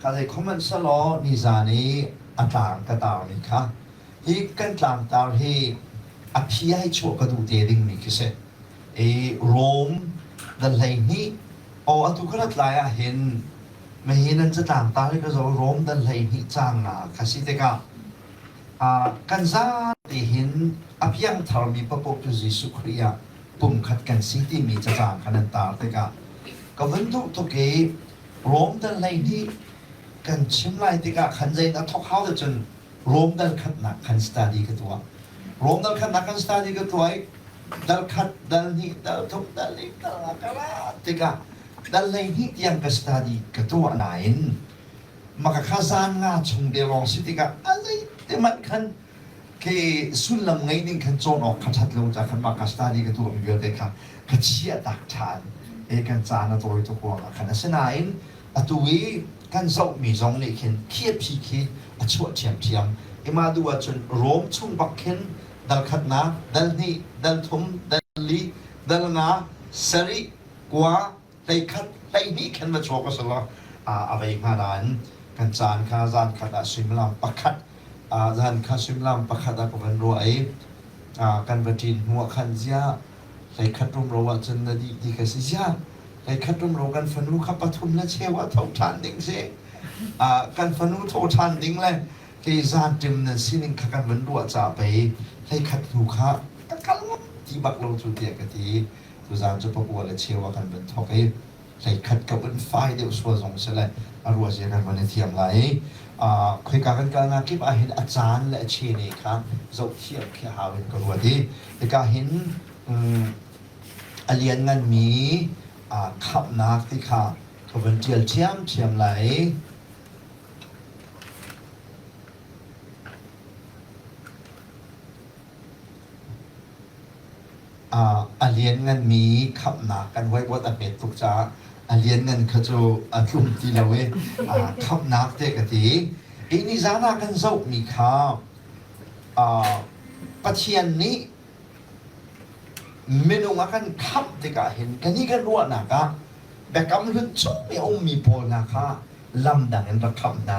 Kha zei khom an selaw nizan i a tlang ka tarmi kha hi kan tlangtar hi a phi ai chuah ka duh te dingmi khi si. I Rome dal 12 aw atu ka rat lai ah hin mahi nan catlangtar hi ka zo Rome dal 12 caang nga kha si tikah kan zate hin a piangtharmi paoh cu Jesuh Khrih ah pumkhat kan si timi cacang kha nan tar tikah ka vun duh tuk i Rom dal 12 kan chim lai tikah khan zein a thawk hau cun Rom dal khatnak khan study ka tuah. Rom dal khatnak kan study ka tuah i dal khat, dal hnih, dal thum, dal li, dal nga ka ra tikah dal 12 tiang ka study ka tuah nain maka kha zan nga chung te lawng si tikah a zeite hmanh khan khi sullam ngei ding khan cawn awk kha ṭhat lo ca khan mah ka study ka tuahmi vialte kha ka chiah tak ṭhan e kan caan a tawi tuk ruangah khan asinain atu i kan zohmi zong nih khin khi a phi khi a chuah ṭhiamṭhiam ima duh ahcun Rom chung bak khin dal khatnak dal hnih dal thum dal li dal nga sarih kua 11 12 khan va chuak a si lo a vei hnga nain kan caan kha zan khat ah suimilam pakhat zan kha suimilam pakhat ah ka van ruah i kan va ṭin hnu ah khan ziah 11 rumro ahcun na dih ti ka si ziah 11 rumro kan fanu kha pathum le cheu ah tho ṭhan ding si kan fanu tho ṭhan ding le kei zan ṭim nan sining kha kan van ruah ca pei 11 hnu kha ka kal ti bak lo cu tiah ka ti. Tuzaan cu pakua le cheu ah kan van thawk i 11 ka vun fai deuh sual zong si le a ruah zia kan van i thiam lai i khoika kan kalnak kip ah hin a caan le a chene kha zoh thiam khi a hau in ka ruat i hika hin a liannganmi khamhnak ti kha ka vun ṭial ṭhiamṭhiam lai. A liannganmi khamhnak kan vaivuat a hmet tuk caah a lianngan kha cu a tlum ti lo i khamhnak te ka ti. Hi nizan ah kan zohmi kha Pathian nih minung a kan khamh tikah hin kan i kan ruahnak ah biakam hlun chung i a ummi pawl hna kha lam dang in rak khamh hna.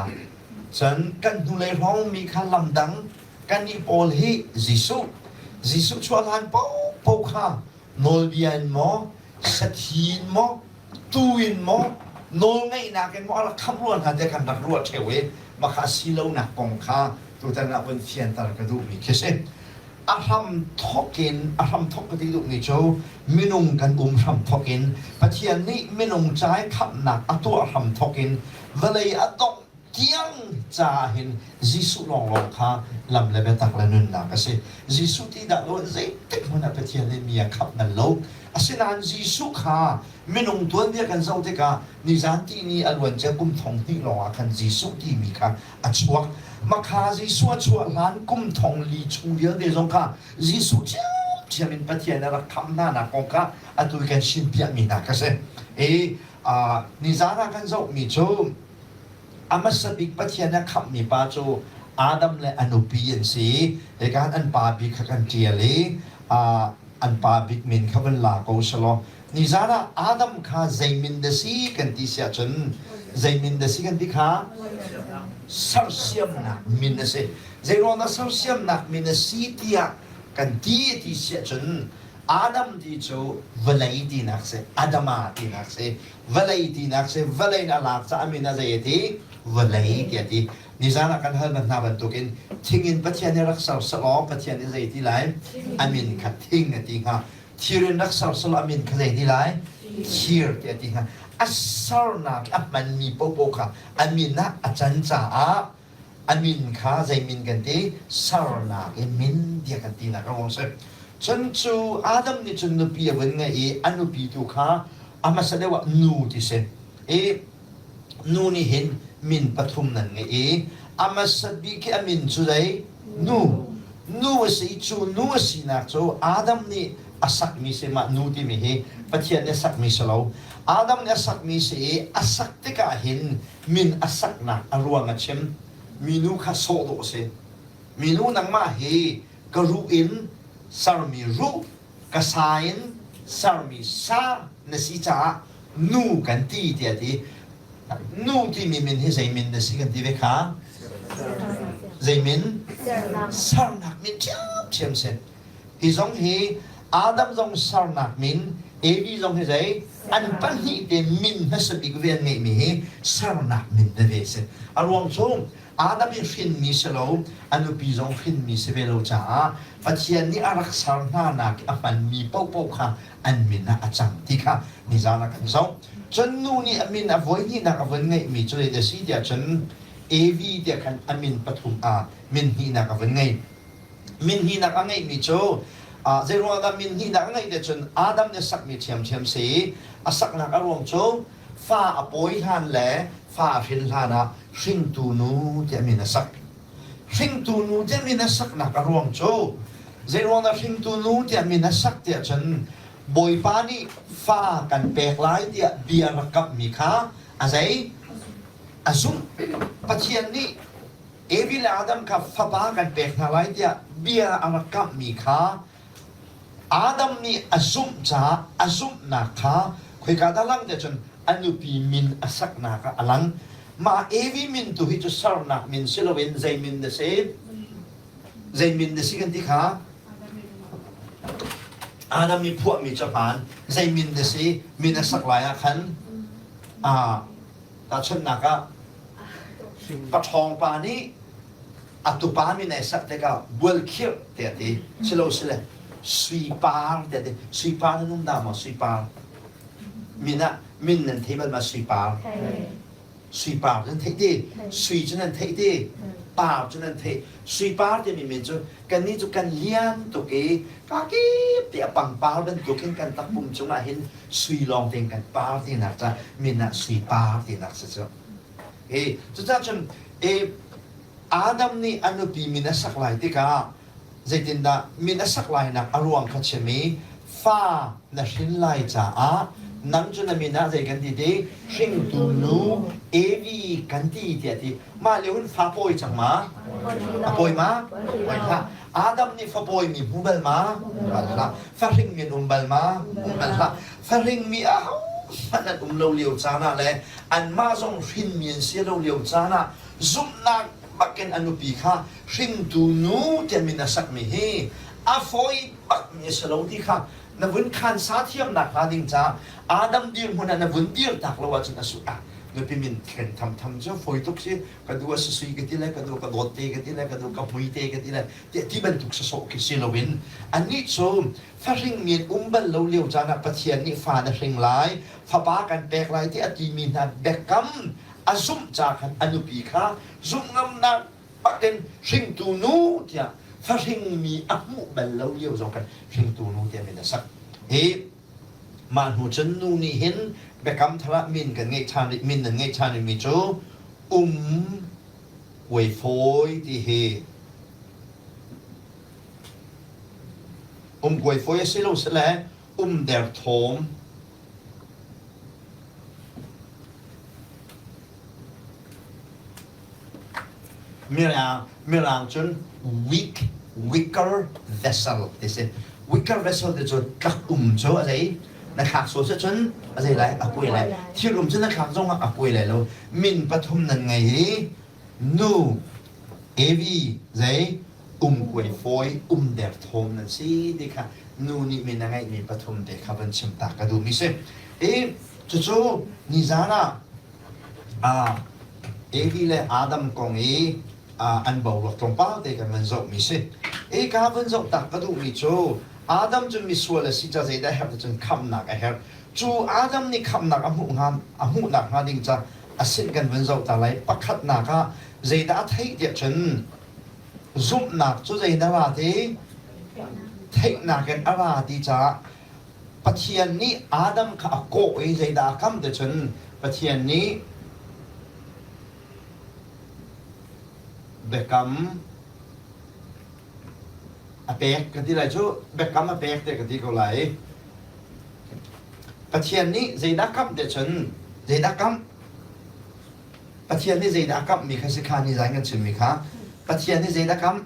Cun kan hnulei hrawngmi kha lam dang Kannih pawl hi Jesuh, Jesuh chuah hlan paohpaoh kha nawlbia in maw, sathi in maw, tuu in maw, nawlngeihnak in maw a rak khamh rua hna tiah kan rak ruah ṭheo i mah kha a si lonak kong kha tutan ah vun fianter ka duhmi khi si. A hram thawk in, a hram thawk ka ti duhmi cu minung kan um hram thawk in Pathian nih minung ca i khamhnak a tuah hram thawk in vawlei a dongh tiang caah hin Jesuh lawnglawng kha lam le biatak le nunnak a si. Jesuh ti dah lo zeitik hmanh ah Pathian nih mi a khamh bal lo. Asinain Jesuh kha minung tuanbia kan zoh tikah nizan tihni a luancia kum thong hnih lawngah khan Jesuh timi kha a chuak. Makha Jesuh a chuah hlan kum thong li chung vialte zong kha Jesuh ṭhiamṭhiam in Pathian a rak khamh hna nak kong kha atu kan sinpiahmi hna kha si. I nizan ah kan zohmi cu A hmasa bik Pathian a khamhmi pa cu Adam le a nupi an si. Hika an pa bik kha kan ṭial i an pa bik min kha van la ko selaw nizan ah Adam kha zei min dah si kan ti si ahcun zei min dah si kan ti kha sersiamnak min a si. Zeiruang dah sersiamnak min a si tiah kan ti ti si ahcun Adam ti cu vawlei tinak si, Adama tinak si. Vawlei tinak si vawlei in a lak caah min a zei a ti vawlei tiah a ti nizan ah kan hal hna bantukin thing in Pathian nih rak ser selaw Pathian nih zei ti lai a min kha thing a ti hnga thir in rak ser selaw a min kha zei ti lai thir tiah a ti hnga a sernak a hmanmi popo kha a min ah a can caah a min kha zei min kan ti sernak i min tiah kan tinak a ruang si cun cu Adam nih cun nupi a vun ngeih i a nupi tu kha a hmasa deuh ah nu ti si i nu nih hin min pathum nan ngeih i a hmasa bik i a min cu zei nu nu a si cu nu a sinak cu Adam nih a sakmi si mah nu timi hi Pathian nih a sakmi si lo Adam nih a sakmi si i a sak tikah hin min a saknak a ruang a chim. Minu kha sawh dawh a si. Minu nangmah hi ka ruh in sermi ruh, ka sa in sermi sa na si caah nu kan ti tiah a ti. Nu timi min hi zei min na si kan ti ve kha? Zei min? Sernak min ṭhiamṭhiam si. Hi zong hi Adam zong sernak min, Evi zong hi zei? An pahnih te min hmasa bik ve an ngeihmi hi sernak min veve si. A ruang cu Adam hi hrinmi si lo, a nupi zong hrinmi si ve lo caah Pathian nih a rak ser hna nak i a hmanmi paohpaoh kha an min ah a cang ti kha nizan ah kan zoh. Cun nu nih a min a voihnihnak a vun ngeihmi cu zeidah a si tiah cun Evi tiah khan a min pathum ah min hnihnak a vun ngei. Min hnihnak a ngeihmi cu zeiruang dah min hnihnak a ngeih tiah cun Adam nih a sakmi ṭhiamṭhiam si i a saknak a ruang cu fa a pawi hlan le fa a hrin hlan ah hringtu nu tiah min a sak. Hringtu nu tiah min a saknak a ruang cu zeiruang dah hringtu nu tiah min a sak tiah cun Bawipa nih fa kan pek lai tiah bia rak kamhmi kha a zei? A zumh. Pathian nih Evi le Adam kha fapa kan pek hna lai tiah bia a rak kamhmi kha Adam nih a zumh caah a zumhnak kha khoika dah lang tiah cun a nupi min a saknak ah a lang. Mah Evi min tu hi cu sernak min si loin zei min dah si? Zei min dah si kan ti kha? Adam i phuahmi cu hmaan. Zei min dah si? Min a sak lai ah khan tahchunhnak ah paṭhawng pa nih a tupa min ai sak tikah bualkhirh tiah a ti. Silo sile suipar tiah a ti. Suipar nan um dah maw? Suipar. Min ah min nan thei bal ma suipar? Sui par nan theih ti sui cu nan theih ti par cu nan theih sui par timi min cu kannih cu kan lian tuk i kakip ti a pangpar bantuk hin kan takpum cungah hin sui lawng tein kan par tinak ca min ah sui par tinak si cu e cucaah cun e Adam nih a nupi min a sak lai tikah zeitindah min a sak lainak a ruang kha chim i fa na hrin lai caah nang cu na min ah zei kan ti ti hringtu nu Evi kan ti tiah ti mah lio hin fa pawi cang ma a pawi ma pawi hlah Adam nih fa pawi mi hmu bal ma bal hlah fa hring mi an um bal ma um bal hlah fa hring mi a hmanh an um lo lio caan ah le anmah zong hrin mi an si lo lio caan ah zumhnak bakin a nupi kha hringtu nu tiah min a sakmi hi a fawi bakmi a si lo ti kha na vun khansa thiamnak hnga ding caah Adam dirhmun ah na vun dir tak lo ahcun a su ah nupi min thlen thamtham cu fawi tuk si ka du a sui ka ti le ka du ka dawt te ka ti le ka du ka hmui te ka ti le tiah ti bantuk sasawh khi si loin annih cu fahring mi an um bal lo lio caan ah Pathian nih fa na hring lai fapa kan pek lai ti a timi hna biakam a zumh ca khan a nupi kha zumh ngamnak bakin hringtu nu tiah fahringmi a hmuh bal lo lio zong khan hringtu nu tiah min a sak. Hi mah hnu cun nu nih hin biakam thar ah min kan ngeih ṭhan rih min nan ngeih ṭhan rihmi cu um kuaifawi ti hi um kuaifawi a si lo sile um derthawm Mirang, Mirang cun weak, weaker vessel ti si. Weaker vessel ti cu tlak um cu a zei na thlak sual si cun a zei lai a kuai lai. Thil um cu na thlak zong ah a kuai lai lo. Min pathum nan ngei i nu Evi zei um kuai fawi um derthawm nan si ti kha nu nih min a ngeihmi pathum te kha van chim ta ka duhmi si. I cucu nizan ah Evi le Adam kong i an boruak tlawmpal te kan van zohmi si. Eka van zoh tak ka duhmi cu Adam cu misual a si ca zeidah a herh ti cun khamhnak a herh. Cu Adam nih khamhnak a hmuh hnga a hmuhnak hnga ding ca a sin kan van zoh ta lai. Pakhatnak ah zeidah a theih tiah cun zumhnak cu zeidah ra ti theihnak in a ra ti caah Pathian nih Adam kha a kawh i zeidah a kam ti cun Pathian nih biakam a pek ka ti lai cu biakam a pek te ka ti ko lai. Pathian nih zeidah kamh ti cun zeidah kamh Pathian nih zeidah a kamhmi kha si kha ni zan kan chimmi kha Pathian nih zeidah kamh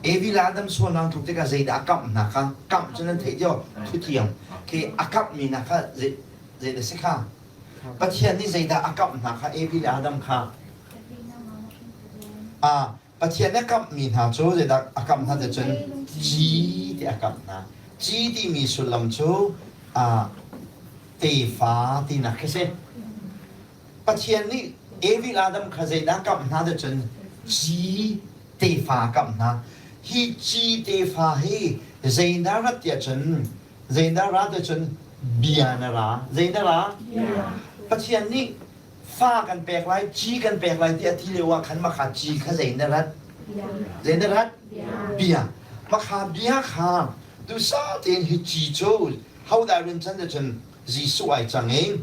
Evi le Adam sualnak tluk tikah zeidah a kamh hna kha kamh cu nan theih cio thuthiang khi a kamhmi hna kha zei zeidah si kha? Pathian nih zeidah a kamh hna kha Evi le Adam kha? Ah, Pathian nih a kamhmi hna cu zeidah a kamh hna ti cun ci ti a kamh hna. Ci timi sullam cu ah, tefa tinak khi si. Pathian nih Evi le Adam kha zeidah a kamh hna ti cun ci tefa a kamh hna. Hi ci tefa hi zeidah rat tiah cun zeidah ra ti cun bia na ra. Zeidah ra? Pathian nih fa kan pek lai, ci kan pek lai ti a ti lio ah khan makha ci kha zei na rat? Zei na rat? Bia. Makha bia kha duhsah tein hi ci cu hodah run chan cun Jesuh ai cang i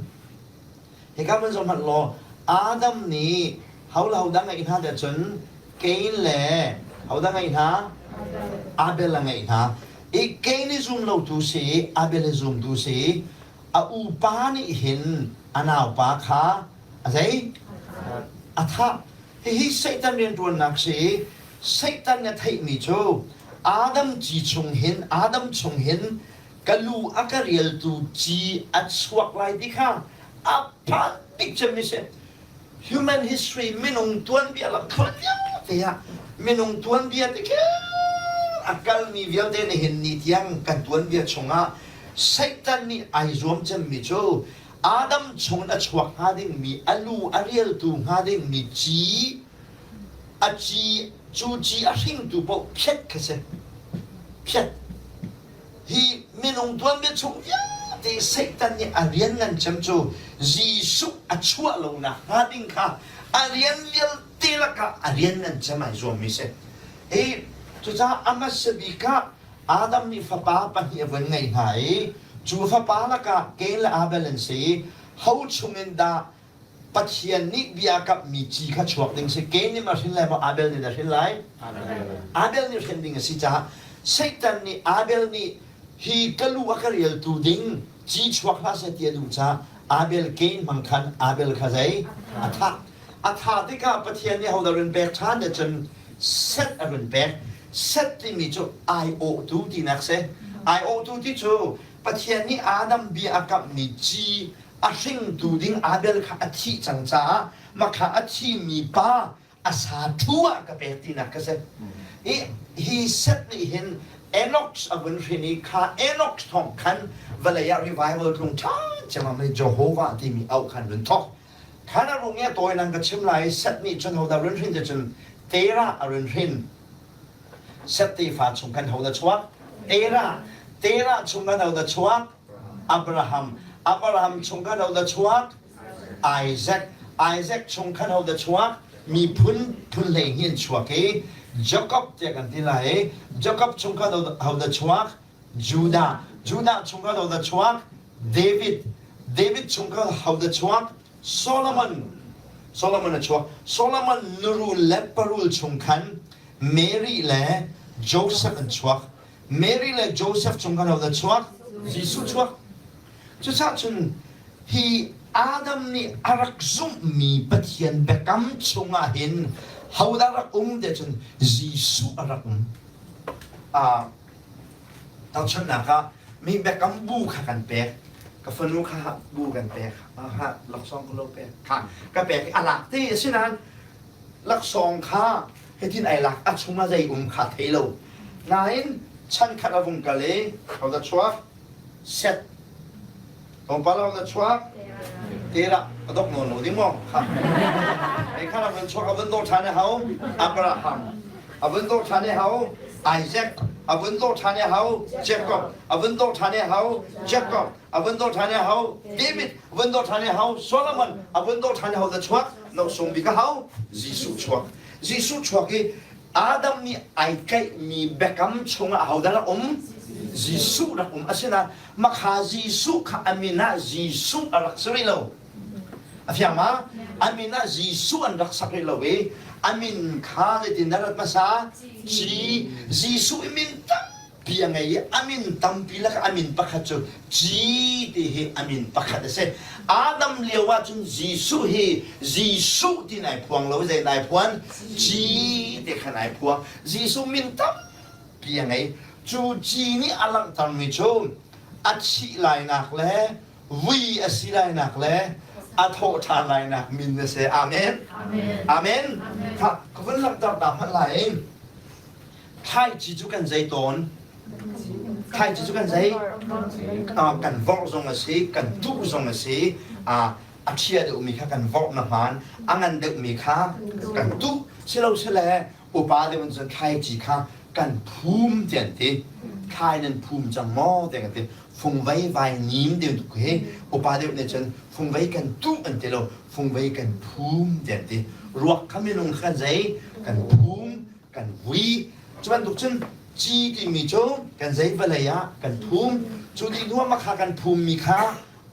hika mun zong hmanh law Adam nih ho le hodah ngeih hna tiah cun Cain le hodah ngeih hna? Abel a ngeih hna. I Cain i zum lo tu si, Abel i zum tu si, a upa nih hin a naupa kha a zei? A thah. Hihi Satan rianṭuannak si i Satan nih a theihmi cu Adam ci chung hin Adam chung hin ka lu a ka rialtu ci a chuak lai ti kha a phan bik cemmi si. Human history minung tuanbia lamthluan vialte ah minung tuanbia te kher a kalmi vialte nihin ni tiang kan tuanbia chungah Satan nih ai zuam cemmi cu Adam chung a chuak hnga dingmi a lu a rialtu hnga dingmi ci a ci cu ci a hringtu paoh phiat kha si phiat Hi minung tuanbia chung vialte Satan nih a rian ngan cem cu Jesuh a chuah lonak hnga ding kha a rian vialte lakah a rian ngan cem ai zuammi si. Hi cucaah a hmasa bik ah Adam nih fapa pahnih a vun ngei hna i cu fapa lakah Cain le Abel an si i ho chungin dah Pathian nih bia kamhmi ci kha chuak ding si. Cain nih ma hrin lai maw Abel nih dah hrin lai? Abel nih hrin ding a si caah Satan nih Abel nih hi ka lu a ka rialtu ding ci chuak hlah seh ti a duh caah Abel Cain hmang khan Abel kha zei a thah. A thah tikah Pathian nih hodah run pek ṭhan ti cun Seth a run pek. Seth timi cu aiawhtu tinak si. Aiawhtu ti cu Pathian nih Adam bia a kamhmi ci a hringtu ding Abel kha a thih cang caah makha a thimi pa a sa ṭhu ah ka pek tinak ka si. Hi hi Seth nih hin Enoch a vun hrin i kha Enoch thawng khan vawlei ah revival tlung ṭhan ciammam i Jehovah timi auh khan run thawk. Khan a rung i a tawi nan ka chim lai i Seth nih cun hodah run hrin ti cun Terah a run hrin. Seth tefa chung khan hodah chuak? Terah. Terah chung khan hodah chuak? Abraham. Abraham chung khan hodah chuak? Isaac. Isaac chung khan hodah chuak? Miphun phun 12 an chuak i Jacob tiah kan ti lai i Jacob chung khan hodah chuak? Judah. Judah chung khan hodah chuak? David. David chung khan hodah chuak? Solomon. Solomon a chuak. Solomon nurul le parul chung khan Mary le Joseph an chuak. Mary le Joseph chung khan hodah chuak? Jesuh chuak. Cucaah cun hi Adam nih a rak zumhmi Pathian biakam chungah hin hodah rak um ti cun Jesuh a rak um. Uh, tahchunhnak ah mi biakam bu kha kan pek. Ka fanu kha bu kan pek. Aha, laksawng ka lo pek. Kha ka pek i a lak te asinain laksawng kha hitin ai lak a chungah zei um kha thei lo nain chan khat a vung kal i hodah chuak set tlawmpal hodah chuak tera a dok nawn lo ding maw kha ei kha a vun chuak a vun dawh ṭhan i hau Abraham a vun dawh ṭhan i hau Isaac a vun dawh ṭhan i hau Jacob a vun dawh ṭhan i hau Jacob a vun dawh ṭhan i hau David a vun dawh ṭhan i hau Solomon a vun dawh ṭhan i hau da chuak nosung bik a hau Jesuh chuak Jesuh chuak i Adam nih ai tlaihmi biakam chungah ahodah rak um Jesuh rak um asinain makha Jesuh kha a min ah Jesuh a rak si rih lo a fiang ma a min ah Jesuh an rak sak rih lo i a min kha zeitin dah rat hmasa Ci Jesuh i min tam pi a ngei i a min tampi lakah a min pakhat cu Ci ti hi a min pakhat a si. Adam lio ah cun Jesuh hi Jesuh ti nai phuang lo zei nai phuan Ci ti kha nai phuang. Jesuh min tampi a ngei. Cu ci nih a langhtermi cu a thih lainak le vui a si lainak le. A thawh ṭhan lainak min a si. Amen. Amen. Ka vun langhter ta hmanh lai. Thlaici cu kan zei tawn? Thlaici cu kan zei? Kan vorh zong a si, kan tuh zong a si. A ṭhia deuhmi kha kan vorh na hmaan, a ngan deuhmi kha kan tuh. Silosile upa deuh in cun thlaici kha kan phum ti an ti. Thlai nan phum cang maw ti kan ti. Fungvei vai nim deuh tuk hi upa deuh nih cun fungvei kan tuh an ti lo, fungvei kan phum ti an ti. Ruak kha minung kha kan zei? Kan phum kan vui. Cu bantuk cun ci timi cu kan zei vawlei ah kan phum. Cu dih hnu ah kha kan phummi kha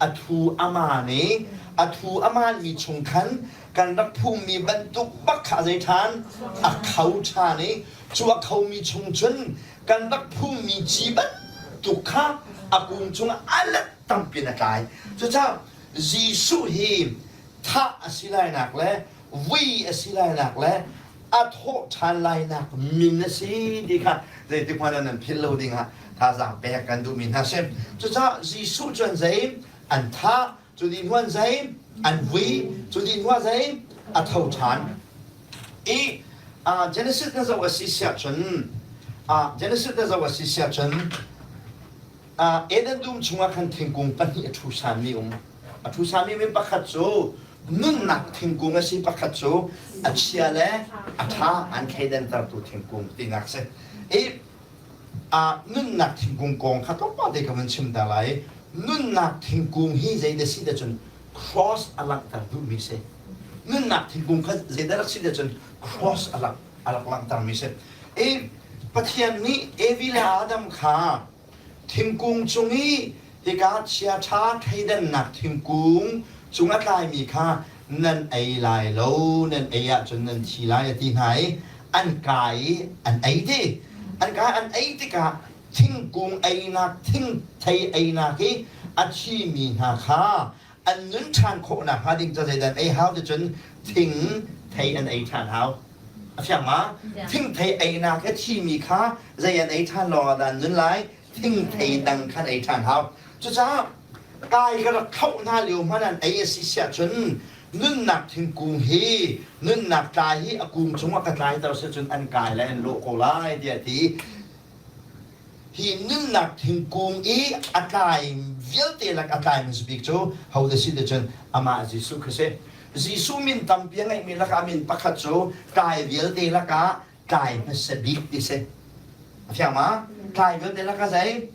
a thu a maan i a thu a maanmi chung khan kan rak phummi bantuk bak kha zei ṭhan a kho ṭhan i cu a khomi chung cun kan rak phummi ci bantuk kha a kung cungah a let tampi in a tlai. Cucaah Jesuh hi thah a si lainak le vui a si lainak le a thawh ṭhan lainak min a si ti kha zeitik hmanh ah nan philh lo dingah thazaang pek kan duhmi hna si. Cucaah Jesuh cu an zei an thah, cu dih hnu an zei an vui, cu dih hnu ah zei a tho ṭhan. I Genesis na zoh a si siah cun Genesis na zoh a si siah cun Eden dum chungah khan thingkung pahnih a ṭhu sanmi um. A ṭhu sanmi min pakhat cu nunnak thingkung a si, pakhat cu a chia le a ṭha an thleidantertu thingkung tinak si. I nunnak thingkung kong kha tlawmpal te ka vun chim ta lai. Nunnak thingkung hi zeidah si ti cun cross a langhter duhmi si. Nunnak thingkung kha zeidah rak si ti cun cross a langh a rak langhtermi si. I Pathian nih Evi le Adam kha thingkung cung i hika chiaṭha thleidannak thingkung cung a tlaimi kha nan ei lai lo, nan ei ahcun nan thi lai a ti hna i an kai i an ei ti. An kai an ei tikah thingkung einak, thingthei einak i a thimi hna kha an nun ṭhan khawh nakhnga ding ca zeidah an ei hau ti cun thing thei an ei ṭhan hau. A fiang ma? Thingthei einak a thimi kha zei an ei ṭhan lawng ah dah an nun lai? Thingthei dang khan ei ṭhan hau. Cucaah kai ka rak thlauh hna lio hmanh an ei a si siah cun nunnak thingkung hi nunnak tlai hi a kung cungah ka tlaiter si cun an kai lai an lawh ko lai tiah a ti. Hi nunnak thingkung i a tlai vialte lak a tlai hmasa bik cu hodah si ti cun amah Jesuh kha si. Jesuh min tampi a ngeihmi lakah min pakhat cu tlai vialte lakah tlai hmasa bik ti si. A fiang ma? Tlai vialte lakah zei?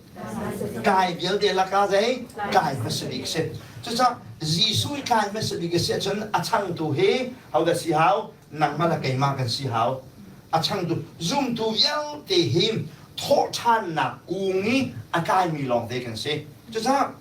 Tlai vialte lakah zei? Tlai hmasa bik si. Cucaah Jesuh i tlai hmasa bik a si ahcun a changtu hi hodah si hau? Nangmah le keimah kan si hau. A changtu zumtu vialte hi thawhṭhannak kung i a tlaimi lawngte kan si. Cucaah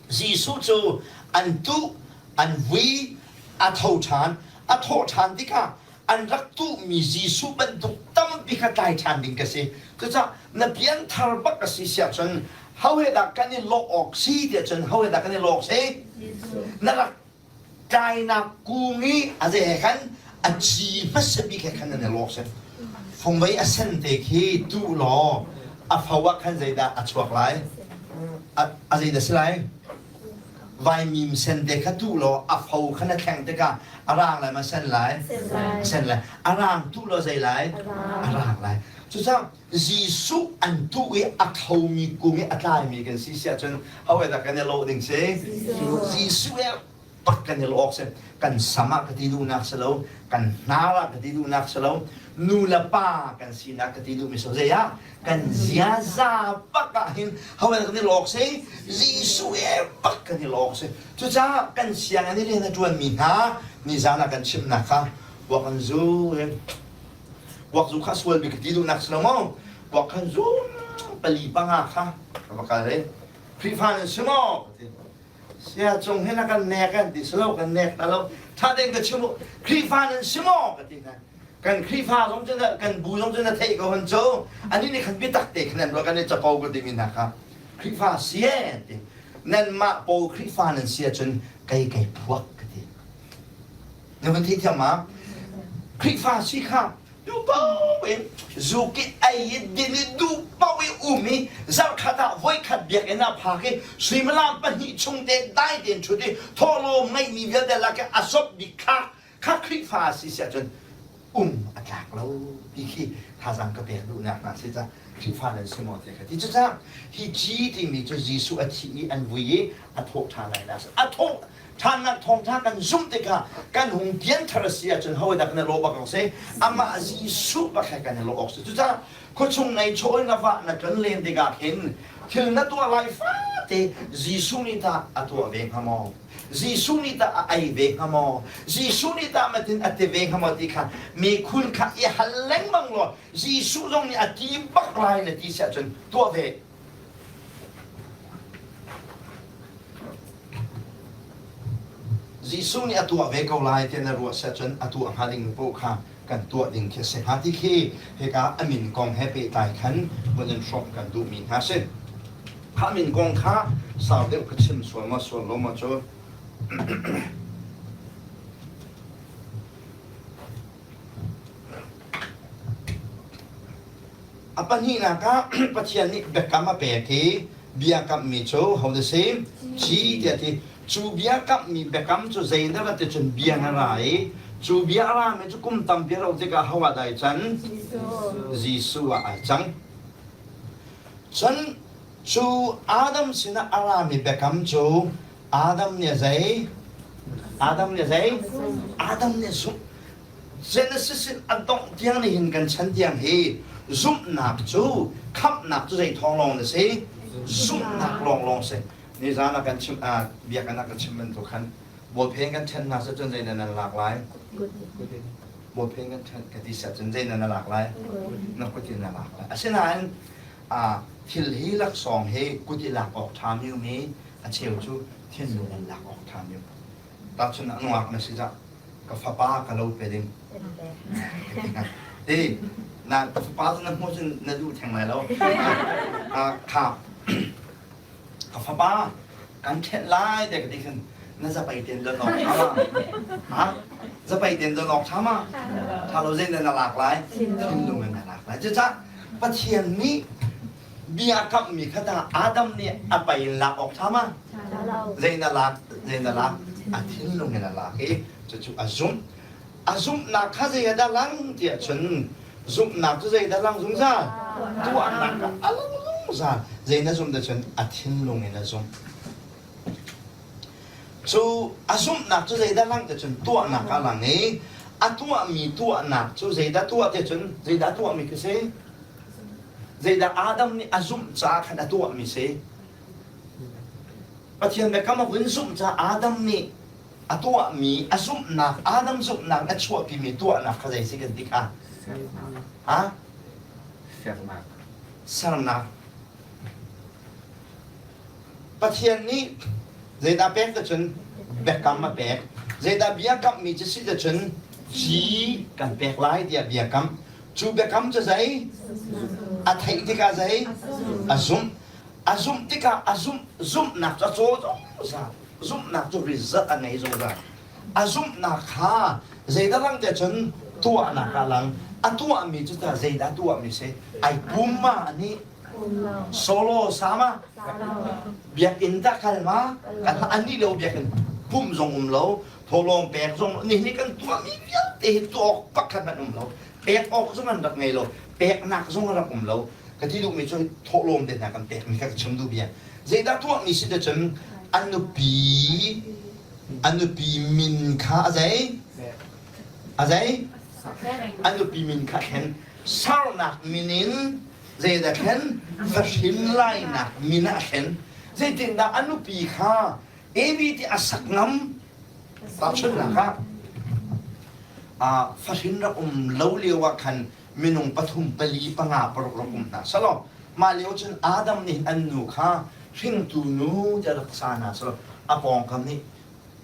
Jesuh cu an tuh, an vui, a tho ṭhan. A thawh ṭhan tikah an rak tuhmi Jesuh bantuk tampi kha tlai ṭhan ding ka si. Cucaah na pianthar bak a si siah cun ho he dah kan i lawh awk si tiah cun ho he dah kan i lawh awk si? Na rak tlainak kung i a zei he khan a ci hmasa bik he khan nan i lawk si. Fungvei a sen te khi tuh law a fo ah khan zeidah a chuak lai? A zeidah si lai? Vaimim sen te kha tuh law a fo kha na thleng tikah a rang lai ma sen lai? Sen lai. A rang tuh law zei lai? A rang lai. Cucaah Jesuh an tuh i a khomi kung i a tlaimi kan si siah cun ho he dah kan i lawh ding si? Jesuh he bak kan i lawh awk si. Kan sam ah ka ti duhnak si lo, kan hnar ah ka ti duhnak si lo, nu le pa kan sinak ka ti duhmi si lo. Zei ah kan ziaza bak ah hin ho he dah kan i lawh awk si? Jesuh he bak kan i lawh awk si. Cucaah kan sianginn i rian a ṭuanmi hna nizan ah kan chimhnak kha kuak an zu hin Kuak zu kha sual bik ti duhnak si lo maw? Kuak khan zu pali panga kha ka va kal i Khrihfa nan si maw? Ka ti. Sia cung hin a kan nek an ti si lo kan nek ta lo. Tha tein ka chim u. Khrihfa nan si maw? Ka ti hna. Kan Khrihfa zong cu kan bu zong cu na theih ko hon cu. Ani nih khan biatak te khan an ruah kan i capo ka timi hna kha. Khrihfa si e an ti. Nanmah pawl Khrihfa nan si ahcun kei kei phuak ka ti. Na van theithiam ma? Khrihfa si kha. Duh paoh in zu ki ei i din i duh paoh i um i zarhkhat ah voikhat biakinn ah phak i suimilam pahnih chung te dai tein ṭhut i thawhlawm ngeihmi vialte lak i a sop bik kha kha Khrihfa a si si ahcun um a tlak lo ti khi thazaang ka pek duhnak hna si cah Khrihfa nan si maw ti ka ti. Cucaah hi ci timi cu Jesuh a thi i an vui i a thawh ṭhan lai nak a thawh ṭhannak thawngṭha kan zumh tikah kan hung pianthar a si ahcun ho dah kan i lawh bak awk si amah Jesuh bak he kan i lawh awk si. Cucaah khuachung nei chaw in na vah na tlon len tikah khin thil na tuah lai fate Jesuh nih tah a tuah ve hnga maw? Jesuh nih tah a ei ve hnga maw? Jesuh nih tah matin a ti ve hnga maw ti kha mikhun kha i hal lengmang law Jesuh zong nih a ti bak lai na ti si ahcun tuah ve. Jesuh nih a tuah ve ko lai ti na ruah si ahcun a tuah hnga ding paoh kha kan tuah ding khi a si hnga ti khi hika a min kong he pehtlai khan vun in hrawmh kan duhmi hna si. Kha min kong kha sau deuh ka chim sual maw sual lo maw cu A pahnihnak ah Pathian nih biakam a pek i biakammi cu ho da si? Ci tiah ti. Cu biakammi biakam cu zei na rat cun bia na ra i cu bia a rami cu kum tampi a rauh tikah ho ah dah ai can? Jesuh ah ai cang. Cun cu Adam sinah a rami biakam cu Adam nih a zei? Adam nih a zei? Adam nih a zumh. Genesis in a dongh tiang nih hin kan chan tiang hi zumhnak cu khamhnak cu zei thawng lawng na si? Zumhnak lawnglawng si. Nizan ah kan chim biakinn ah ka chim bantuk khan bawlphen kan ṭhen hna cun zei nan lak lai? Bawlphen kan ṭhen ka ti set cun zei nan lak lai? Na kut in na lak lai. Asinain thil hi laksawng hi kut i lak awk ṭha mi um i a cheu cu thinlung in lak awk ṭha mi um. Tahchun ah nungak na si cah ka fapa ka lo pe ding. Ti na ka fapa cu na hmuh cun na duh theng lai lo. Kha ka fapa kan ṭhenh lai te ka ti khan na zapei ten don awk ṭha ma? Ha? Zapei ten don awk ṭha ma? Ṭha lo zei na lak lai? Thinlung in na lak lai. Cucah Pathian nih bia kamhmi kha tah Adam nih a pei in lak awk ṭha ma? Zei na lak, zei na lak, a thinlung in a lak i cucu a zumh. A zumhnak kha zei ah dah lang tiah cun zumhnak cu zei dah lang zungzal? Tuahnak kha a lang zungzal. Zei na zumh cun a thinlung in a zumh. Cu a zumhnak cu zeidah lang ti cun tuahnak ah lang i a tuahmi tuahnak cu zeidah tuah ti cun zeidah tuahmi khi si? Zeidah Adam nih a zumh caah khan a tuahmi si? Pathian biakam a vun zumh caah Adam nih a tuahmi a zumhnak Adam zumhnak a chuahpimi tuahnak kha zei si kan ti kha? Ha? Sernak. Sernak. Pathian nih zeidah pek te cun biakam a pek. Zeidah biakammi cu si te cun ci kan pek lai tiah biakam. Cu biakam cu zei? A theih tikah zei? A zumh. A zumh tikah a zumh zumhnak cu a caw zungzal. Zumhnak cu result a ngei zungzal. A zumhnak kha zeidah lang te cun tuahnak ah lang. A tuahmi cu ta zeidah tuahmi si? Ai pum ma nih Solo sama biakinn dah kal ma kan ani lo biakinn pum zong um lo tholawm pek zong ni ni kan tuahmi vialte hi tuah awk pakhat hmanh um lo pek awk zong an rak ngei lo peknak zong a rak um lo ka ti duhmi cu thawhlawm te hna kan pekmi kha ka chim duh bia zeidah tuahmi si te cun a nupi a nupi min kha a zei a zei a nupi min kha khen sarnak min in zeidah thlen fahrin lainak min ah a thlen zeitindah a nupi kha Evi ti a sak ngam tahchunhnak ah fahrin rak um lo lio ah khan minung pathum pali panga paruk rak um hna selaw mah lio cun Adam nih an nu kha hringtu nu tiah rak sa hna selaw a pawngkam nih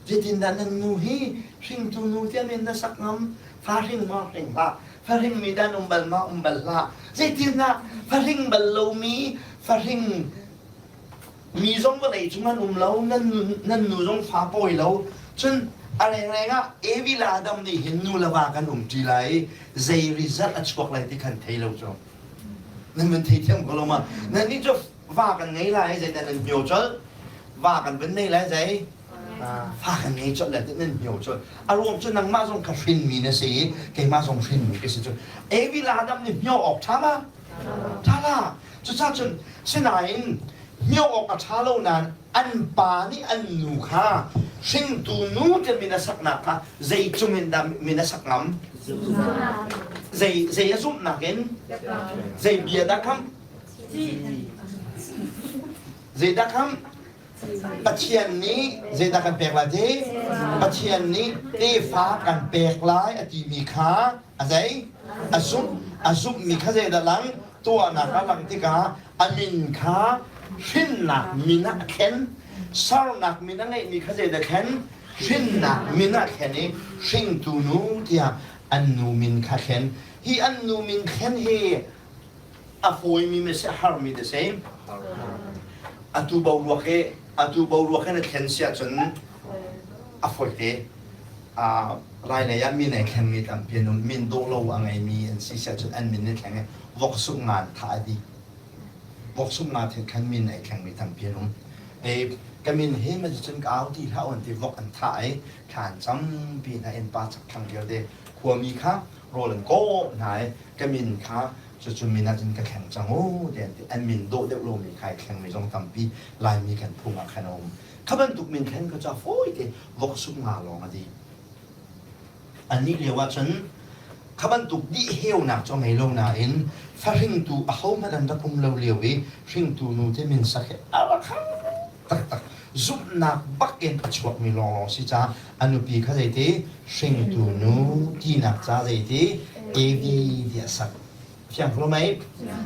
Zeitindah nan nu hi hringtu nu tiah men na sak ngam? Fa hring maw hring hlah? Fa hringmi dah um bal ma um bal hlah? Zeitindah fa hring bal lomi fa hring mi zong vawlei cung an um lo, nan, nan nu zong fa pawi lo. Cun A rengreng ah Evi le Adam nih hin nu le va kan um ṭi lai i zei result a chuak lai ti khan thei lo cu. Nan van thei thiam ko lo ma? Nan nih cu va kan ngei lai zeidah nan hmio colh? Va kan van nei lai zei? Fa kan ngei colh lai ti nan hmio colh. A ruang cu nangmah zong kha hrinmi na si i keimah zong hrinmi ka si cu. Evi le Adam nih hmio awk ṭha ma? Ṭha la. Cucaah cun sinain hmio awk a ṭha lo nain an pa nih an nu kha hringtu nu tiah min a saknak kha zei cung in dah min a sak ngam? Zei zei a zumhnak in? Zei bia dah kham? Zei dah kham? Pathian nih zeidah kan pek lai ti? Pathian nih tefa kan pek lai a timi kha a zei? A zumh. A zumhmi kha zeidah lang? Tuahnak a lang tikah a min kha hrinnak min ah a thlen. Sernak min a ngeihmi kha zeidah thlen? Hrinnak min ah thlen i hringtu nu tiah an nu min kha thlen. Hi an nu min thlen hi a fawimi mi si harmi the same atu boruak hi atu boruak hin a thlen si ahcun a fawite lai lei ah min ai thlengmi tampi an um min dawh lo a ngeimi an si si ahcun an min ni thleng i vok suk ngan tha a dih vok suk nga the khan min ai thlengmi tampi an um e ka min he ma cun ka au ti hlah on ti vok an tha ai thlan campi hna in pa chak thlang vialte khuami kha rawl an kawh hna i ka min kha cucu min ah cun ka thleng cang u ti an ti an min dawh deuh lomi kha ai thlengmi zong tampi Laimi kan phung ah khan a um kha bantuk min thlen kha cu a fawi te vok suk nga lawng a dih annih lio ah cun kha bantuk dih heunak cu a ngei lo nain fahringtu ahohmanh an rak um lo lio i hringtu nu te min sak hi a rak har taktak zumhnak bak in a chuakmi lawnglawng si caah a nupi kha zeiti hringtu nu tinak ca zeiti Evi tiah sak fiang ko mei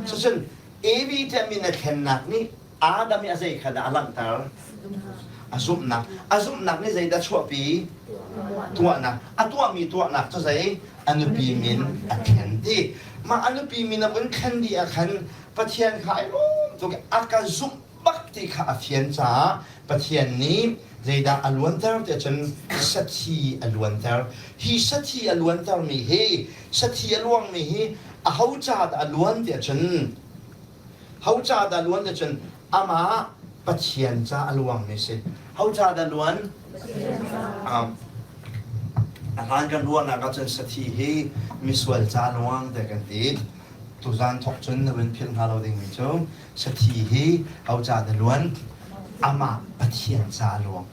cucun Evi tiah min a thlennak nih Adam i a zei kha dah a langhter a zumhnak a zumhnak nih zeidah chuahpi tuahnak a tuahmi tuahnak cu zei a nupi min a thlen ti mah a nupi min a vun thlen dih ah khan Pathian kha ai lawm tuk a ka zumh bak ti kha a fian caah Pathian nih zeidah a luanter tiah cun sathi a luanter. Hi sathi a luantermi hi sathi a luangmi hi aho ca dah a luan tiah cun ho ca dah a luan tiah cun amah Pathian ca a luangmi si. Ho ca dah luan? A hlan kan ruahnak ahcun sathi hi misual ca luang tiah kan ti. Tuzan thawk cun na vun philh hnga lo dingmi cu sathi hi ho ca dah luan? Amah Pathian ca a luang.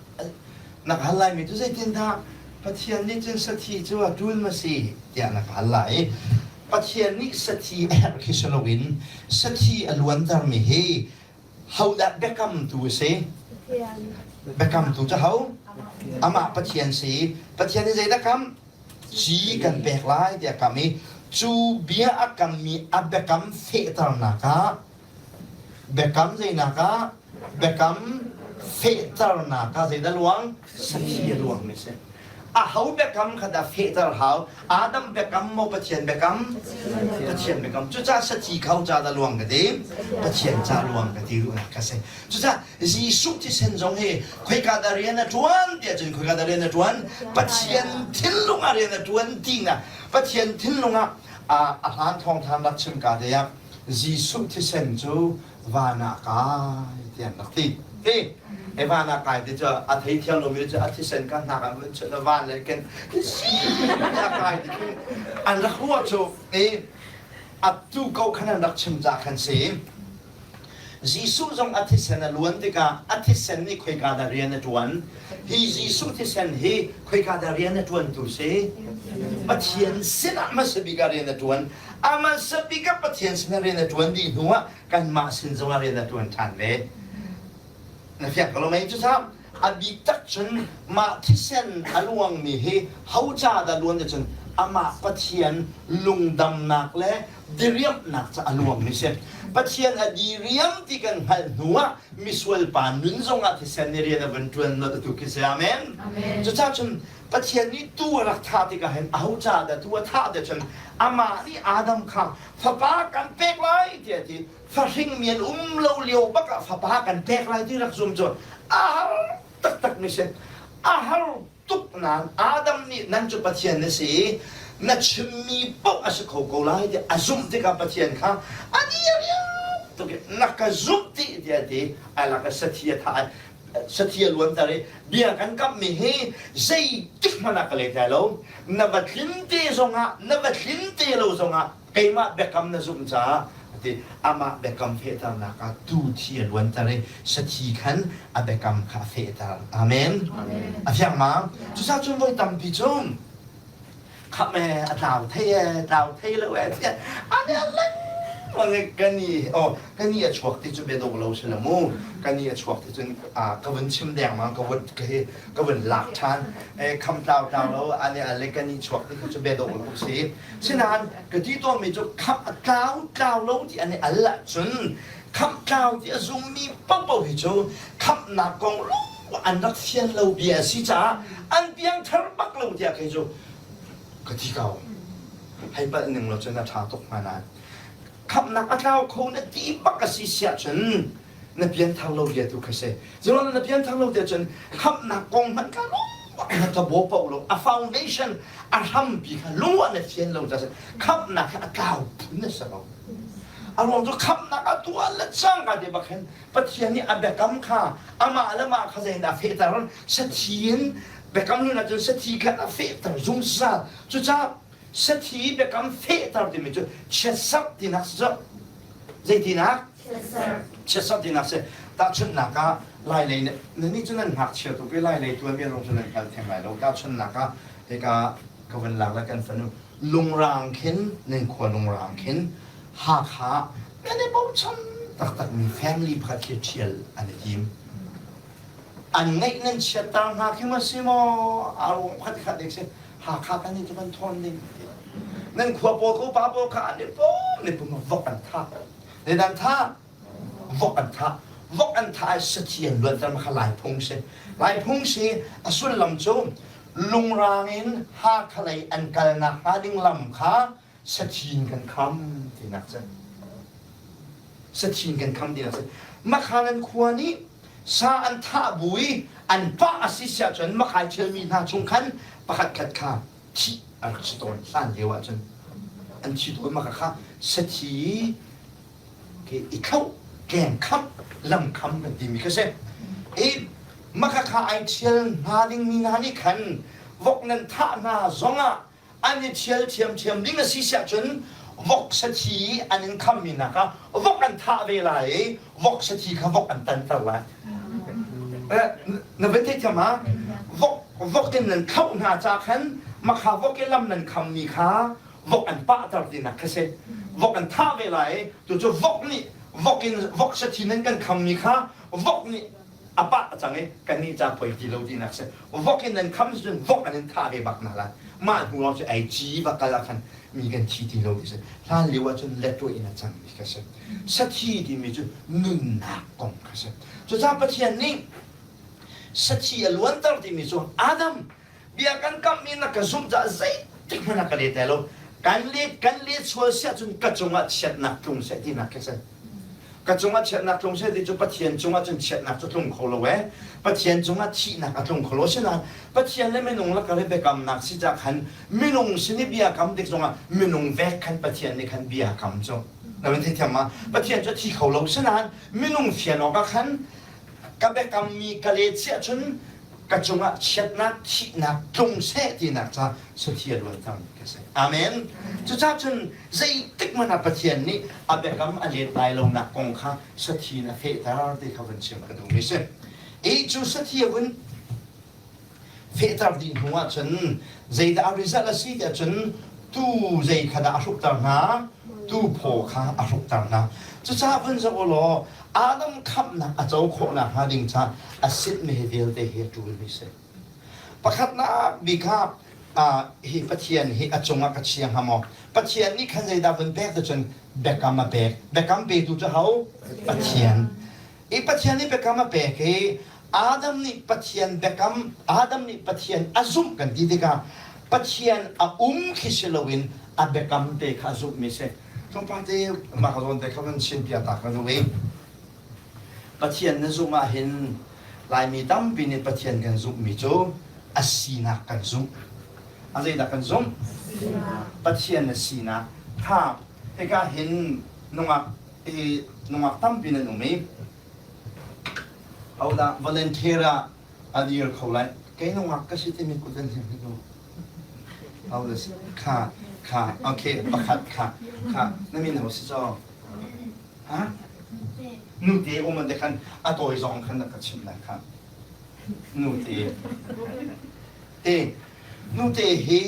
Na ka hal laimi cu zeitindah Pathian nih cun sathi cu a ṭul ma si tiah na ka hal lai. Pathian nih sathi a herh khi si loin sathi a luantermi hi hodah biakamtu a si? Biakamtu cu ho? Amah Pathian si. Pathian nih zeidah kam? Ci kan pek lai tiah kam i cu bia a kammi a biakam fehternak ah biakam zeinak ah biakam fehternak ah zeidah luang sathi a luangmi si aho biakam kha dah fehter hau Adam biakam maw Pathian biakam Pathian biakam cucaah sathi kho ca dah luang ka ti Pathian ca luang ka ti duhnak ka si cucaah Jesuh thisen zong hi khoika dah rian a ṭuan tiah cun khoika dah rian a ṭuan Pathian thinlung ah rian a ṭuan tinak Pathian thinlung ah a hlan thawngtha rak chim ka te ah Jesuh thisen cu van ah kai tiah an rak ti ti e van ah kai ti cu a thei thiam lomi cu a thisen ka hnak an vun chun van le ken a kai ti khin an rak ruah cu e atu ko khan an rak chim ca khan si Jesuh zong a thisen a luan tikah a thisen nih khoika dah rian a ṭuan? Hi Jesuh thisen hi khoika dah rian a ṭuantu si? Pathian sinah hmasa bik ah rian a ṭuan. A hmasa bik ah Pathian sinah rian a ṭuan dih hnuah kanmah sin zongah rian a ṭuan ṭhan ve. Na fiang ko lo mei? Cucaah a bik tak cun mah thisen a luangmi hi ho ca dah luan ti cun amah Pathian lungdamnak le diriamhnak ca a luangmi si. Pathian a diriam ti kan hngalh hnuah misual pa nun zongah thisen nih rian a vun ṭuan not atu khi si. Amen. Cucaah cun Pathian nih tuu a rak thah tikah hin aho ca dah tuu a thah ti cun amah nih Adam kha fapa kan pek lai tiah a ti. Fahringmi an um lo lio bak ah fapa kan pek lai ti rak zum cu a har taktak mi si. A har. tuk nain Adam nih nan cu Pathian na si i na chimmi paoh a si kho ko lai tiah a zumh tikah Pathian kha a diriam tuk i na ka zumh ti tiah a ti. A lak i sathi a thah i sathi a luanter i bia kan kamhmi hi zeitik hmanh ah ka let lai lo. Na va tlin te zongah na va tlin te lo zongah keimah biakam na zumh caah a ti. Amah biakam fehternak ah tuu thi a luanter i sathi khan a biakam kha a fehter. Amen. A fiang ma? Cucaah cun voi tampi cu kham e a tlau thei e tlau thei lo e tiah an i lengmang kan i oh kan i a chuak ti cu bia dawh lo si la mu kan i a chuak ti cun ka vun chim dengmang ka vun ka hi ka vun lak ṭhan e kham tlau tlau lo an i al le kan i chuak ti cu bia dawh lo si sinain ka ti tawnmi cu khamh a tlau tlau lo ti an i al ahcun khamh tlau ti a zummi paohpaoh hi cu khamhnak kong lung an rak fian lo bia a si caah an piangthar bak lo tiah kei cu ka ti ko. Hei palh ning lo cun a ṭha tuk hnga nain khamhnak a tlau kho na ti bak a si siah cun na pianthar lo bia tu kha si. Zeruang na pianthar lo tiah cun khamhnak kong hmanh kha na ka baw paoh lo a foundation a hrampi kha lung ah na fian lo caah khamhnak hi a tlau phun a si lo. A ruang cu khamhnak a tuah le cangka te bak hin Pathian nih a biakam kha amah le mah kha zeiin a fehter sathi in biakam hlun ahcun sathi khan a fehter zungzal. Cucaah sathi biakam fehter timi cu chiatserh tinak si cu. Zeitinak? Chiatserh tinak si. Tahchunhnak ah Lailei nannih cu nan ngakchia tuk i Lailei tuanbia zong cu nan hngal theng lai lo. Tahchunhnak ah hika ka van lak le kan fanu lungrang khin nan khua lungrang khin Hakha nan i bochan taktakmi family pakhat khi ṭhial an i tim. An ngeih nan chiatter hna khi ma si maw? A ruang pakhat khat dek si. Hakha kan i cu kan thawn ding ti. Nan khua pawl ko pa pawl kha an i pum ne pum vok an thah. Ne dan thah? Vok an thah. Vok an thah i sathi an luanter ma kha Lai phung si. Lai phung si a sullam cu lungrang in Hakha lei an kalnak hnga ding lam kha sathin kan kham tinak cu sathin kan kham tinak cu Makhanan khua nih sa an thah bu i an pah a si siah cun makhai ṭhialmi hna chung khan pakhat khat kha thih a rak si tawn hlan lio ahcun an thi tawn maka kha sathi ke i thloh keng kham lam kham kan timi kha si i maka kha ai ṭhial hna dingmi hna nih khan vok nan thah hna zongah an i ṭhial ṭhiamṭhiam ding a si siah cun vok sathi an in khammi nak ah vok an thah ve lai i vok sathi kha vok an tanter lai. Na van theithiam ha? Vok vok in nan khauh hna ca khan makha vok i lam nan khammi kha vok an pahter tinak kha si. Vok an thah ve lai i tu cu vok nih vok in vok sathi nan kan khammi kha vok nih a pah a cang i kannih ca poi ti lo tinak si vok in nan kham cun vok an in thah ve bak hna lai mah hnu lawng cu ei ci va kal ah khan mi kan thi ti lo ti si hlan lio ah cun lettuah in a cang mi kha si sathi timi cu nunnak kong kha si cucaah Pathian nih sathi a luanter timi cu Adam bia kan kamhmi na ka zumh caah zeitik hmanh ah ka let lai lo kan let kan let sual siah cun ka cungah chiatnak tlung seh tinak khi si ka cungah chiatnak tlung seh ti cu Pathian cungah cun chiatnak cu tlung kho lo ee Pathian cungah thihnak a tlung kho lo asinain Pathian le minung lakar i biakamnak si cah khan minung sin i bia kam tik zongah minung vek khan Pathian nih khan bia kam cu na van theithiam ma Pathian cu a thi kho lo sinain minung fian awkah khan ka biakammi ka let siah cun ka cungah chiatnak thihnak tlung seh tinak ca sathi a luan cang ka si. Amen. Cucaah cun zeitik hmanh ah Pathian nih a biakam a let lai lonak kong kha sathi in a fehter ti kha vun chim ka duhmi si. I cu sathi a vun fehter dih hnu ah cun zeidah a result a si tiah cun tu zei kha dah a hrukter hna? Tu phaw kha a hrukter hna. Cucaah vun zoh u law Adam khamhnak a co khawh nakhnga ding ca a sitmi hi vialte hi a ṭulmi si. Pakhatnak bik ah hi Pathian hi a cungah ka chia hnga maw? Pathian nih khan zeidah vun pek cun biakam a pek. Biakam petu cu ho? Pathian. I Pathian nih biakam a pek i Adam nih Pathian biakam Adam nih Pathian a zumh kan ti tikah Pathian a um khi si loin a biakam te kha a zumhmi si. Tlawmpal te mah ka zawn te kha van chin piak ta ka duh i Pathian na zumh ah hin Laimi tampi nih Pathian kan zumhmi cu A sinak kan zumh. A zeidah kan zumh? Pathian a sinak. Kha hika hin nungak i nungak tampi nan um i hodah volunteer ah a dir kho lai. Kei nungak ka si timi kut an hlim hnik Ho si? Kha kha okay pakhat kha kha na min ho si caw? Ha? Nute um an te khan a tawi zong khan na ka chimh lai kha. Nute. Te nute hi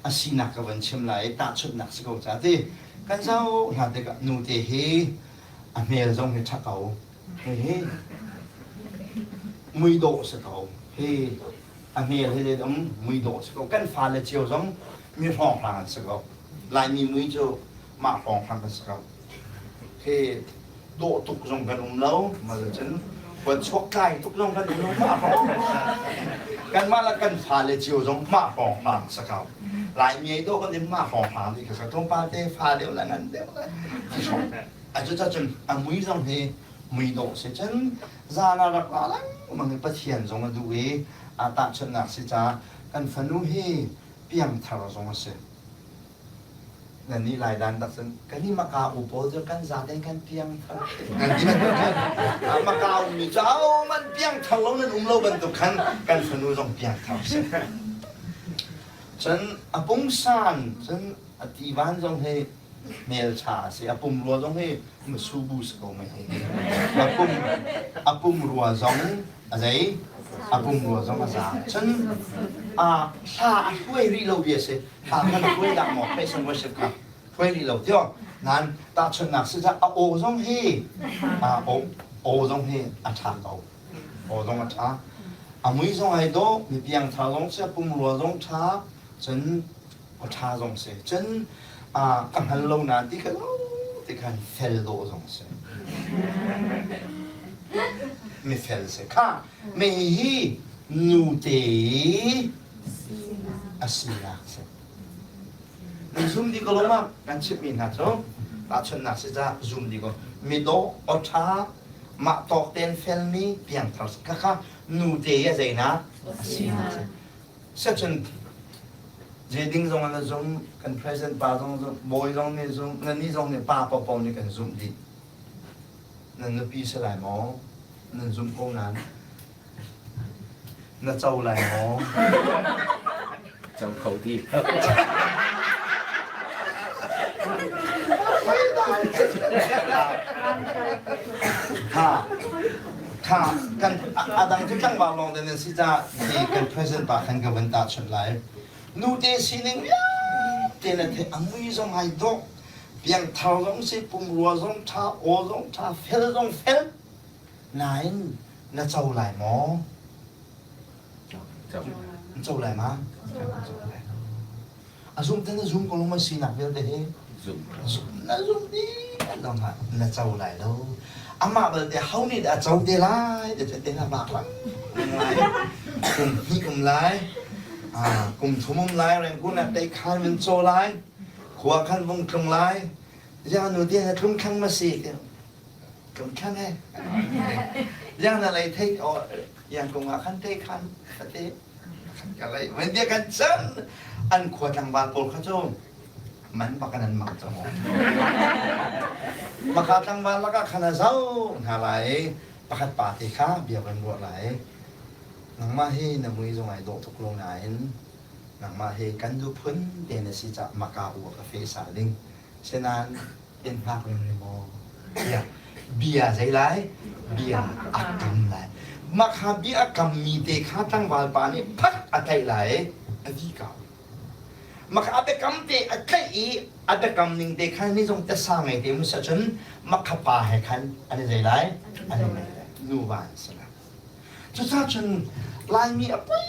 a sinak ka van chim lai tahchunhnak si ko ca ti kan zoh hna tikah nute hi a hmel zong hi ṭha ko hihi muidawh si ko hi a hmel hi zei um muidawh si ko kan fale cio zong mi hrawnghrang an si ko Laimi mui cu mah hrawnghrang kan si ko Hi dawh tuk zong kan um lo, cun chuak tlai tuk zong kan um lo, mah hrawng. Kanmah le kan fale cio zong mah hrawng hlang sa ko. Laimi ei dawh kan in mah hrawng hlang ti ka sa tlawmpal te fa deuh le ngan deuh le ti hrawng. A cu cun a mui zong hi mui dawh si cun zan ah rak la lengmang i Pathian zong a duh i a tahchunhnak si ca kan fanu hi piangthar zong a si. Nannih Laidan tak cun kan i Maka u pawl cu kan zaten kan piangthar nan ti bantuk khan Maka ummi cu ahohmanh piangthar lo nan um lo bantuk khan kan fanu zong piangthar si. Cun a pungsan cun a tivan zong hi hmelṭha a si a pumrua zong hi masubu si ko mei hi a pum a pumrua zong a zei a pumrua zong a za cun a hla a hluai rih lo bia si hla kha na hluai dah maw praise and worship kha hluai rih lo tio nan tahchunhnak si a aw zong hi a aw zong hi a ṭha ko aw zong a ṭha a mui zong ai dawh mi piangthar zong si a pumrua zong ṭha cun aw ṭha zong si cun ka hngal lo na ti kha ti khan fel dawh zong si mi fel si kha mi hi nute a sinak si nan zum dih ko lo ma kan chimhmi hna cu tahchunhnak si ca zum dih ko mi dawh aw ṭha mah tawk tein felmi piangthar si kha kha nute a zeinak a sinak si Second, Jeding zong an zum, kan president pa zong zum, bawi zong nih zum, nan zong nih pa paohpaoh nih kan zumh dih. Nan nupi si lai maw? Nan zumh ko nan. Na co lai maw? Co kho ti. Ha. Kha kan a dang cu tlangval lawng te nan si caah ti kan president pa khan ka van tahchunh lai. Nute sining vialte na theih a mui zong ai dawh piangthar zong si pumrua zong ṭha aw zong ṭha fel zong fel nain na co lai maw? Co. Na co lai ma? Co lai. A zum te na zum ko lo sinak vialte hi na zum dih lo ma na co lai lo. Amah belte ho nih dah a co te lai te te na bak lang lai. Kum hnih um lai. Kum thum um lai rengkun ah tei khan min co lai. Khua khan vung tlung lai. Ya nu te na tlung thlang ma si te. Tlung thlang he. Yang na lei thei o yang kung ah khan te khan te Kan bia kan cang an khua tlangval pawl kha cu man bak an mang cang. Maka tlangval lakah khan a zoh hna lai pakhat pa te kha bia kan ruah lai. Nangmah hi na mui zong ai dawh tuk lo nain nangmah hi kan duh phun te na si cah maka u ka fe sal ding. Senain in hngak ring maw? Bia bia zei lai? Bia a kam lai. Mah kha bia a kammi te kha tlangval pa nih phat a tlaih lai a vi kau. Mah kha a biakam te a tlaih i a biakam ning te khan ni zong tasa ngei te mun cun mah kha pa he khan an i zei lai? An i ngei lai. Nuva an si lai. Cucaah cun Laimi a poi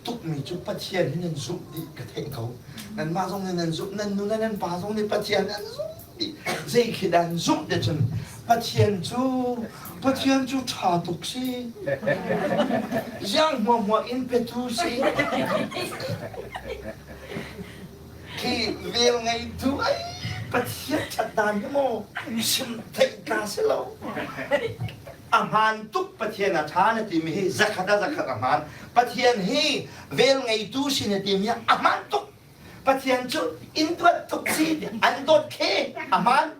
tukmi cu Pathian hi nan zumh dih ka theih ko. Nanmah zong nih nan zumh, nan nu le nan pa zong nih Pathian an zumh dih. Zei khi dah an zumh te cun Pathian cu Pathian cu ṭha tuk si. Ziang hmuahhmuah in petu si. Khi vel ngeitu ai Pathian ṭhat dan hi maw sim theih ka si lo. A hmaan tuk Pathian a ṭha na timi hi zakhat ah zakhat a hmaan. Pathian hi vel ngeitu si na timi ah a hmaan tuk. Pathian cu in duat tuk si an dawt khe a hmaan.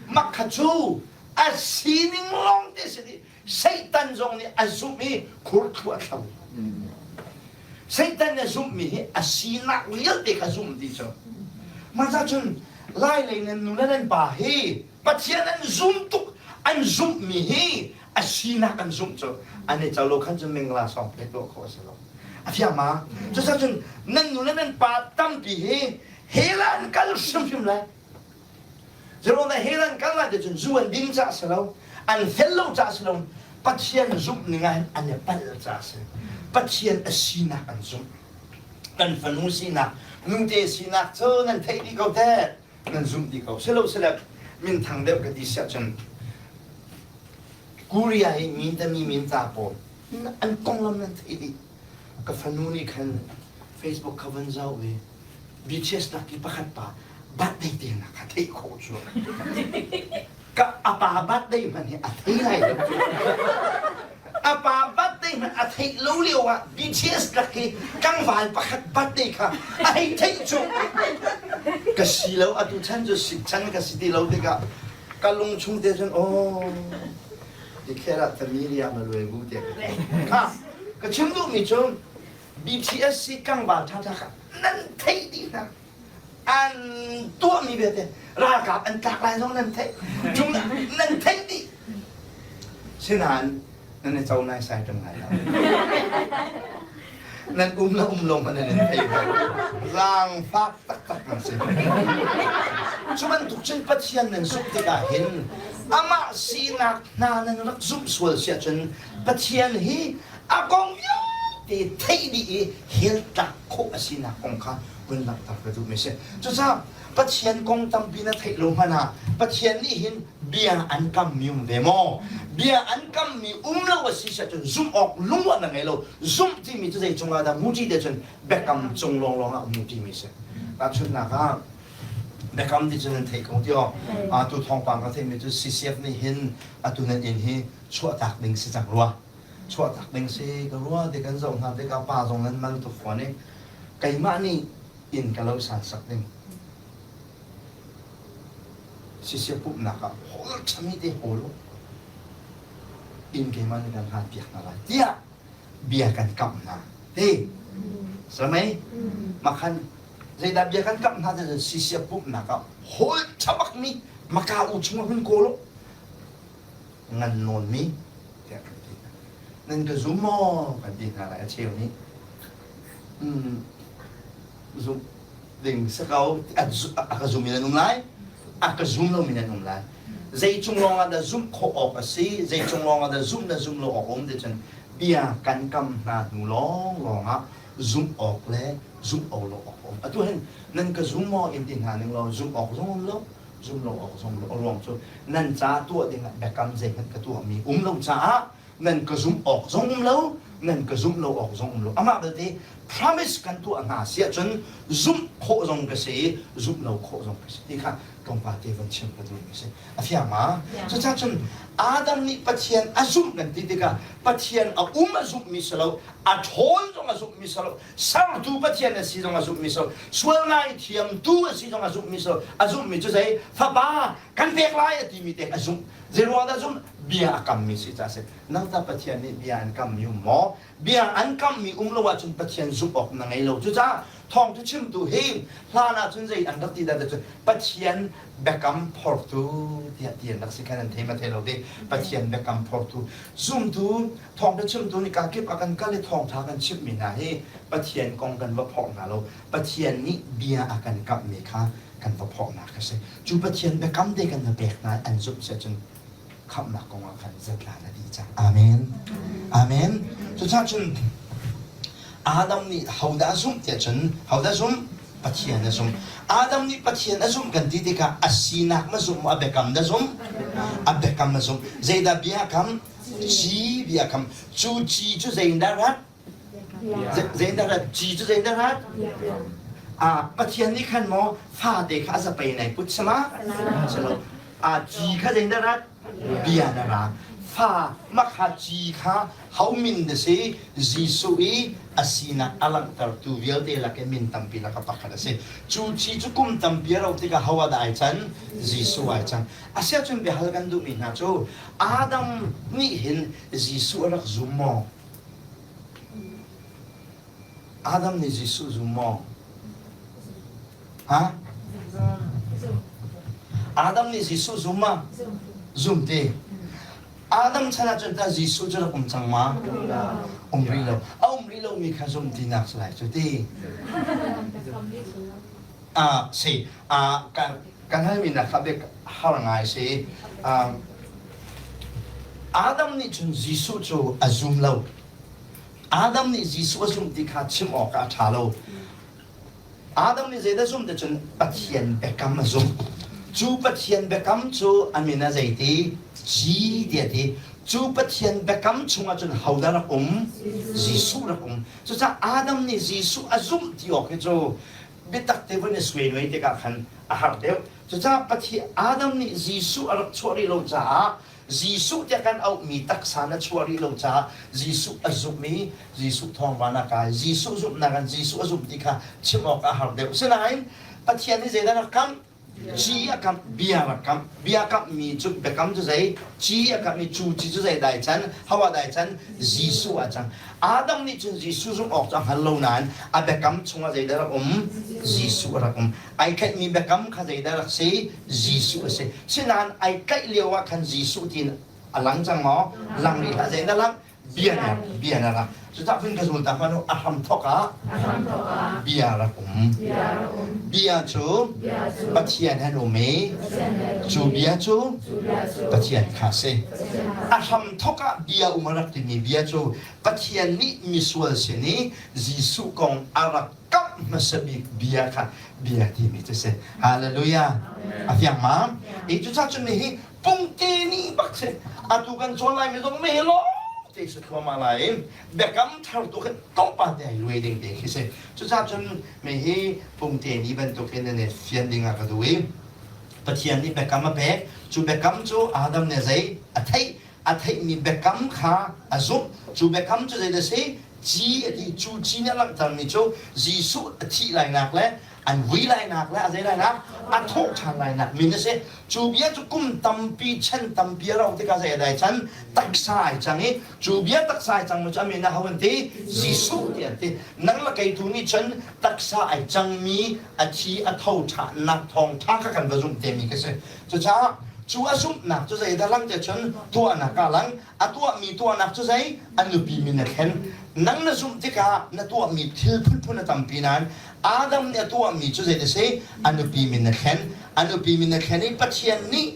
Mak kha cu a sining lawng te si dih. Satan zong nih a zumh i khurthlu a thlo. Satan nih a zumhmi hi a sinak vialte kha zumh ti cu. Mah cun Lai lei nan nu le nan pa hi Pathian an zum tuk an zumhmi hi a sinak an zumh cu an i co lo khan cun mingla sawng pe tuah khawh a si lo. A fiang ma? Cucaah nan nu le nan pa tampi hi hell ah an kal hrimhrim lai. Zeruang dah hell an kal lai ti cun zu an din caah si lo, an fel lo caah si lo, Pathian zumh ning ah hin an i palh caah a si. Pathian a sinak an zumh. Kan fanu sinak, nute sinak cu nan theih dih ko teh. Nan zumh dih ko. Silo sile minthang deuh ka ti siah cun Korea hi min tami min ca pawl an konglam nan theih dih. Ka fanu nih khan Facebook kha van zoh i BTS nak i pakhat pa birthday te na kha theih khawh cu. Ka a pa birthday hmanh hi a thei lai lo. A pa birthday hmanh a theih lo lio ah BTS lak hi tlangval pakhat birthday kha a hei theih cu. Ka si lo atu chan cu sik chan ka si ti lo tikah ka lung chung te cun aw tikher ah familia ma luai bu te ka ti. Kha ka chim duhmi cu BTS hi tlangval ṭhaṭha kha nan theih dih hna. An tuahmi vialte ralkap an tlak lai zong nan theih. Cung nan theih dih. Sinain nan i co naisai ṭung lai lo. Nan um le um lo hmanh nan in thei lo. Zaangfak taktak nan si. Cu bantuk cun Pathian nan zumh tikah hin amah sinak hna nan rak zumh sual si ahcun Pathian hi a kong vialte theih dih i heltlak khawh a sinak kong kha hun langhter ka duhmi a si. Cucaah Pathian kong tampi na theih lo hmanh ah Pathian nih hin bia an kammi um ve maw? Bia an kammi um lo a si cun zumh awk lungruah na ngei lo. Zumh timi cu zei cungah dah muṭi te cun biakam cung lawnglawng ah muṭi mi a si. Tahchunhnak ah biakam ti cu nan theih ko ti aw. Atu thawngpang ka theihmi cu CCF nih hin atu nan inn hi chuahtak ding si cang rua chuahtak ding si ka rua ti kan zoh hna tikah pa zong nan mal tuk fawn i keimah nih inn ka lo san sak ding sisia pumhnak ah hawl ṭhami te hawl u inn keimah nih kan hlan piak hna lai tiah bia kan kamh hna ti samei makhan zeidah bia kan kamh hna ti sisia pumhnak ah hawl ṭhabak mi maka u chung ah hun kawl u ngan nawnmi tiah kan ti hna. Nan ka zum maw kan ti hna lai a cheu nih. Zumh ding si ko a ka zum in an um lai a ka zum lomi nan um lai zei cung lawng ah dah zumh khawh awk a si zei cung lawng ah dah zumh le zumh lo awk um ti cun bia kan kam hna hnu lawng lawng ah zumh awk le zumh awk lo awk um atu hin nan ka zum maw in ti hna ning law zumh awk zong um lo zum lo awk zong a ruang cu nan ca tuah dingah biakam zeihmanh ka tuahmi um lo caah nan ka zumh awk zong um lo nan ka zumh lo awk zong um lo amah belte promise kan tuah hna si ahcun zumh khawh zong ka si i zumh lo khawh zong ka si ti kha tlawmpal te van chim ka duhmi si a fiang ma cucaah cun Adam nih Pathian a zumh kan ti tikah Pathian a um a zumhmi si lo a ṭhawn zong a zumhmi si lo sertu Pathian a si zong a zumhmi si sual ngaithiamtu a si zong a zumhmi si a zumhmi cu zei fapa kan pek lai a timi te a zumh zei ruang dah zumh bia a kammi si ca si nang ta Pathian nih bia an kammi um maw bia an kammi um lo ahcun Pathian zumh awk na ngei lo cucaah thawngtha chimtu hi hlan ahcun zei an rak ti dah cun Pathian biakam phortu tiah ti an rak si khan an thei ma thei lo te Pathian biakam phortu zumtu Thawngṭha chimtu nih kakip a kan kal i thawngṭha kan chimhmi hna hi Pathian kong kan va phorh hna lo. Pathian nih bia a kan kamhmi kha kan va phorhnak a si. Cu Pathian biakam te kan va pek hna i an zumh si ahcun khamhnak kong ah khan zatlan a dih cang. Amen. Amen. Cucaah cun Adam nih hodah a zumh tiah cun hodah zumh? Pathian a zumh. Adam nih Pathian a zumh kan ti tikah a sinak ma zumh maw a biakam dah zumh? A biakam a zumh. Zeidah bia kam? Ci bia kam. Cu ci cu zeidah rat? Zeidah rat? Ci cu zeidah rat? Ah, Pathian nih khan maw fate kha a zapei nai put sama? Salo. Ah, ci kha zeidah rat? Bia na ra. Fa makha ci kha ho min na si? Jesuh i a sinak a langhtertu vialte lak i min tampi lak a pakhat a si. Cu ci cu kum tampi a rauh tikah ho ah dah ai can? Jesuh ai cang. Asiahcun biahal kan duhmi hna cu Adam nih hin Jesuh a rak zum maw? Adam nih Jesuh zum maw? Ha? Adam nih Jesuh zum ma? Zum ti. Adam chan ahcun tah Jesuh cu rak um cang ma? Um rih lo. A um rih lomi kha zum tinak si lai cu ti. Ah, si. Ah, kan kan halmi na kha bik har ngai si. Ah, Adam nih cun Jesuh cu a zum lo. Adam nih Jesuh a zumh ti kha chim awkah a ṭha lo. Adam nih zeidah zumh ti cun Pathian biakam a zumh. Cu Pathian biakam cu a min a zeiti? Ci tiah a ti. Cu Pathian biakam chungah cun hodah rak um? Jesuh rak um. Cucaah Adam nih Jesuh a zumh ti awk hi cu biatak te vun i suainuai tikah khan a har deuh. Cucaah Pathian Adam nih Jesuh a rak chuah rih lo caah Jesuh tiah kan auhmi taksa na chuah rih lo caah Jesuh a zumh i Jesuh thawng van a kai. Jesuh zumhnak in Jesuh a zumh ti kha chim awk a har deuh. Sinain Pathian nih zeidah rak kamh? Ci a kamh, bia rak kamh. Bia kamhmi cu biakam cu zei? Ci a kamh i cu ci cu zei dai can? Ho ah dai can? Jesuh ah cang. Adam nih cun Jesuh zumh awk cu a hngal lo nain a biakam chungah zeidah rak um? Jesuh a rak um. Ai tlaihmi biakam kha zeidah rak si? Jesuh a si. Sinain ai tlaih lio ah khan Jesuh tiin a lang cang maw? Lang rih hlah. Zeidah lang? Bia na bia na rak. Cucah cun ka zul ta hmanh u a hramthawk ah bia rak um. Bia cu Pathian han um i cu bia cu Pathian kha si. A hramthawk ah bia um a rak timi bia cu Pathian nih misual sin i Jesuh kong a rak kamh hmasa bik bia kha bia timi cu si. Hallelujah. A fiang ma? I cucah cun hi pungte ni bak si. Atu kan cawn lai mi zong me lo te si thluahmah lai. Biakam thar tu khan tlawmpal te ai luai ding te khi si. Cucah cun me hi pungte ni bantukin nan i fian ding ah ka duh i Pathian nih biakam a pek. Cu biakam cu Adam nih zei a theih a theihmi biakam kha a zumh. Cu biakam cu zeidah a si? Ci a ti. Cu ci nih a langhtermi cu Jesuh a thih lainak le an vui lainak le a zei lainak a thawh ṭhan lainak min a si. Cu bia cu kum tampi chan tampi a rauh tikah zei a dai chan taksa ai cang i cu bia taksa ai cangmi cu a min aho an ti? Jesuh ti an ti. Nang le kei tu nih cun taksa ai cangmi a thi a tho ṭhannak thawngṭha kha kan va zumh temi ka si. Cucaah cu a zumhnak cu zeidah lang te cun tuahnak ah lang a tuahmi tuahnak cu zei a nupi min a thlen nang na zumh tikah na tuahmi thil phunphun a tampi nain Adam nih a tuahmi cu zei si a nupi min a thlen a nupi min a thlen i Pathian nih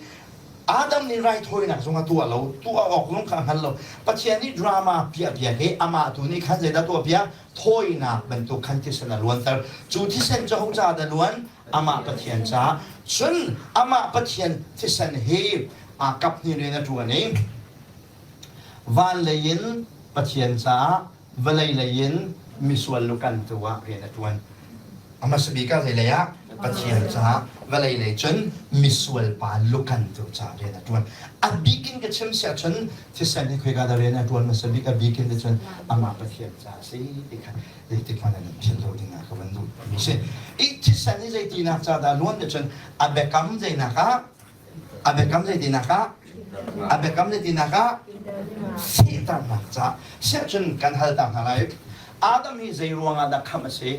Adam nih raithawinak zong a tuah lo tuah awk zong kha a hngal lo Pathian nih drama piah piak i amah tu nih khan zeidah tuah piak thawinak bantuk khan thisen a luanter cu thisen cu ho ca dah luan amah Pathian caah cun amah Pathian thisen hi aa kap hni rian a ṭuan i van lei in Pathian caah vawlei lei in misual lukantu ah rian a ṭuan. A hmasa bik ah zeilei ah Pathian caah vawlei lei cun misual pa lukantu caah rian a ṭuan. A bik in ka chim siah cun thisen hi khoika dah rian a ṭuan hmasa bik a bik in te cun amah Pathian caah a si ti kha zeitik hmanh ah nan philh lo ding ah ka van duh mi si. I thisen hi zeitinak ca dah luan te cun a biakam zeinak ah a biakam zeitinak ah a biakam zeitinak ah fehternak ca siah cun kan hal ta hna lai Adam hi zei ruang ah dah khamh a si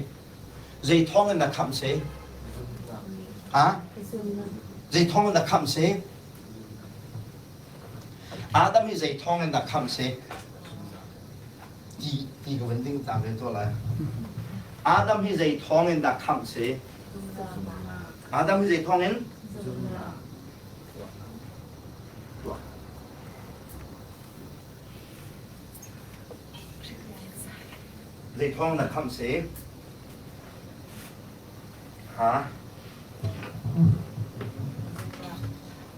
zei thawng in dah khamh si ha zei thawng in dah khamh si Adam hi zei thawng in dah khamh si Ti ti ka van ding ta ve tuah lai. Adam hi zei thawng in dah khamh si? Adam hi zei thawng in? Zei thawng dah khamh si? Ha?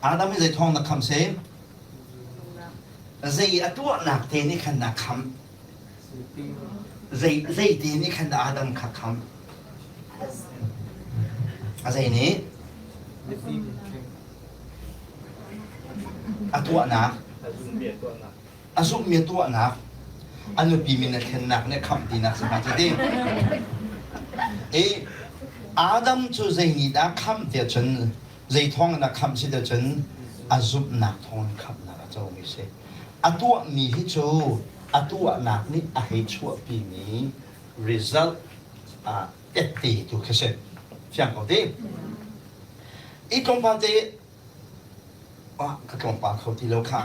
Adam hi zei thawng dah khamh si? Zei a tuahnak te nih khan a khamh. Zei zei te nih khan Adam kha khamh. A zei nih? A tuahnak. A zumhmi a tuahnak, a nupi min a thlennak nih khamh tinak si hnga cu ti. I Adam cu zei nih dah khamh tiah cun zei thawng in dah khamh si tiah cun a zumhnak thawng in khamhnak a comi si. A tuahmi hi cu a tuahnak nih a hei chuahpimi result ah tette tu khi si. Fiang ko ti. I tlawmpal te ah ka tlawmpal kho ti lo kha.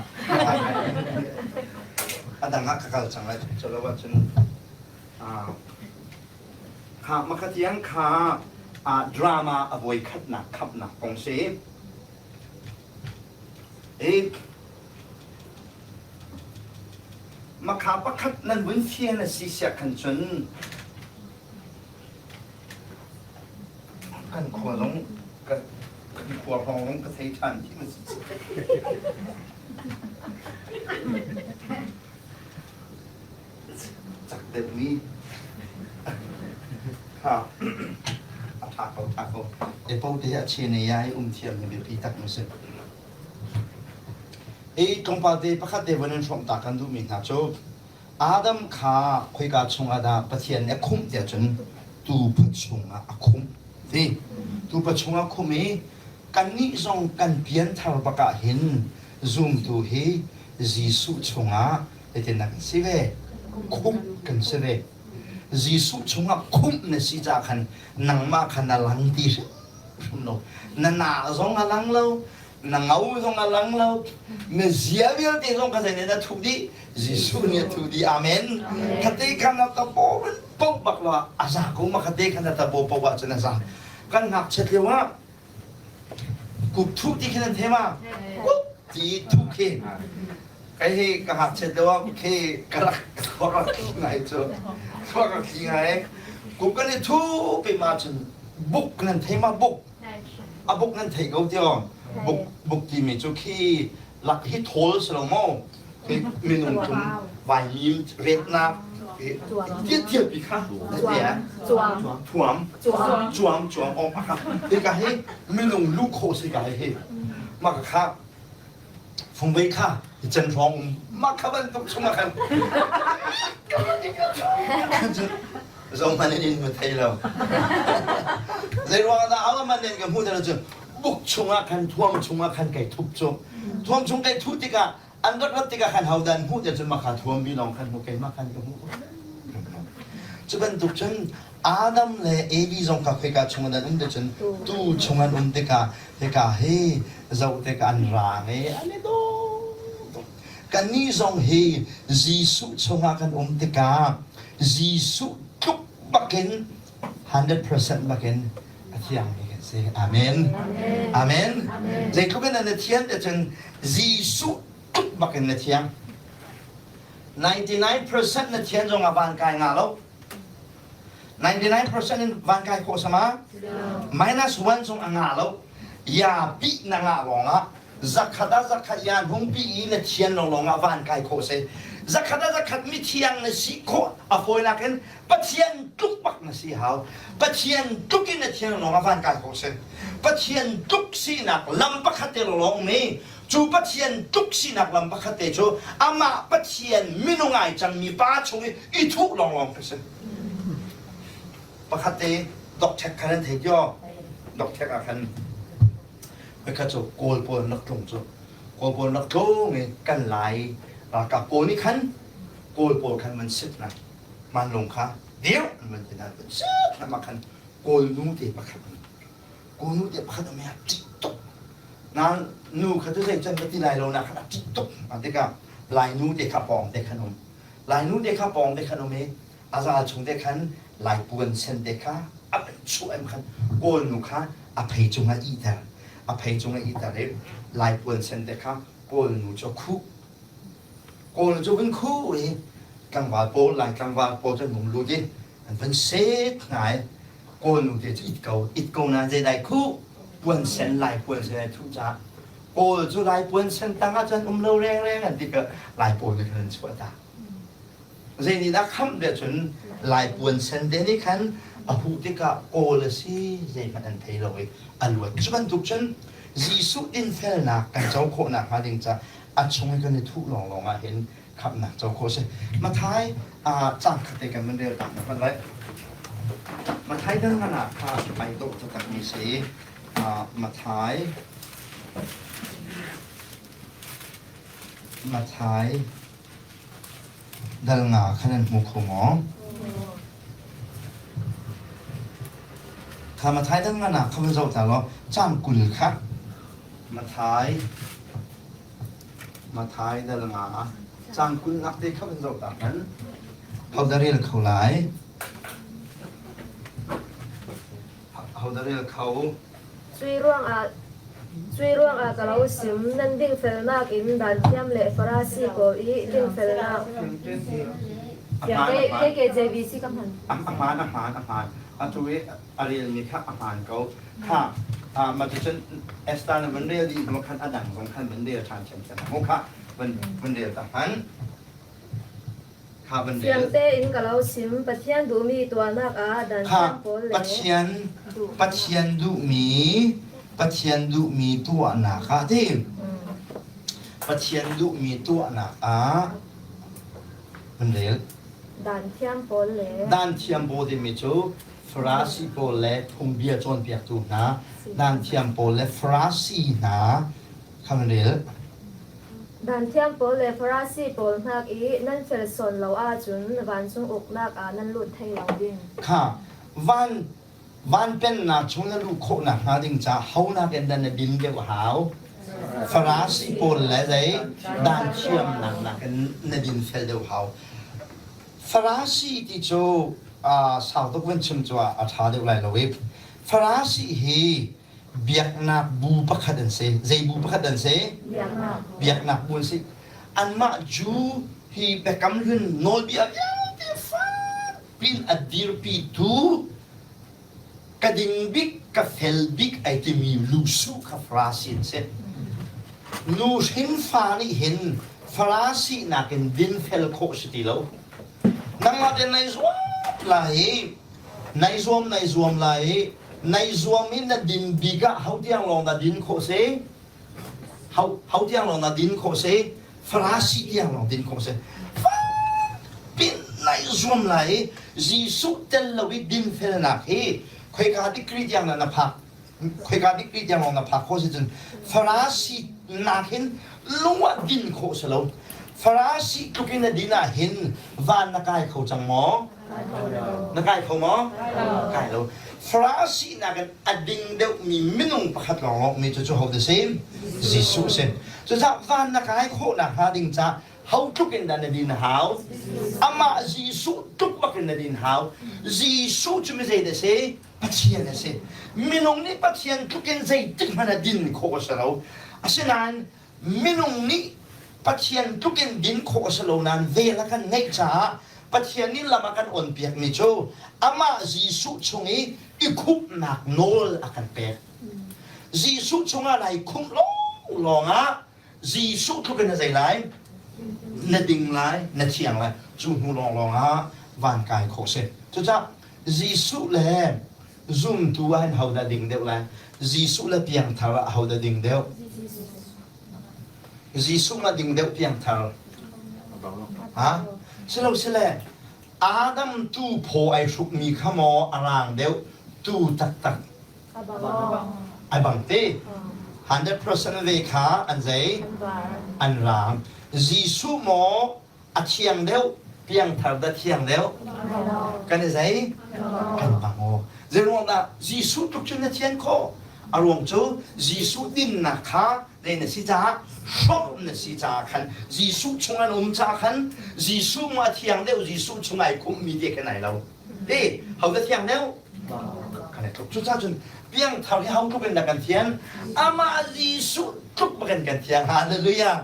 A dang ah ka kal cang lai. Cu lo ahcun kha makatiang kha drama a voi khatnak khamhnak kong si. I makha pakhat nan vun fian a si siah khan cun Kan khua zong kan khua hrawng zong ka thei ṭhan ti ma si. Cak deuhmi kha a ṭha ko ṭha ko. Epo te a chen i ai um thiam hi biapi tak mu si. I tlawmpal te pakhat te von in hrawmh ta kan duhmi hna cu Adam kha khoika chungah dah Pathian nih a khumh tiah cun tuufa chungah a khumh ti. Tuufa chungah khumh i kannih zong kan pianthar bak ah hin zumtu hi Jesuh chungah zeitindah kan si ve? Khumh kan si ve. Jesuh chungah khumh na si caah khan nangmah kha na lang ti hrimhrim lo. Na na zong a lang lo, na ngo zong a lang lo na zia vialte zong ka zei na thuh dih Jesuh nih a thuh dih amen khate khan na ta po po bak lo a za ko ma khate khan na ta po po ah cun a za kan ngakchiat lio ah kup thuh ti khin an the ma kup ti thuh khi kai hi ka ngakchiat lio ah khi ka rak rak ngai cu rak thli ngai kup kan i thu pe ma cun buk nan thei ma buk A buk nan thei ko tiang. Buk buk timi cu khi lak hi thawl si lo maw? Khi minung thum vaimim retnak tiat tiat pi kha thuam cuam cuam om kha hika hi minung lu kho si ka hi mah kha fungvei kha i cen hrawng um mah kha bantuk chungah khan zohman in in mu thei lo zei ruangah dah awa man in ka hmuh te cun buk chungah khan thuam chungah khan kai thup cu thuam chung kai thuh tikah an rat rat tikah khan hodan hmuh te cun makha thuam bi lawng khan hmu keimah khan ka hmuh cu bantuk cun Adam le Evi zong kha khoika chung an um te cun tu chung an um tikah hika hi zoh tikah an raang i an i dawh tuk. Kannih zong hi Jesuh chungah kan um tikah Jesuh tluk bakin 100% bakin a thiangmi kan si. Amen. Amen. Zeitluk in na thian te cun Jesuh tluk bakin na thiang. 99% na thian zong ah van kai nga lo. 99% in van kai khawh sama minus 1 zong a ngah lo ya pi na ngah lawng ah zakhat ah zakhat ya hung pi i na thian lo lawng ah van kai khawh si zakhat ah zakhat mi thiang na si khawh a fawinak in Pathian tluk bak na si hau Pathian tluk in na thian lawng ah van kai khawh si Pathian tluk sinak lam pakhat te lawng mi cu Pathian tluk sinak lam pakhat te cu amah Pathian minung ai cangmi pa chung i i thuh lawnglawng khi si. Pakhat te dokṭhek khan an thei tio. Dokṭhek ah khan kha cu Kawl pawl an rak tlung cu. Kawl pawl an rak tlung i kan Lai ralkap pawl nih khan Kawl pawl khan van sit hna. Manlung kha dir an van ti hna. Van sit hna mah khan Kawl nu te pakhat Kawl nu te pakhat a mea ṭih tuk. Nain nu kha cu zei can ka ti lai lo na khan a ṭih tuk. Tikah Lai nu te kha pawng te khan um. Lainu te kha pawng te khan um i a zal chung te khan Lai puan sen te kha a van chuah em khan Kawl nu kha a phei cung ah ihter. A phei cung ah ihter i Lai puan sen te kha Kawl nu cu a khuh. Kawl nu cu vun khuh i tlangval pawl Lai tlangval pawl cu an hung lut i an van set hna i Kawl nu te cu it ko it ko nain zeidai khuh puan sen Lai puan sen ai thuh caah Kawl cu Lai puan sen tang ah cun um lo rengreng an ti ka Lai pawl nih khan an chuah ta. Zei nih dah khamh bia cun Lai puan sen te nih khan a huh tikah Kawl a si zeihmanh an thei lo i a luat. Cu bantuk cun Jesuh dinfelnak kan co khawh nakhnga ding ca. A chung i kan i thuh lawnglawng ah hin khamhnak co khawh a si. Mathai cang khat te kan van rel ta hna lai. Mathai dal ngan ah kha ai dawh taktakmi si. Mathai Mathai dal nga kha nan hmu kho maw? Kha Mathai dal nga nak kha van zoh ta law cang 20 kha Mathai Mathai dal nga cang 20 nak te kha van zoh ta hmanh. Ho dah rel kho lai? Ho dah rel kho? Cui ruangah Cui ruangah ka lo sim, nan dingfelnak in danthiam le Farasi pawl i dingfelnak KKJVC ka hman. A hmaan, a hmaan, a hmaan. Atu i a relmi kha a hmaan ko. Kha, mah cucun Esther na van rel dih hnu khan a dang zong khan van rel ṭhan ṭhiamṭhiam. Mu kha van van rel ta hman. Kha van rel. Fiang tein ka lo sim, Pathian duhmi tuahnak ah danthiam pawl le Pathian Pathian duhmi Pathian duhmi tuahnak ah ti Pathian duhmi tuahnak ah van rel. Danthiam pawl le Danthiam pawl timi cu Farasi pawl le phungbia cawnpiaktu hna danthiam pawl le Farasi hna kha van rel. Danthiam pawl le Farasi pawl hnak i nan fel sawn lo ahcun vancung uknak ah nan lut thai lo ding. Kha van van pennak chung na luh khawh nakhnga ding caah honak in dah na din deuh hau? Farasi pawl le zei danthiamnak nakin na din fel deuh hau. Farasi ti cu sau tuk van chim cu a ṭha deuh lai lo i Farasi hi biaknak bu pakhat an si. Zei bu pakhat an si? Biaknak bu an si. Anmah Jew hi Biakam Hlun nawlbia vialte fakpin a dirpitu ka ding bik, ka fel bik ai timi lusu kha Farasi an si. Nu hrinfa nih hin Farasi nakin dinfel khawh si ti lo. Nangmah te nai zuam lai i nai zuam nai zuam lai i nai zuam i na din bik ah ho tiang lawng dah din khawh si? Ho, ho tiang lawng dah din khawh si? Farasi tiang lawng din khawh si. Pin nai zuam lai i Jesuh tel lo i dinfelnak hi khoika degree tiang dah na phak? Khoika degree tiang lawng na phak khawh si cun Farasi nak hin lung ah din khawh si lo. Farasi tluk in na din ah hin van na kai kho cang maw? Na kai kho maw? Kai lo. Farasi nakin a ding deuhmi minung pakhat lawnglawng mi cu cu ho dah si? Jesuh si. Cucaah van na kai khawh nakhnga ding ca ho tluk in dah na din hau? Amah Jesuh tluk bak in na din hau. Jesuh cu mi zei dah si? Pathian a si. Minung nih Pathian tluk in zeitik hmanh ah din khawh a si lo. Asinain minung nih Pathian tluk in din khawh a si lo nain vel a kan ngeih caah Pathian nih lam a kan onpiakmi cu amah Jesuh chung i i khumhnak nawl a kan pek. Jesuh chungah nai khumh lawnglawng ah Jesuh tluk in na zei lai? Na ding lai, na thiang lai. Cu hnu lawnglawng ah van kai khawh si. Cucaah Jesuh le zumtu ah hin hodah ding deuh lai? Jesuh le piangthar ah hodah ding deuh? Jesuh ma ding deuh piangthar? Ha? Silo sile Adam tu phaw ai hrukmi kha maw a rang deuh tu taktak ai bang te 100% ve kha an zei an rang Jesuh maw a thiang deuh piangthar dah thiang deuh kan i zei kan bang aw zeiruang dah Jesuh tluk cun na thian khawh a ruang cu Jesuh dinnak kha zei na si caah hrawmh na si caah khan Jesuh chung an um caah khan Jesuh mu a thiang deuh Jesuh chung ai khumhmi te khan ai lo ti ho dah thiang deuh kan i tluk cucaah cun piangthar hi ho tluk in dah kan thian amah Jesuh tluk bakin kan thiang hallelujah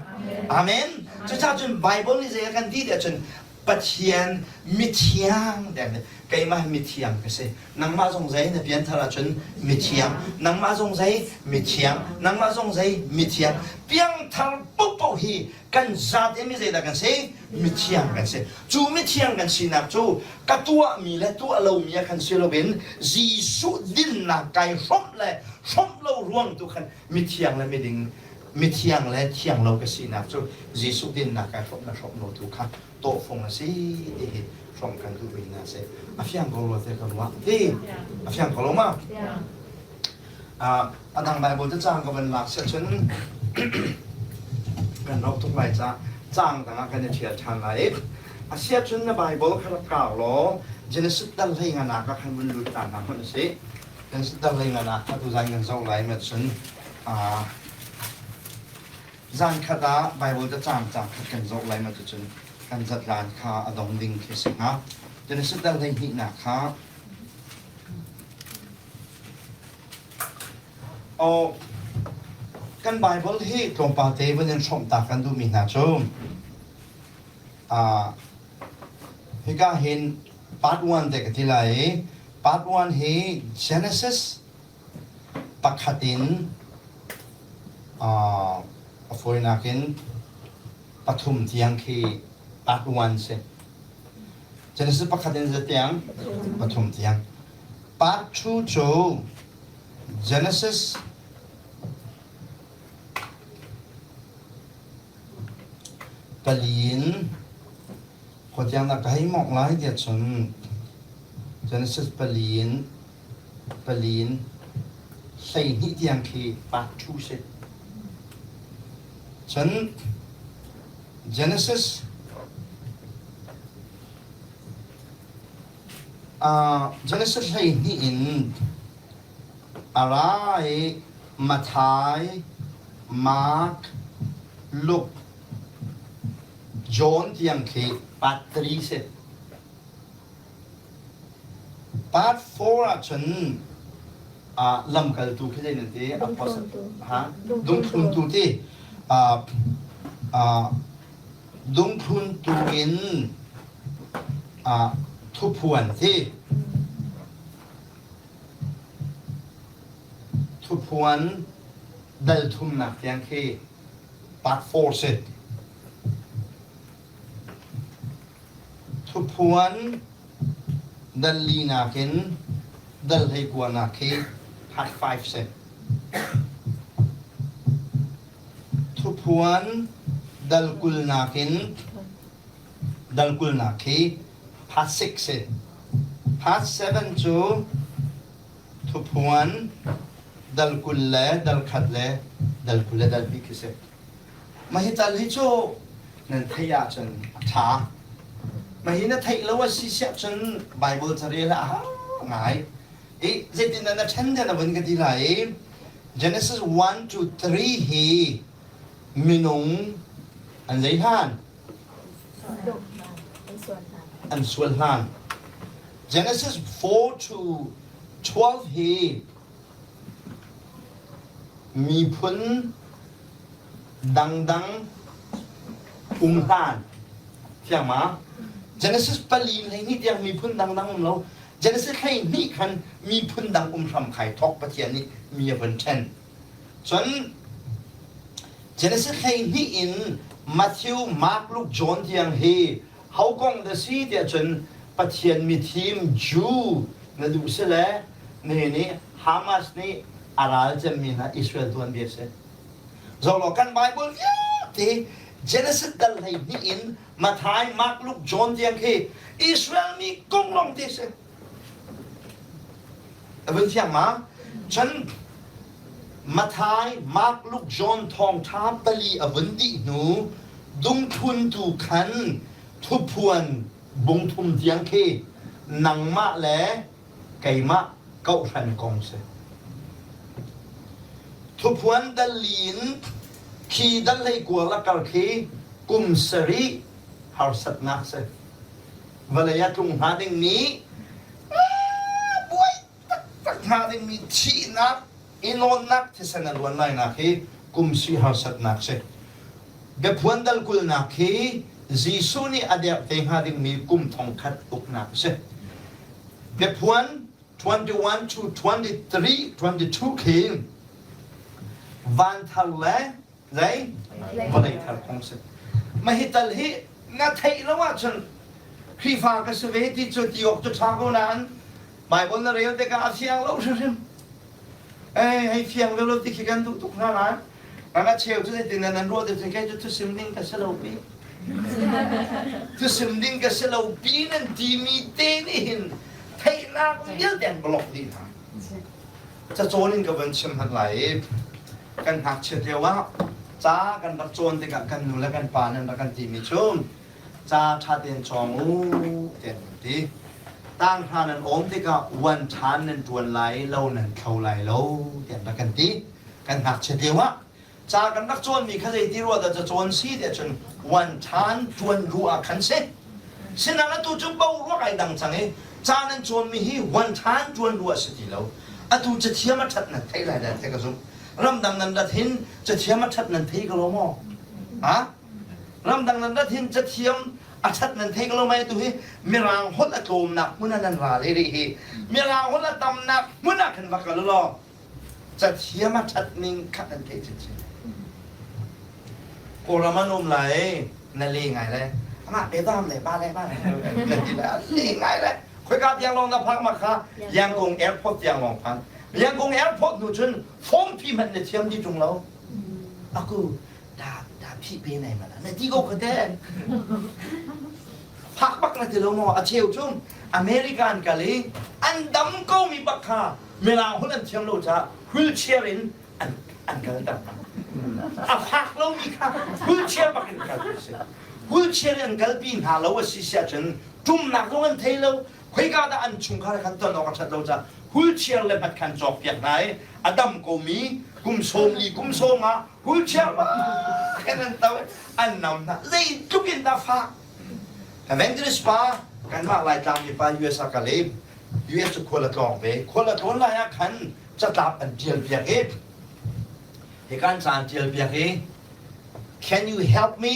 amen cucaah cun Bible nih zei a kan ti tiah cun Pathian mithiang deng keimah mithiang ka si nangmah zong zei na pianthar ahcun mithiang nangmah zong zei mithiang nangmah zong zei mithiang piangthar paohpaoh hi kan zat i mi zeidah kan si mithiang kan si cu mithiang kan sinak cu ka tuahmi le tuah lomi ah khan si loin Jesuh dinnak kai hrawmh le hrawmh lo ruang tu khan mithiang le miding. Mithiang le thianglo ka sinak cu Jesuh dinnak kai hrawmh le hrawmh lo tu kha tawhfung a si ti hi hrawmh kan duhmi hna a si. A fiang ko rua te ka ruah. Ti a fiang ko lo ma? A dang Bible te caang ka van lak siah cun kan rauh tuk lai ca caang dang ah kan i ṭhial ṭhan lai i a siah cun na Bible kha rak kau law Genesis dal hlei ngan ah ka khan vun lut ta hna hmanh usih. Genesis dal hlei ngan ah kha tuzan kan zoh lai ma cun zan khat ah Bible te caang caang khat kan zoh lai ma cun kan zatlan kha a dong ding khi si hnga. Genesis dal hlei hnihnak kha Aw, kan Baibal hi tlawmpal te vun in hrawmh ta kan duhmi hna cu uh, hika hin part 1 te ka ti lai i part 1 hi Genesis pakhat in uh, a fawinak in pathum tiang khi part 1 si. Genesis pakhat in zatiang pathum tiang. Part 2 cu Genesis pali in khuatiang dah ka hei mawk lai tiah cun Genesis pali in pali in 12 tiang khi part 2 si. Cun Genesis uh, Genesis 12 in a ra i Matthai, Mark, Luke, John tiang khi part 3 si. Part 4 ahcun uh, lamkaltu khi zei nan ti? Ha? Dungthluntu ti. Uh, uh, dungthluntu in uh, thuphuan ti. Thuphuan dal thumnak tiang khi part 4 si. Thuphuan dal linak in dal hleikuanak khi part 5 si. Thuphuan dal kulnak in dal kulnak khi part 6 si. Part 7 cu thuphuan dal 20 le dal khat le dal 20 le dal hnih khi si. Mah hi tal hi cu nan theih ahcun a ṭha. Mah hi na theih lo a si siah cun Baibal carel ah a har ngai. I zeitindah na ṭhen tiah na vun ka ti lai i Genesis 1 to 3 hi minung an zei hlan? An sual hlan. Genesis 4 to 12 hi Miphun dangdang um hlan thiang ma? Genesis pali 12 tiang miphun dangdang um lo. Genesis 12 khan miphun dang um hram khai thawk Pathian nih mi a vun ṭhen. Cun Genesis 12 in Matthew, Mark, Luke, John tiang hi ho kong dah si tiah cun Pathian mithim Jew na duh si le nihin i Hamas nih a ral cemmi hna Israel tuanbia si. Zolo kan Bible vialte Genesis dal 12 in Matthai, Mark, Luke, John tiang khi Israel mi kong lawng te si. A vun fiang ma? Cun Matthai, Mark, Luke, John thawngṭha pali a vun dih hnu dungthluntu khan thuphuan bungthum tiang khi nangmah le keimah kohhran kong si. Thuphuan dal li in khi dal hlei kua lakar khi kum sarih harsatnak si. Vawlei ah tlung hnga dingmi buai taktak hnga dingmi thihnak i nawnnak thisen a luan lainak hi kum si harsatnak si. Biaphuan dal kulnak hi Jesuh nih a derh te hnga dingmi kum thongkhat uknak a si. Biaphuan 21 to 23, 22 khi van thar le zei vawlei thar kong si. Mah hi tal hi na theih lo ahcun Khrihfa ka si ve ti cu ti awk cu ṭha ko nain Bible na rel tikah a fiang lo hrimhrim. Ei, hei fiang ve lo ti khi kan duh tuk hna nain. Mah cheu cu zeitin nan ruah ti kei cu thusim ding ka si lo pi. Thusim ding ka si lo pi nan timi te nih hin theihnak vialte an block dih hna. Cacawn in ka van chim hmanh lai i kan ngakchiat lio ah ca kan rak cawn tikah kan nu le kan pa nan rak kan timi cu ca ṭha tein cawng u tiah an kan ti. Tanghra nan awm tikah uan ṭhan nan ṭuan lai lo nan thlo lai lo tiah an rak kan ti. Kan ngakchiat lio ah ca kan rak cawnmi kha zeiti ruah dah cacawn si tiah cun uan ṭhan ṭuan ruah ah khan si. Sinain atu cu boruak ai dang cang i ca nan cawnmi hi uan ṭhan ṭuan ruah a si ti lo. Atu cathiam a ṭhat nan theih lai dan te ka zumh. Ramdang nan rat hin cathiam a ṭhat nan thei ko lo maw? Ha? Ramdang nan rat hin cathiam a ṭhat nan thei ko lo mai tu hi Mirang holh a tlawmnak hmun ah nan ra le rih hi. Mirang holh a tamnak hmun ah khan va kal law cathiam a ṭhat ning kha nan theih chinchin. Kawlram an um lai na le ngai le amah pe dam le ba le ba le na ti le le ngai le khoika tiang lawng na phak ma kha Yangon airport tiang lawng phan Yangon airport nu cun form phi hmanh na thiam di ṭung lo aku da da phi pe nai mana na ti ko ka te phak bak na ti lo maw a cheu chung American kal i an dam ko mi bak kha mirang hun an thiam lo caah wheelchair in an an kal ter a fak lomi kha wheelchair bak in kal si wheelchair in an kalpi hna lo a si si ahcun ṭumnak zong an thei lo khoika dah an chungkhar khan ton awk a ṭhat lo caah wheelchair le hmat khan cawk piak hna i a dam komi kum sawm li kum sawm ah wheelchair bak in an to an nam hna zeitluk in dah fak evangelist pa kanmah Laitlang mi pa US ah kal i US cu khual a tlawng ve khual a tlawn lai ah khan catlap an ṭial piak i hikan ca an ṭial piak i can you help me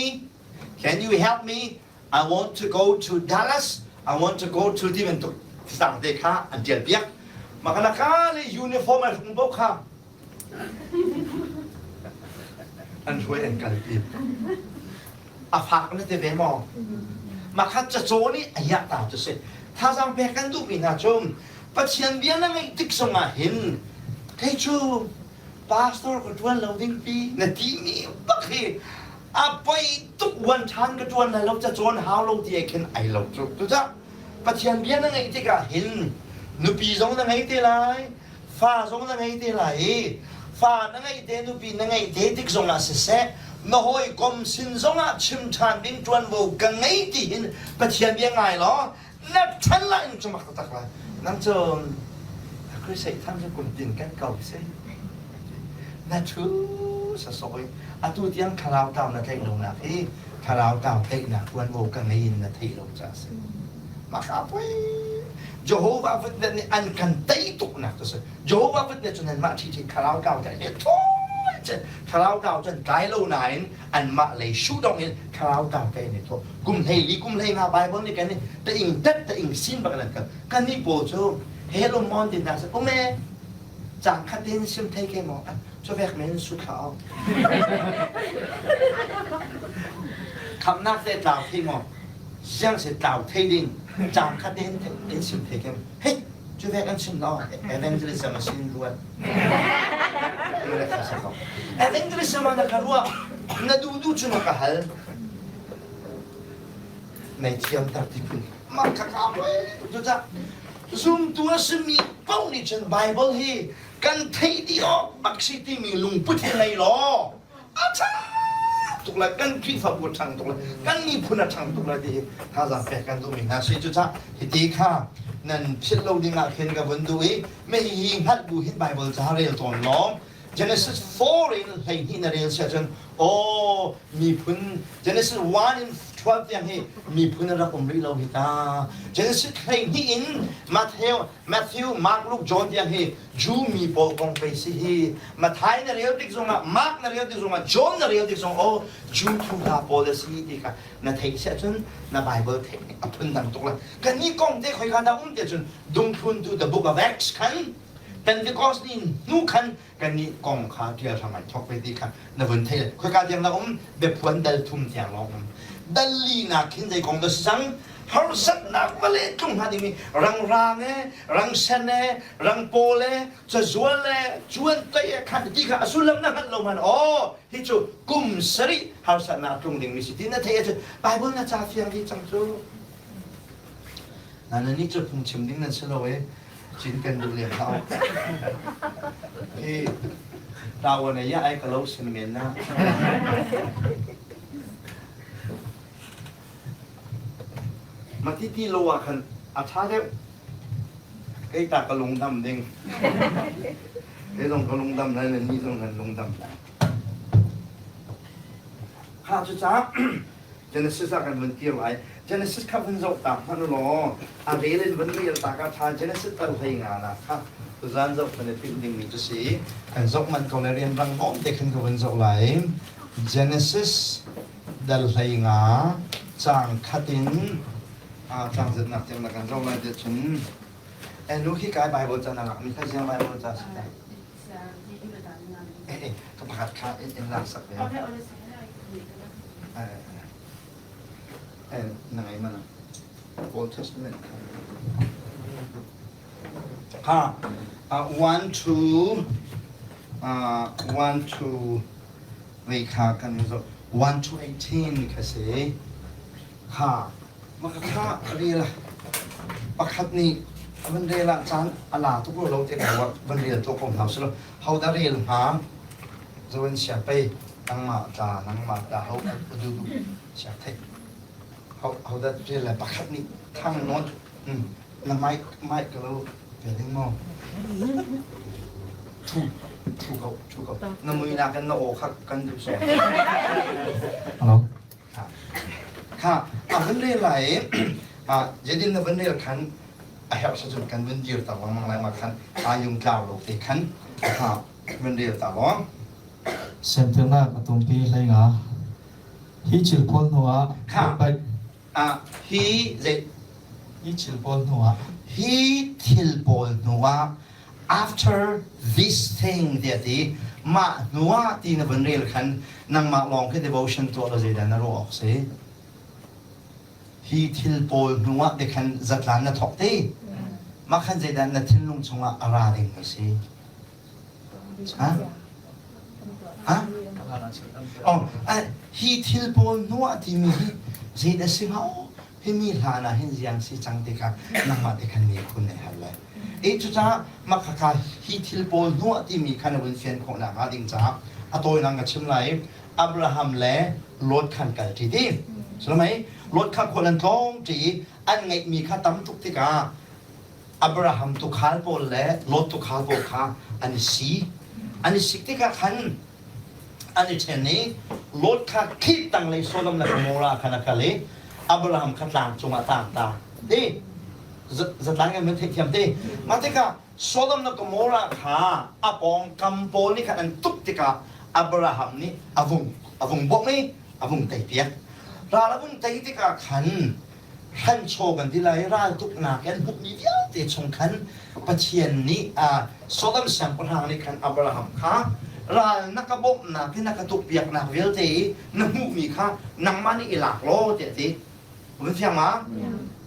can you help me I want to go to Dallas I want to go to ti bantuk titang te kha an ṭial piak makalaka le uniform an hrung bo kha an hruai an kalpi a fak na ti ve maw makhat cacaw nih a iah ta cu si thazaang pek kan duhmi hna cu Pathian bia na ngaih tik zongah hin kei cu pastor ka ṭuan lo ding pi na timi bak hi a poi tuk uan ṭhan ka ṭuan lai lo cacawn hau lo ti ai khin ai lo cu cucah Pathian bia na ngaih tikah hin nupi zong na ngei te lai fa zong na ngei te lai i fa na ngeih te nupi na ngeih te tik zongah siseh na hawikom sin zongah chim ṭhan ding ṭuanvo ka ngei ti hin Pathian bia ngai law na ṭhan lai in cumak taktak lai nang cu Christ tham cu kum tin kan ko si na ṭhu sasawh i atu tiang thlarau tau na tlaih lonak hi thlarau tau tlaihnak ṭuanvo ka ngei in na theih lo caah si mah kha poi Jehovah Witness nih an kan tei tuknak cu si Jehovah Witness cu nanmah ṭhiṭhi thlarau tlau tlai le thawi cun thlarau tlau cun tlai lo nain anmah lei sudong in thlarau tlau tlai ne thaw kum hlei li kum hlei nga Bible nih kan nih ta ing tet ta ing sin bak nan kal kan nih pawl cu hello mon tin ta sa ume cang khat in sim thei ke maw cu vek men su thla au khamnak te tlau thei maw siang se tlau thei ding cang khat in in sim thei ke hei cu vek an chim lo evangelism a sin ruat evangelism ah na ka ruah na duh duh cu na ka hal nei thiam tar ti phun mah kha ka cu cah zumtu a simi paoh nih cun Bible hi kan theih dih awk bak si timi lungput hi ngei law a ṭha tuk lai kan Khrihfabu a ṭhang tuk lai kan miphun a ṭhang tuk lai ti hi thazaang pek kan duhmi hna si cucah hiti kha nan philh lo ding ah khin ka vun duh i mei hi hngalh bu hin Bible ca rel tawn law Genesis 4 in 12 na rel si ahcun aw miphun Genesis 1 in 12 tiang hi miphun a rak um rih lo hi ta Genesis 12 in Matthew Matthew Mark Luke John tiang hi Jew mi pawl kong pei si hi Matthai na rel tik zongah Mark na rel tik zongah John na rel tik zong aw Jew thu hla pawl a si ti kha na theih si ahcun na Bible theih a phun dang tuk lai kannih kong te khoi ka dah um te cun dungthlun tu the book of Acts khan Pentecost ni hnu khan kannih kong kha ṭial hram ai thawk ve ti kha na vun thei khoika tiang na um biaphuan dal thum tiang lawng um dal li nak khin zei kong dah si cang? Harsatnak vale tlung hnga dingmi rangrang e, rangsen e, rangpawl e, cazual e, cuantei e khan ti kha a sullam na hngalh lo hmanh aw hi cu kum sarih harsatnak tlung dingmi si ti na theih ahcun Bible na ca fiang dih cang cu. Na nih cu phungchim ding nan si lo e. Cin kan duh lem hlah. Hi tawa na ya ai ka lo sin men na. Mati ti lo ah khan a ṭha deuh. Kei ta ka lungdam ding. Kei zong ka lungdam lai le ni zong nan lungdam lai. Kha cu ca Genesis ah kan vun kir lai. Genesis kha vun zoh ta hmanh law a rel in vun rel ta ka ṭha Genesis tal hlei nga na kha tuzan zoh kan i timh dingmi cu si. Kan zoh manh ko le rian rang bawm te khin ka vun zoh lai. Genesis dal hlei nga caang khat in caang zatnak tiang na kan zoh lai tiah cun nu khi kai Bible ca na lakmi kha ziang Bible ca si ta eh ka pakhat kha in lak sak ve eh na ngai mana Old Testament ha 1 to 1 to Vei kha kan zoh 1 to 18 kha si. Kha maka kha rel pakhat nih van rel ah caan a la tuk lo te ka van rel to ko hna silo ho da rel hnga zoin sia pei nangmah ta nangmah ta ho du du sia thei ho ho da rel le pakhat nih thang non Na mic mic ka lo pe ding maw? Thu thu ko thu ko. Na mui nak in na aw kha kan duh so. Hello. Kha a vun rel lai a jedin na vun rel khan a herh sa cun kan vun dir ta lengmang lai ma khan a yung tlau lo te khan ha vun rel ta lo. Semtirnak a tumpi hlei nga. Hi thil pawl hnu ah Kha Ah, hi zei Hi thil pawl hnuah hi thil pawl hnuah after this thing tiah ti mah hnuah ti na vun rel khan nangmah lawng khi devotion tuah lo zeidah na ruah awk si hi thil pawl hnuah te khan zatlan na thawk te mah khan zeidah na thinlung chungah a ra ding mi si Ha? Ha? Oh, hi thil pawl hnuah timi hi zeidah si hnga aw? Hi mi hlan ah hin ziang si cang ti kha nangmah te khan miphun nih hal lai. E cucaah mah khakha hi thil pawl hnuah timi kha na vun fian khawh nakhnga ding caah a tawinak ka chim lai. Abraham le Lot khan kal ṭi ti. Sulmei Lot kha khual an tlawng ṭi i an ngeihmi kha tam tuk tikah Abraham tuukhal pawl le Lot tuukhal pawl kha an i si. An i sik tikah khan an i ṭhen i Lot kha khi tanglei Sodom le Gomorrah khan a kal i Abraham kha tlang cungah tang ta. Ti zatlang in mun theihthiam ti. Mah tikah Sodom le Gomorrah kha a pawngkam pawl nih khan an tuk tikah Abraham nih a vung a vung bawmh i a vung teipiak. Ral a vung tei tikah khan hranchaw kan ti lai raltuknak in hmuhmi vialte chung khan Pathian nih Sodom siangpahrang nih khan Abraham kha ral na ka bawmhnak i na ka tukpiaknak vialte i na hmuhmi kha nangmah nih i lak law tiah a ti. Vun fiang ma?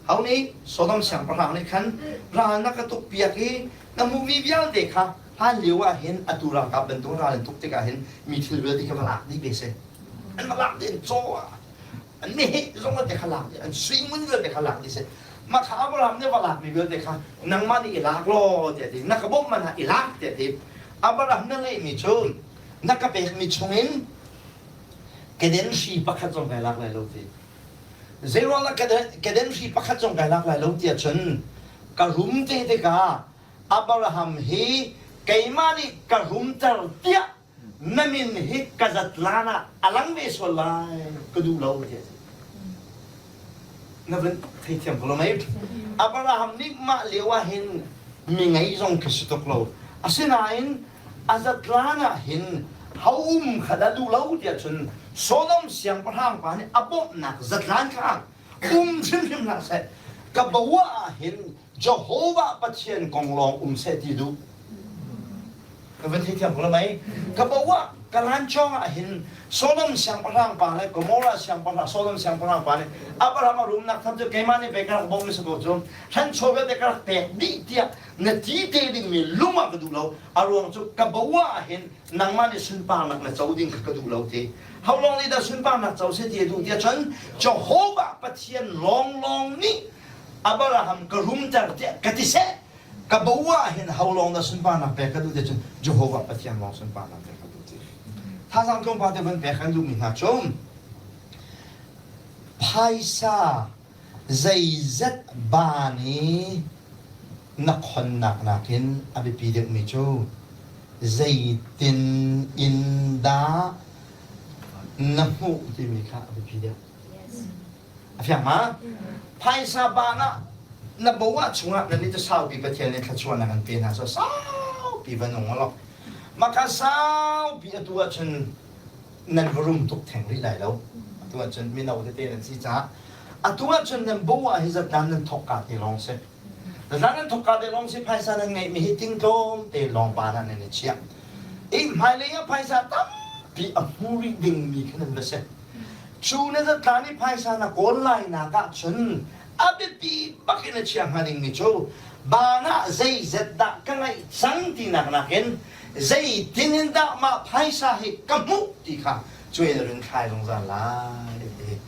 Ho nih Sodom siangpahrang nih khan ral na ka tukpiak i na hmuhmi vialte kha hlan lio ah hin atu ralkap bantuk ral in tuk tikah hin mi thil vialte kha va lak dih ve seh. An va lak dih an caw an meheh zong vialte kha lak dih an suingun vialte kha lak dih seh mah kha Abraham nih va lakmi vialte kha nangmah nih i lak law tiah ti na ka bawmh man ah i lak tiah ti Abraham na ngeihmi cu na ka pekmi chungin keden hri pakhat zong kai lak lai lo ti zeiruang dah keden hri pakhat zong kai lak lai lo tiah cun ka rum te tikah Abraham hi keimah nih ka rumter tiah na min hi ka zatlan ah a lang ve sual lai ka duh lo ti a si na vun theithiam ko lo mei Abraham nih mah lio ah hin mi ngei zong ka si tuk lo asinain a zatlan ah hin ho um kha dah duh lo tiah cun Sodom siangpahrang pa nih a bawmhnak zatlan kha um hrimhrim hlah seh ka bawa ah hin Jehovah Pathian kong lawng um seh ti duh. Ka van theithiam ko la mei? Ka bo ah ka lancawng ah hin Sodom siangpahrang pa le Gomorrah siangpahrang Sodom siangpahrang pa nih Abraham a rumnak tham cu keimah nih pei ka rak bawmh mi si ko cu hranchaw vialte ka rak pek dih tiah na ti te dingmi lung ah ka duh lo a ruang cu ka bo ah hin nangmah nih sunparnak na co ding kha ka duh lo ti how long nih dah sunparnak co seh ti a duh tiah cun Jehovah Pathian lawnglawng nih Abraham ka rumter tiah ka ti seh ka bo ah hin ho lawng dah sunparnak pek ka duh ti cun Jehovah Pathian lawng sunparnak pek ka duh ti thazang tlawmpal te van pek kan duhmi hna cu phaisa zeizat baan i na khonnak nakin a biapi deuhmi cu zeitin in dah na hmuh timi kha a biapi deuh. A fiang ma? Phaisa baan ah na bo ah chungah na ni cu saupi Pathian nih thluachuahnak an pe hna so saupi va nung law maka saupi atu ahcun nan va rum tuk theng rih lai lo. Atu ahcun mino tete nan si caah atu ahcun nan bo ah hi zatlan nan thawk ka te lawng si. Zatlan nan thawk ka te lawng si phaisa nan ngeihmi hi ting tlawm te lawng pa nan i chiah. I hmailei ah phaisa tampi a hmu rih dingmi kha nan va si. Cu na zatlan i phaisa na kawl lai nak ahcun a biapi bak in a chia hnga dingmi cu baan ah zeizat dah ka ngeih cang tinak nakin zeitin in dah mah phaisa hi ka hmuh ti kha cuai na run thlai zungzal lai ti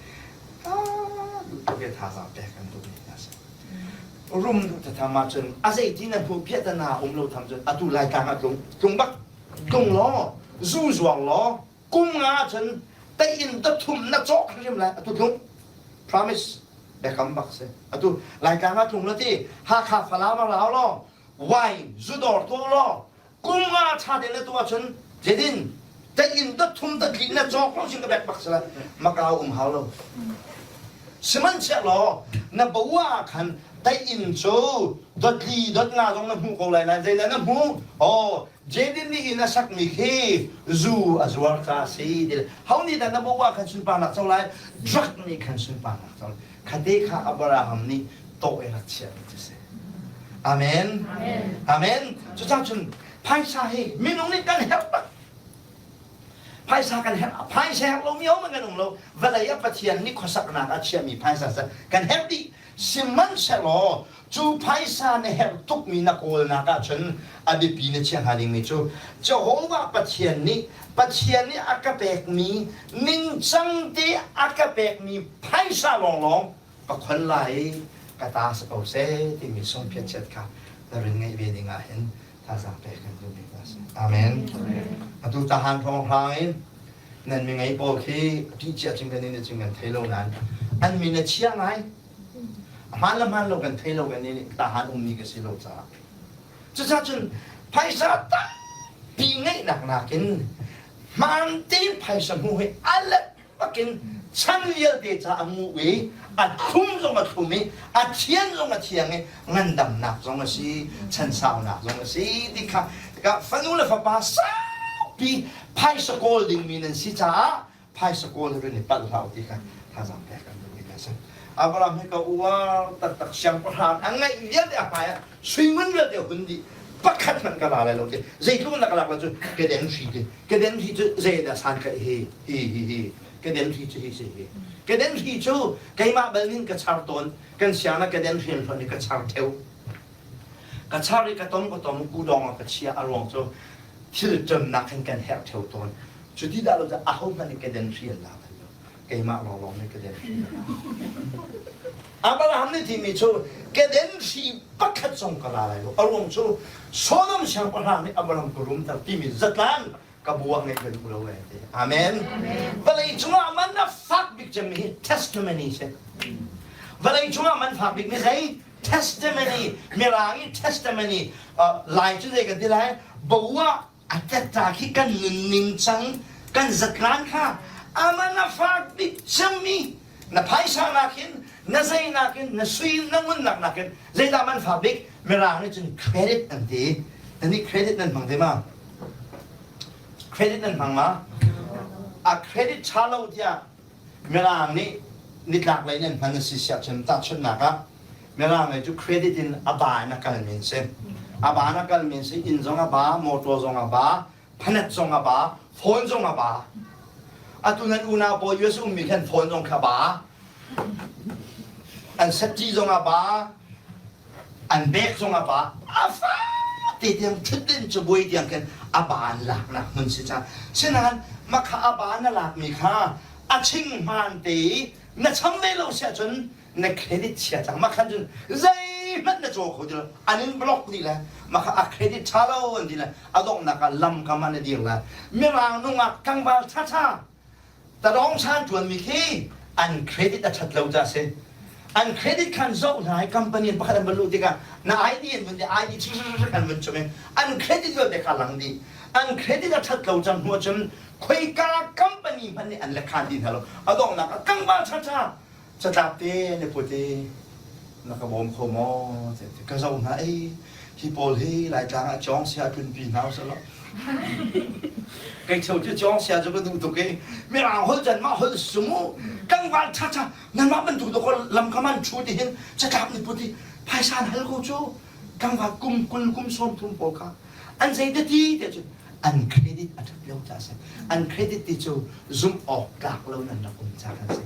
duh tuk i thazaang pek kan duhmi hna si. Rum duh thatham ahcun a zeiti na hmuh piahtana um lo tham cun atu Laitlang ah tlung tlung bak tlung law zu zuang law kum nga ahcun tei in tathum na cawk hrim lai atu tlung promise biakam bak si atu Laitlang ah tlung la ti Hakha Falam ah rau law wine zu dawr tuah law kum nga ṭha tein na tuah ahcun jedin tei in tathum tatli na cawk lo sin ka bek bak si lai makau um hau lo sihmanhsehlaw na bo ah khan tei in cu dotli dot nga zong na hmuh ko lai lai zeidah na hmuh oh Jedin nih inn a sakmi khi zu a zuar ca si ti ho nih dah na bo ah khan sunparnak co lai drug nih khan sunparnak co lai khate kha Abraham nih tawh i rak chiah mi cu si Amen. Amen. Cucaah cun phaisa hi minung nih kan herh bak. Phaisa kan herh. Phaisa herh lomi hohmanh kan um lo. Vawlei ah Pathian nih khuasaknak a chiahmi phaisa cu kan herh dih. Sihmanhsehlaw cu phaisa na herh tukmi na kawlnak ahcun a biapi na chiah hnga dingmi cu Jehovah Pathian nih Pathian nih a ka pekmi ningcang te a ka pekmi phaisa lawnglawng ka khon lai i ka ta si ko seh timi sungphiatchiat kha na rin ngeih ve ding ah hin thazaang pek kan duhmi a si. Amen. Atu tahan hrawnghrang in nan mi ngei pawl khi ṭih cia cing kan in cing kan thei lo nain an min a chia ngai. A hmaan le hmaan lo kan thei lo kan in tahan ummi ka si lo caah. Cucaah cun phaisa tampi ngeihnak nakin hmaan tein phaisa hmuh hi a let bakin chan vialte ca a ngu i a thlum zong a thlum i a thian zong a thiang i ngandamnak zong a si chansaunak zong a si ti kha tikah fanu le fapa saupi phaisa kawl dingmi nan si caah phaisa kawl rin i palh hlah ti kha thazaang pek kan duh mi a si Abraham hi ka uar taktak siangpahrang a ngeih vialte a hmai ah suingun vialte hun dih pakhat hmanh ka la lai lo ti zeitluk na ka lak lo cu keden hri ti keden hri cu zeidah san tlaih hi hi hi hi keden hri cu hi si hi keden hri cu keimah bal nin ka char tawn kan siang na keden hri hlonh i ka char theu ka char i ka tom ka tom kudawng ah ka chia a ruang cu thil ṭemnak hin kan herh theu tawn cu ti dah lo cu aho hmanh nih keden hri an la bal lo keimah lawnglawng nih keden hri Abraham nih timi cu keden hri pakhat zong ka la lai lo a ruang cu Sodom siangpahrang nih Abraham ka rumter timi zatlang ka buah ngeih ka duh lo ee ti amen vawlei cungah man a fak bik cemmi hi testimony si vawlei cungah man fak bik mi zei testimony mirang i testimony lai cu zei kan ti lai boah a tetta khi kan nunning cang kan zatlan kha aman a fak bik cemmi na phaisa nakin na zei nakin na sui na ngun nak nakin zeidah man fak bik mirang nih cun credit an ti nan nih credit nan hmang te ma credit nan hmang ma a credit ṭha lo tiah mirang nih nitlak lei nan hman a si siah cun tahchunhnak ah mirang lei cu credit in a ba in a kalmi an si. A baan a kalmi an si. Inn zong a ba, motor zong a ba, phanet zong a ba, phone zong a ba. Atu nan unau pawl US ummi khan phone zong kha ba. An safety zong a ba, an bag zong a ba. A fa te tiang ṭhutden cabuai tiang khin a ba an laknak hmun si ca. Sinain makha a ba na lakmi kha a ching hmaan te i na cham ve lo si ahcun na credit chia cang mah khan cun zeihmanh na caw kho ti lo an in block dih le mah kha a credit ṭha lo an ti le a donghnak ah lam kam ah na dir le mirang nungak tlangval ṭhaṭha tadawng chan ṭuanmi khi an credit a ṭhat lo ca si an credit khan zoh hna i company in pakhat an van luh tikah na ID an vun ti ID an vun chum i an credit vialte kha lang dih an credit a ṭhat lo cang hnu ahcun khoika company hmanh nih an lekhan ti hna lo a donghnak ah tlangval ṭhaṭha catlap te na put i na ka bawm kho maw ka zoh hna ei hi pawl hi laitlang ah cawng sia tlunpi hna usih law kei cheu cu cawng sia cu ka duh tuk i mirang holh can mah holh sumu tlangval ṭhaṭha nanmah bantuk dawkaw lam ka man ṭhu ti hin catlap ni put i phaisa an hal ko cu tlangval kum 20 kum 30 pawl kha an zei te ti te cun an credit a ṭhat lo ca si an credit ti cu zumh awk tlak lo nan rak um ca kan si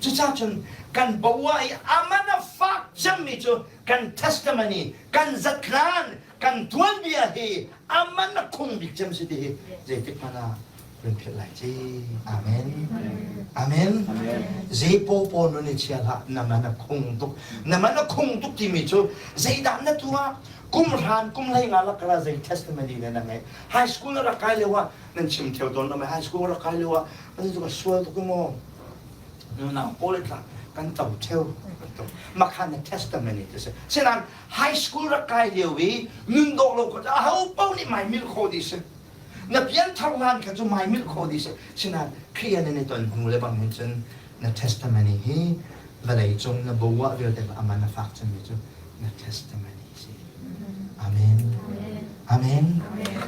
cucaah cun kan boa i aman a fak cemmi cu kan testimony kan zatlan kan tuanbia hi aman a khung bik cem si ti hi zeitik hmanh ah kan philh lai ci amen amen zei popo nun i chia hlah na man a khung tuk na man a khung tuk timi cu zeidah na tuah kum hran kum hlei nga lakara zei testimony na na ngei high school na rak kai lio ah nan chim theo tawn lo mai high school rak kai lio ah an tu sual tuk maw nunau pawl tla kan to theo makhan na testimony te se senan high school rak kai lio i nun dawh lo ko a ho po nih mai mil kho di se na pian thar hlan kha cu mai mil kho di se sinan Kriya ne ton hnu le bang hin cun na testimony hi vawlei cung na boah vialte aman a fak cemmi cu na testimony si. Amen. Amen.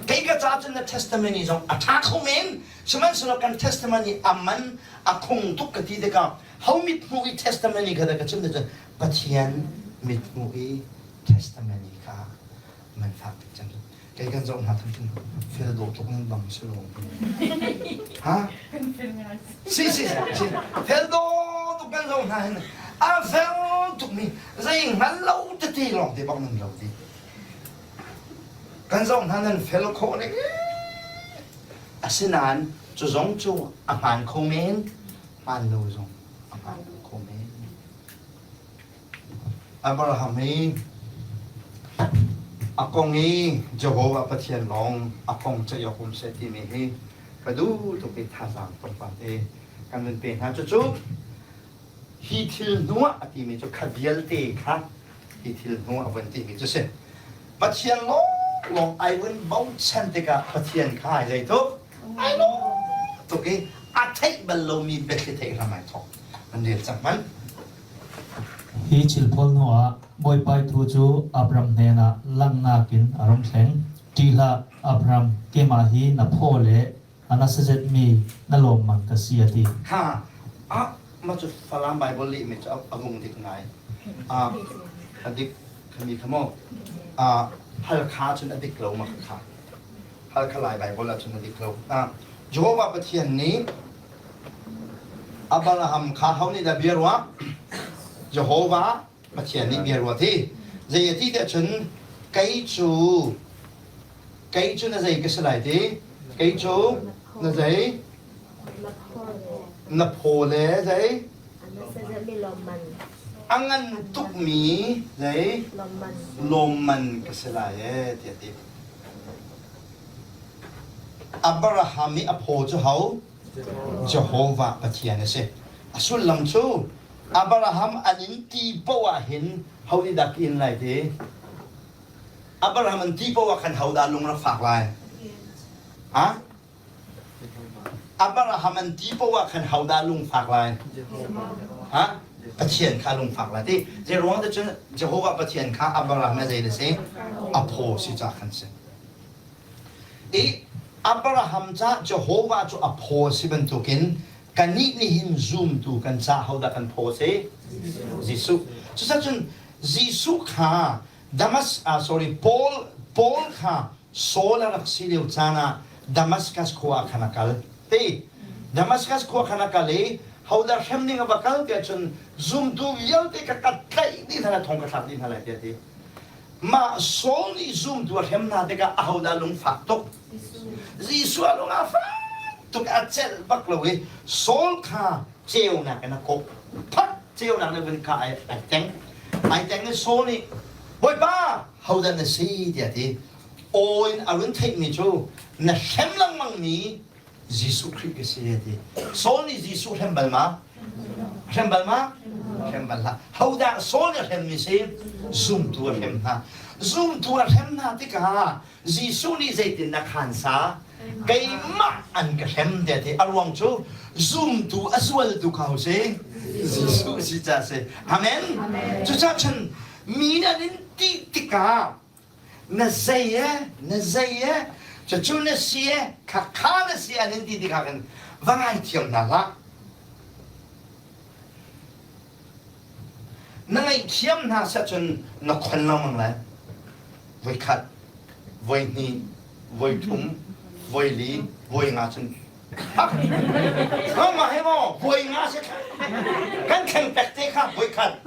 Kei ka ca cun na testimony zong a ṭha kho men. Sihmanhsehlaw kan testimony a man a khung tuk ka ti tikah ho mithmuh i testimony kha dah ka chim cun Pathian mithmuh i testimony kha man fak tuk cang. Kei kan zoh hna thang cun fel dawh tuk nan bang si lo. Ha? Si si si. Fel dawh tuk kan zoh hna hin a fel tuk mi zei hngal lo tete lawng te bak nan lo ti. Kan zoh hna nan fel khawh ning. Asinain cu zong cu a hmaan kho men, hmaan lo zong a hmaan lo kho men. Abraham hi a kong i Jehovah Pathian lawng a kong ceih awk um seh timi hi ka duh tuk i thazaang tlawmpal te kan vun pe hna. Cucu hi thil hnu ah a timi cu kha vialte kha hi thil hnu a vun timi cu si. Pathian lawnglawng ai vun bochan tikah Pathian kha ai zei tuk? Ai lawm tuk i a theih bal lomi biathli theih hram ai thawk. An rel cang hmanh. Hi thil pawl hnuah Bawipa thu cu Abram hnenah langhnak in a rung thleng. Ṭih hlah, Abram, keimah hi na phaw le a na sazetmi na lawmman ka si, a ti. Ha, ah, mah cu Falam Bible lehmi cu a vung dik ngai. Ah, a dik khami kha maw? Ah, Halkha cun a dik lo ma kha. Halkha Lai Bible ah cun a dik lo. Ah, Jehovah Pathian nih Abraham kha ho nih dah bia ruah? Jehovah Pathian nih bia ruah ti. Zei a ti tiah cun kei cu kei cu na zei ka si lai ti? Kei cu na zei? Na phaw le zei? A ngan tukmi zei? Lawmman ka si lai ee tiah ti. Abraham i a phaw cu ho? Jehovah Pathian a si. A sullam cu Abraham an in ti poah ah hin ho nih dah ka in lai ti? Abraham an ti poah ah khan ho dah lung rak fak lai? Ha? Abraham an ti poah ah khan ho dah lung fak lai? Ha? Pathian kha lungfak lai ti. Zei ruang te cun Jehovah Pathian kha Abraham a zei na si? A phaw si ca khan si. I Abraham ca Jehovah cu a phaw si bantukin kannih nih hin zumtu kan ca hodah kan phaw si? Jesuh. Cucacun Jesuh kha Damas ah sorry Paul. Paul kha Saul a rak si lio caan ah Damascus khua ah khan a kal. Ti Damascus khua khan a kal i hodah hrem ning a va kal tiah cun zumtu vialte ka ka tlaih dih hna lai thong ka thlak dih hna lai tiah a ti. Mah Saul nih zumtu a hrem hna tikah ahodah lungfak tuk? Jesuh a lung a fak tuk a celh bak lo i Saul kha ceunak in a kawh. Phat ceunak nih vun kha ai ai teng. Ai teng i Saul nih Bawipa hodah na si tiah a ti. Aw in a run theihmi cu na hrem lengmangmi Jesuh Khrih ka si a ti. Saul nih Jesuh hrem bal ma? Hrem bal ma? Hrem bal hlah. Hodah Saul nih a hremmi si? Zumtu a hrem hna. Zumtu a hrem hna tikah Jesuh nih zeitin a khaan sa? Keimah an ka hrem tiah ti. A ruang cu zumtu a zualtu kha ho si? Jesuh si ca si. Amen. Cucaah cun mi nih an in ti tikah na zei e na zei e cucu na si e kha kha na si an in ti tikah khan va ngaithiam hna hlah na ngaihthiam hna seh cun na khon lengmang lai voi khat voi hnih voi thum voi li voi nga cun Mah he maw voi nga si kan thleng pek te kha voi khat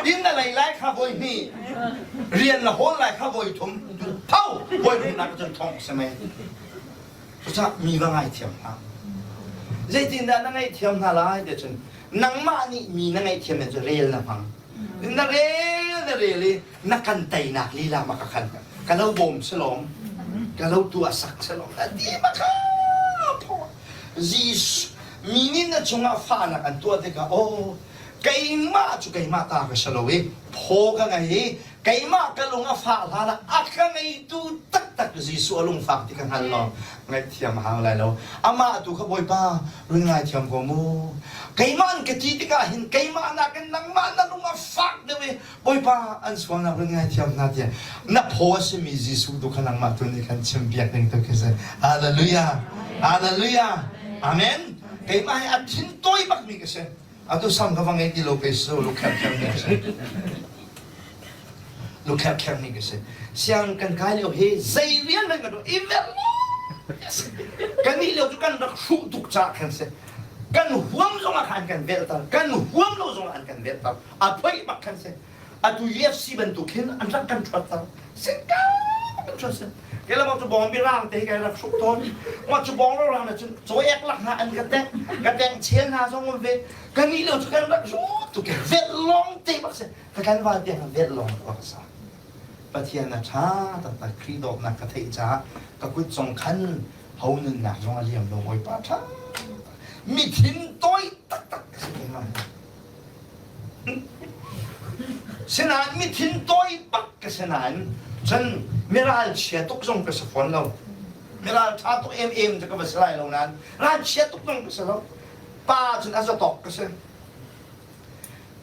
inn na lei lai kha voi hnih rian na hawl lai kha voi thum tho voi thum nak cun thong si mei cucah mi va ngaithiam hna zeitindah na ngaihthiam hna lai ti cun nangmah nih mi na ngaihthiam cu rel na hmang na rel na rel i na kan teinak lila ma ka khan ka lo bawm selawm ka lo tuah sak selawm na ti ma kha Jesuh mi nih na cungah fahnak an tuah tikah oh keimah cu keimah ta ka si lo i phaw ka ngei i keimah ka lung a fah hlan ah a ka ngeitu taktak Jesuh a lungfak ti ka hngal lo ngaihthiam a hau lai lo amah tu kha Bawipa run ngaithiam ko mu keimah an ka ti tikah hin keimah nakin nangmah na lung a fak deuh i Bawipa an sualnak run ngaithiam hna tiah na phaw a simi Jesuh tu kha nangmah tu nih khan chimpiak ding tu khi si. Hallelujah. Hallelujah. Amen. Keimah hi a thin tawi bakmi ka si. Atu sam ka va ngei ti lo pe su lu kher kher mi ka si. Lu kher kher mi ka si. Siang kan kai lio hi zei rian hmanh kan i vel kan nih lio cu kan rak hruh tuk ca khan si. Kan huam zong ah khan kan velter. Kan huam lo zong ah an kan velter. A phoih bak khan si. Atu UFC bantuk hin an rak kan ṭhuat cang. Singka kan ṭhuat si. Kei lamang cu bawng mirang te hi kai rak hruk tawn. Mah cu bawng rorang na cun caw-ek lak hna an ka teng. Ka teng chel hna zong um ve. Ka nih lo cu kan rak hrut tuk ke velh lawng te bak si. Ka tlanval tiang velh lawng ka sa. Pathian a ṭha taktak Khrih dawtnak ka theih caah ka kut zong khan ho nunnak zong a liam lo Bawipa ṭha. Mi thin tawi taktak ka si keimah hi. Sinain mi thin tawi bak ka si nain cun miralchia tuk zong ka si fawn lo. Miral ṭha tuk emem cu ka va si lai lo nain ralchia tuk zong ka si lo. Pa cun a zatawk ka si.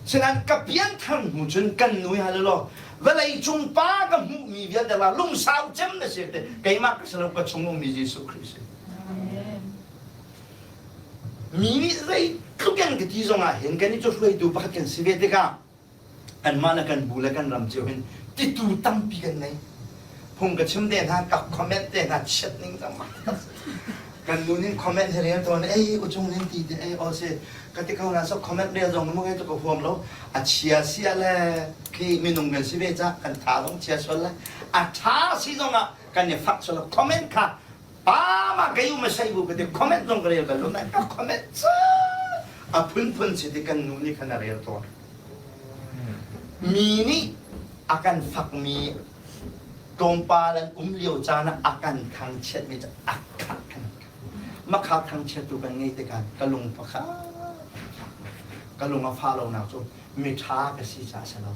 Sinain ka pianthar hnu cun kan nu hi hal law vawlei cung pa ka hmuhmi vialte la lungsau cem na si te keimah ka si lo ka chung ummi Jesuh Khrih si. Mi nih zeitluk in ka ti zongah hin kannih cu hruaitu pakhat kan si ve tikah kanmah le kan bu le kan ram cio hin titu tampi kan ngei. Phung ka chim te hna, ka comment te hna chiat ning cang kan nu nih comment hi rel tawn ei uchung nin ti te ei aw si ka ti ko na so comment rel zong mu ngai tu ka huam lo a chia sia le khi minung kan si ve ca kan tha zong chia sual le a tha si zong ah kan i fak sual comment kha Pa ma kei um a sei bu ka ti comment zong ka rel bal lo nain ka comment cu a phunphun si ti kan nu nih khan a rel tawn. Mi nih a kan fakmi tlawmpal an um lio caan ah a kan thangchiatmi cu a khak kan makha thangchiattu kan ngei tikah ka lung pakhat ka lung a fah lonak cu mi ṭha ka si caah si lo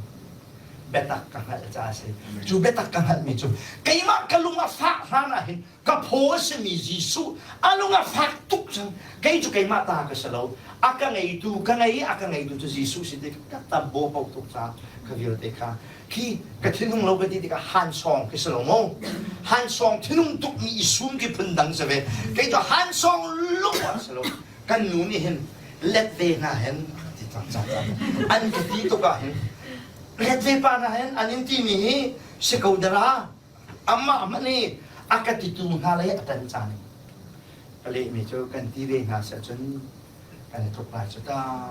biatak ka hngalh caah a si. Cu biatak ka hngalhmi cu keimah ka lung a fah hlan ah hin ka phaw a simi Jesuh a lung a fak tuk cang. Kei cu keimah ta ka si lo. A ka ngeitu ka ngei a ka ngeitu cu Jesuh si ti ka tam baw ko tuk caah ka vialte kha khi ka thinung lo ka ti tikah hansawng khi si lo mu. Hansawng thinung tuk mi i sum khi phun dang si ve. Kei cu hansawng lung a si lo. Kan nu nih hin let ve hna hen ti cang cang cang an ka ti tuk ah hin let ve pa hna hen an in timi hi si ko dara. Amah hmanh hi a ka titu hna lei a ṭan caan ka lehmi cu kan ti ve hna seh cun kan i tluk lai cu ta.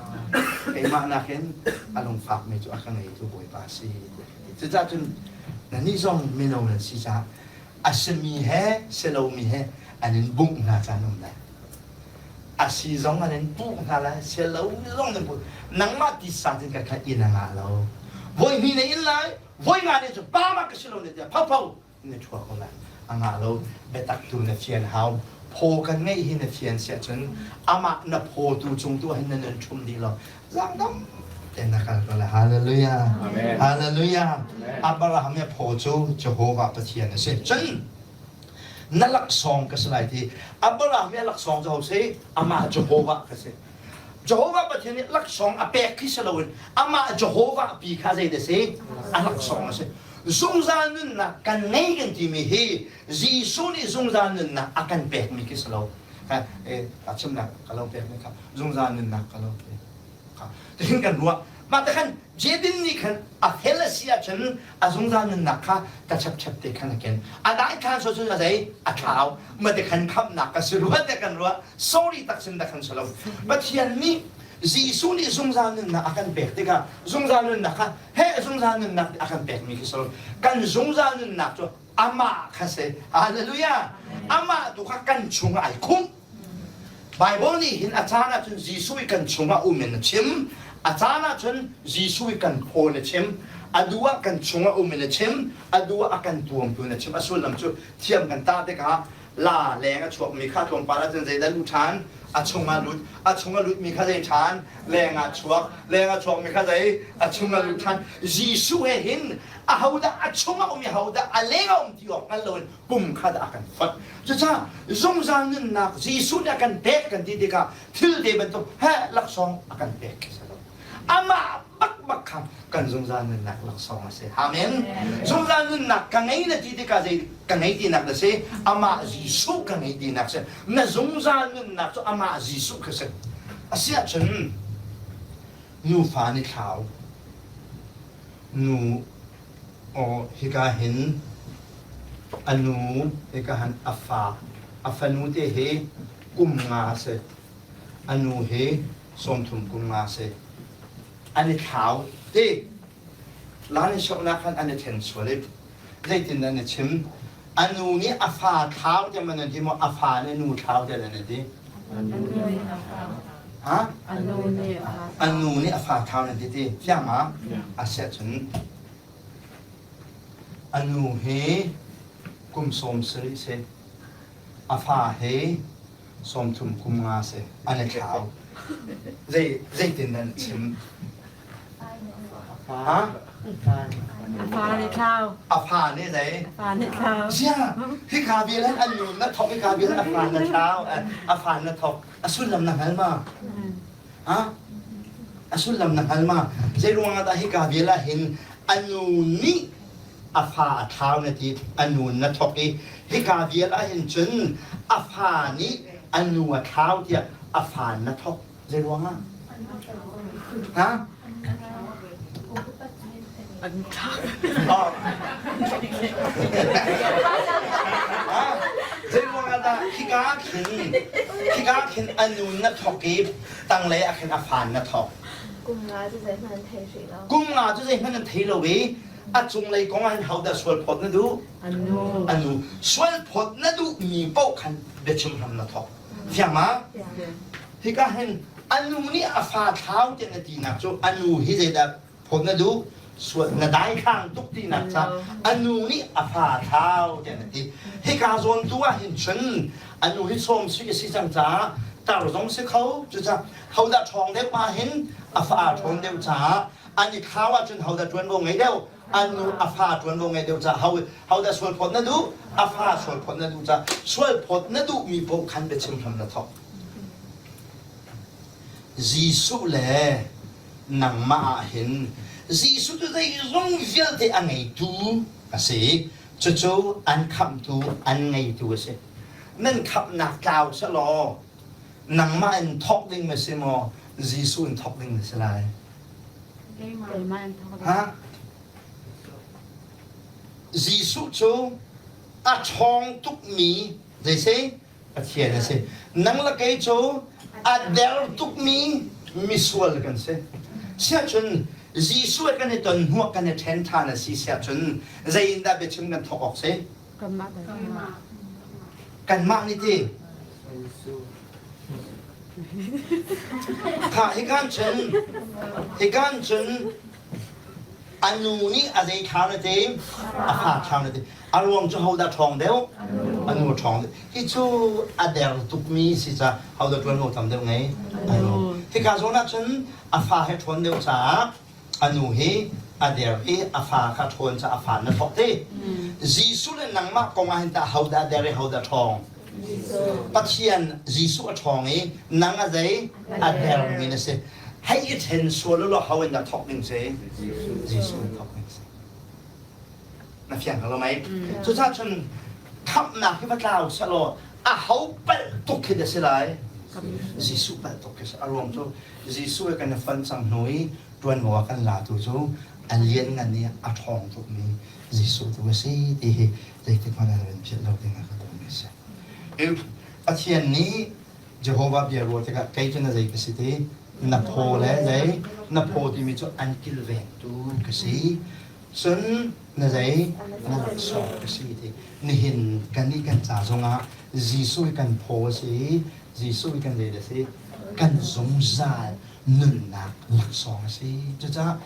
Keimah nakin a lungfakmi cu a ka ngeitu Bawipa a si. Cucaah cun nannih zong mino nan si caah a simi he si lomi he an in bungh hna caan um lai. A si zong an in puh hna lai, si lo zong nan puh. Nangmah tisa cun ka kha inn a ngah lo. Voi hnih na in lai, voi nga nih cun pa ma ka si lo na tiah phopho na ṭhua ko lai. A ngah lo, biatak tu na fian hau. Phaw kan ngeih hi na fian siah cun amah na phaw tu cung tu hin na nun ṭhum dih lo. Zaangdam tein na kal ko lai. Hallelujah. Amen. Hallelujah. Amen. Abraham i phaw cu Jehovah Pathian a si. Cun na laksawng ka si lai ti. Abraham i a laksawng cu ho si? Amah Jehovah ka si. Jehovah Pathian nih laksawng a pek khi si loin amah Jehovah pi kha zei dah si? A laksawng a si. Zungzal nunnak kan ngei kan timi hi Jesuh nih zungzal nunnak a kan pekmi khi si lo. Eh, a chimnak ka lo pekmi kha zungzal nunnak ka lo pek. Kha tihin kan ruah. Mah te khan Jedin nih khan a fel a si ahcun a zungzal nunnak kha ka chapchap te khan a ken. A dai khan so cun a zei a thlau. Ma te khan khamnak ka si rua te kan ruah. Sorry tak sin da khan si lo. Pathian nih Jesuh nih zungzal nunnak a kan pek tikah zungzal nunnak kha he zungzal nunnak a kan pekmi khi si lo. Kan zungzal nunnak cu amah kha si. Hallelujah. Amah tu kha kan chungah ai khumh. Baibal nih hin a caan ahcun Jesuh i kan chungah um in a chim. A caan ahcun Jesuh i kan phaw in a chim. A duh ah kan chungah um in a chim. A duh ah a kan tuamtu in a chim. A sullam cu thiam kan tah tikah la leng a chuakmi kha tlawmpal ahcun zeidah luh ṭhan? A chungah lut. A chungah lutmi kha zei ṭhan? Leng ah chuak. Leng ah chuakmi kha zei? A chungah lut ṭhan. Jesuh he hin ahodah a chungah um i ahodah a leng ah um ti awk hngal loin pum kha dah a kan fonh. Cucaah zungzal nunnak Jesuh nih a kan pek kan ti tikah thil te bantuk he laksawng a kan pek khi si lo. Amah bak bak kha kan zungzal nunnak laksawng a si. Amen. Zungzal nunnak ka ngei na ti tikah zei ka ngei tinak na si? Amah Jesuh ka ngei tinak si. Na zungzal nunnak cu amah Jesuh kha si. Asiahcun nufa nih thlau nu aw hika hin a nu hika han a fa a fanu te hi kum nga a si a nu hi 30 kum nga a si an i thlau ti lan i soknak khan an i then sual i zeitin an i chim a nu nih a fa thlau tiah man an ti maw a fa nih nu thlau tiah an ti ha a nu nih a fa thlau nan ti ti fiang ma a siah cun a nu hi kum 70 si a fa hi 30 kum nga si an i thlau zei zeitin nan chim Ha? A fa nih thlau. A fa nih zei? A fa nih thlau. Sia, hika vial hin an nu na thok, hika vial a fa na thlau, a fa na thok. A sullam na hngal ma? Ha? A sullam na hngal ma? Zei ruang ah dah hika vial ah hin a nu nih a fa a thlau na ti, a nu na thok i hika vial ah hin cun a fa nih a nu a thlau tiah a fa na thok. Zei ruang ah? Ha? An thlak. Zei ruang ah dah khika khin khika khin a nun na thok i tanglei ah khin a fan na thok. Kum nga cu zeihmanh an thei rih lo. Kum nga cu zeihmanh an thei lo i a cunglei kong ah hin hodah sual phawt na duh? Anu. Anu. Sual phawt na duh mi paoh khan biachim hram na thok. Fiang ma? Hika hin a nu nih a fa thlau tiah na tinak cu a nu hi zeidah phawt na duh? Sual na daithlang tuk tinak ca a nu nih a fa thlau tiah na ti. Hika zawn tu ah hin cun a nu hi sawm sui a si cang caah tar zong si kho cucaah hodah ṭhawng deuh ah hin a fa aa ṭhawn deuh caah an i thlau ahcun hodah ṭuanvo ngei deuh an nu a fa ṭuanvo ngei deuh caah ho hodah sual phawt na duh a fa sual phawt na duh caah sual phawt na duhmi paoh khan biachim hram na thawk Jesuh le nangmah ah hin Jesuh cu zeizong vialte a ngeitu a si cucu an khamhtu an ngeitu a si nan khamhnak tlau selaw nangmah in thawk ding na si maw Jesuh in thawk ding na si lai Keimah in thawk ding. Ha? Jesuh cu A ṭhawng tukmi zei si? Pathian a si. Nang le kei cu a der tukmi misual kan si. Siahcun Jesuh he kan i ton hnuah kan i ṭhen ṭhan a si siahcun zei in dah biachim kan thawk awk si? Kanmah nih ti. Kha hikan cun hikan cun a nu nih a zei thlau na ti a fa thlau na ti a ruang cu hodah ṭhawng deuh a nu ṭhawng deuh hi cu a der tukmi si ca hodah ṭuanvo tam deuh ngei a nu hika zawn ah cun a fa he ṭhawn deuh caah a nu hi a der i a fa kha ṭhawn ca a fa na thawk ti Jesuh le nangmah kong ah hin tah hodah der i hodah ṭhawng Pathian Jesuh a ṭhawng i nang a zei a dermi na si hei i ṭhen sual law ho in dah thawk ding si Jesuh in thawk ding si na fiang lo mei cucaah cun khamhnak hi va tlau selaw a ho palh tuk khi dah si lai Jesuh palh tuk khi si a ruang cu Jesuh he kan i fonh cang hnu i ṭuanvo a kan latu cu a lianngan i a ṭhawng tukmi Jesuh tu a si ti hi zeitik hmanh ah kan philh lo ding ah ka duhmi a si. Pathian nih Jehovah bia ruah tikah kei cu na zei ka si ti na phaw le zei na phaw timi cu an kilvengtu ka si cun na zei na laksawng ka si ti nihin kannih kan ca zongah Jesuh hi kan phaw a si i Jesuh hi kan zei a si kan zungzal nunnak laksawng a si cucaah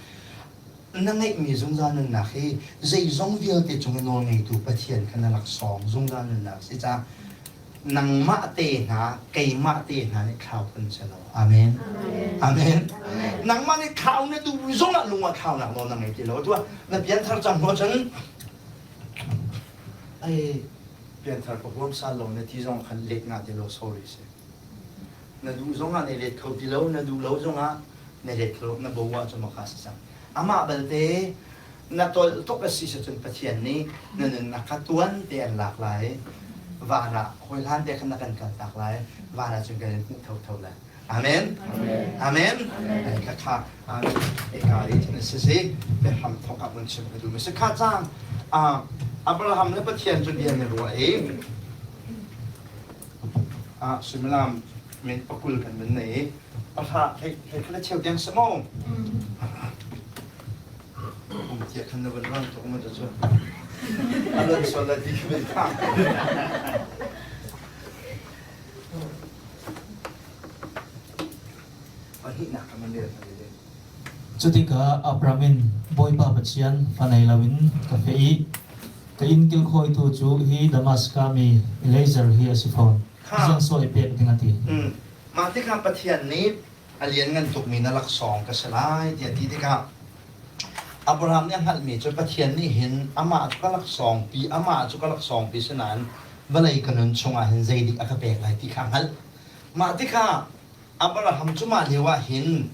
na ngeihmi zungzal nunnak hi zeizong vialte cung i nawl ngeitu Pathian kha na laksawng zungzal nunnak si caah nangmah te hna keimah te hna nih thlau kan si lo amen amen nangmah nih thlau na duh zong ah lung ah thlaunak nawl na ngei ti lo tuah na pianthar cang hnu cun ai pianthar ka huam sal lo na ti zong khan let nga ti lo sorry si na duh zong ah na let kho ti lo na duh lo zong ah na let kho na bo ah cu maka si cang amah balte na tolh tuk a si cun Pathian nih na nunnak kha tuan te an lak lai van ah hawi hlan te khan na kan kal tak lai van ah cun kan in hmuh thotho lai amen amen kha kha eka ri thin si si biahram thok ah mun chim ka duh mi si kha cang Abraham le Pathian cu bia ni ruah i suimilam min pakul kan min nei i pahra hlei hlei khat cheu tiang si maw um tia khan na van rang tuk ma cu a lon sol la ti khi van thang pahnihnak kan man rel Cutikah Abram in Bawipa Pathian fa nei loin ka feh i ka inn kilkhawitu cu hi Damaska mi Eliezer hi a si fawn. Ziang sawi pek ding a ti. Mah tikah Pathian nih a lianngan tukmi na laksawng ka si lai tiah ti tikah Abraham nih a hngalhmi cu Pathian nih hin amah cu ka laksawngpi amah cu ka laksawngpi si nain vawlei ka nun chungah hin zeidik a ka pek lai ti kha a hngalh. Mah tikah Abraham cu mah lio ah hin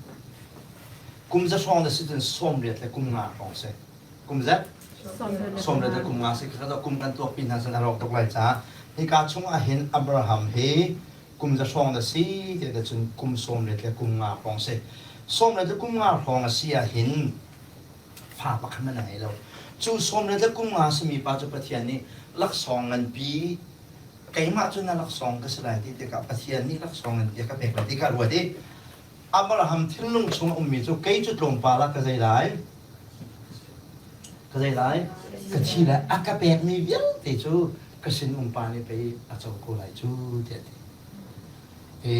kum za hrawng na si cun 80 le kum nga hrawng si. Kum zat? 80 le kum nga si. Kha kum kan tuakpi hna cun a rawk tuk lai caah hika chung ah hin Abraham hi kum za hrawng na si ti cun kum 80 le kum nga hrawng si. 80 le kum nga hrawng a si ah hin fa pakhat hmanh a ngei lo. Cu 80 le kum nga simi pa cu Pathian nih laksawng nganpi keimah cu na laksawng ka si lai ti tikah Pathian nih laksawng in bia ka pek lai ti kha ruat i Abraham thinlung chung a ummi cu kei cu tlawmpal ah ka zei lai ka zei lai ka thi lai a ka pekmi vialte cu ka sin umpa nih pei a co ko lai cu tiah a ti hi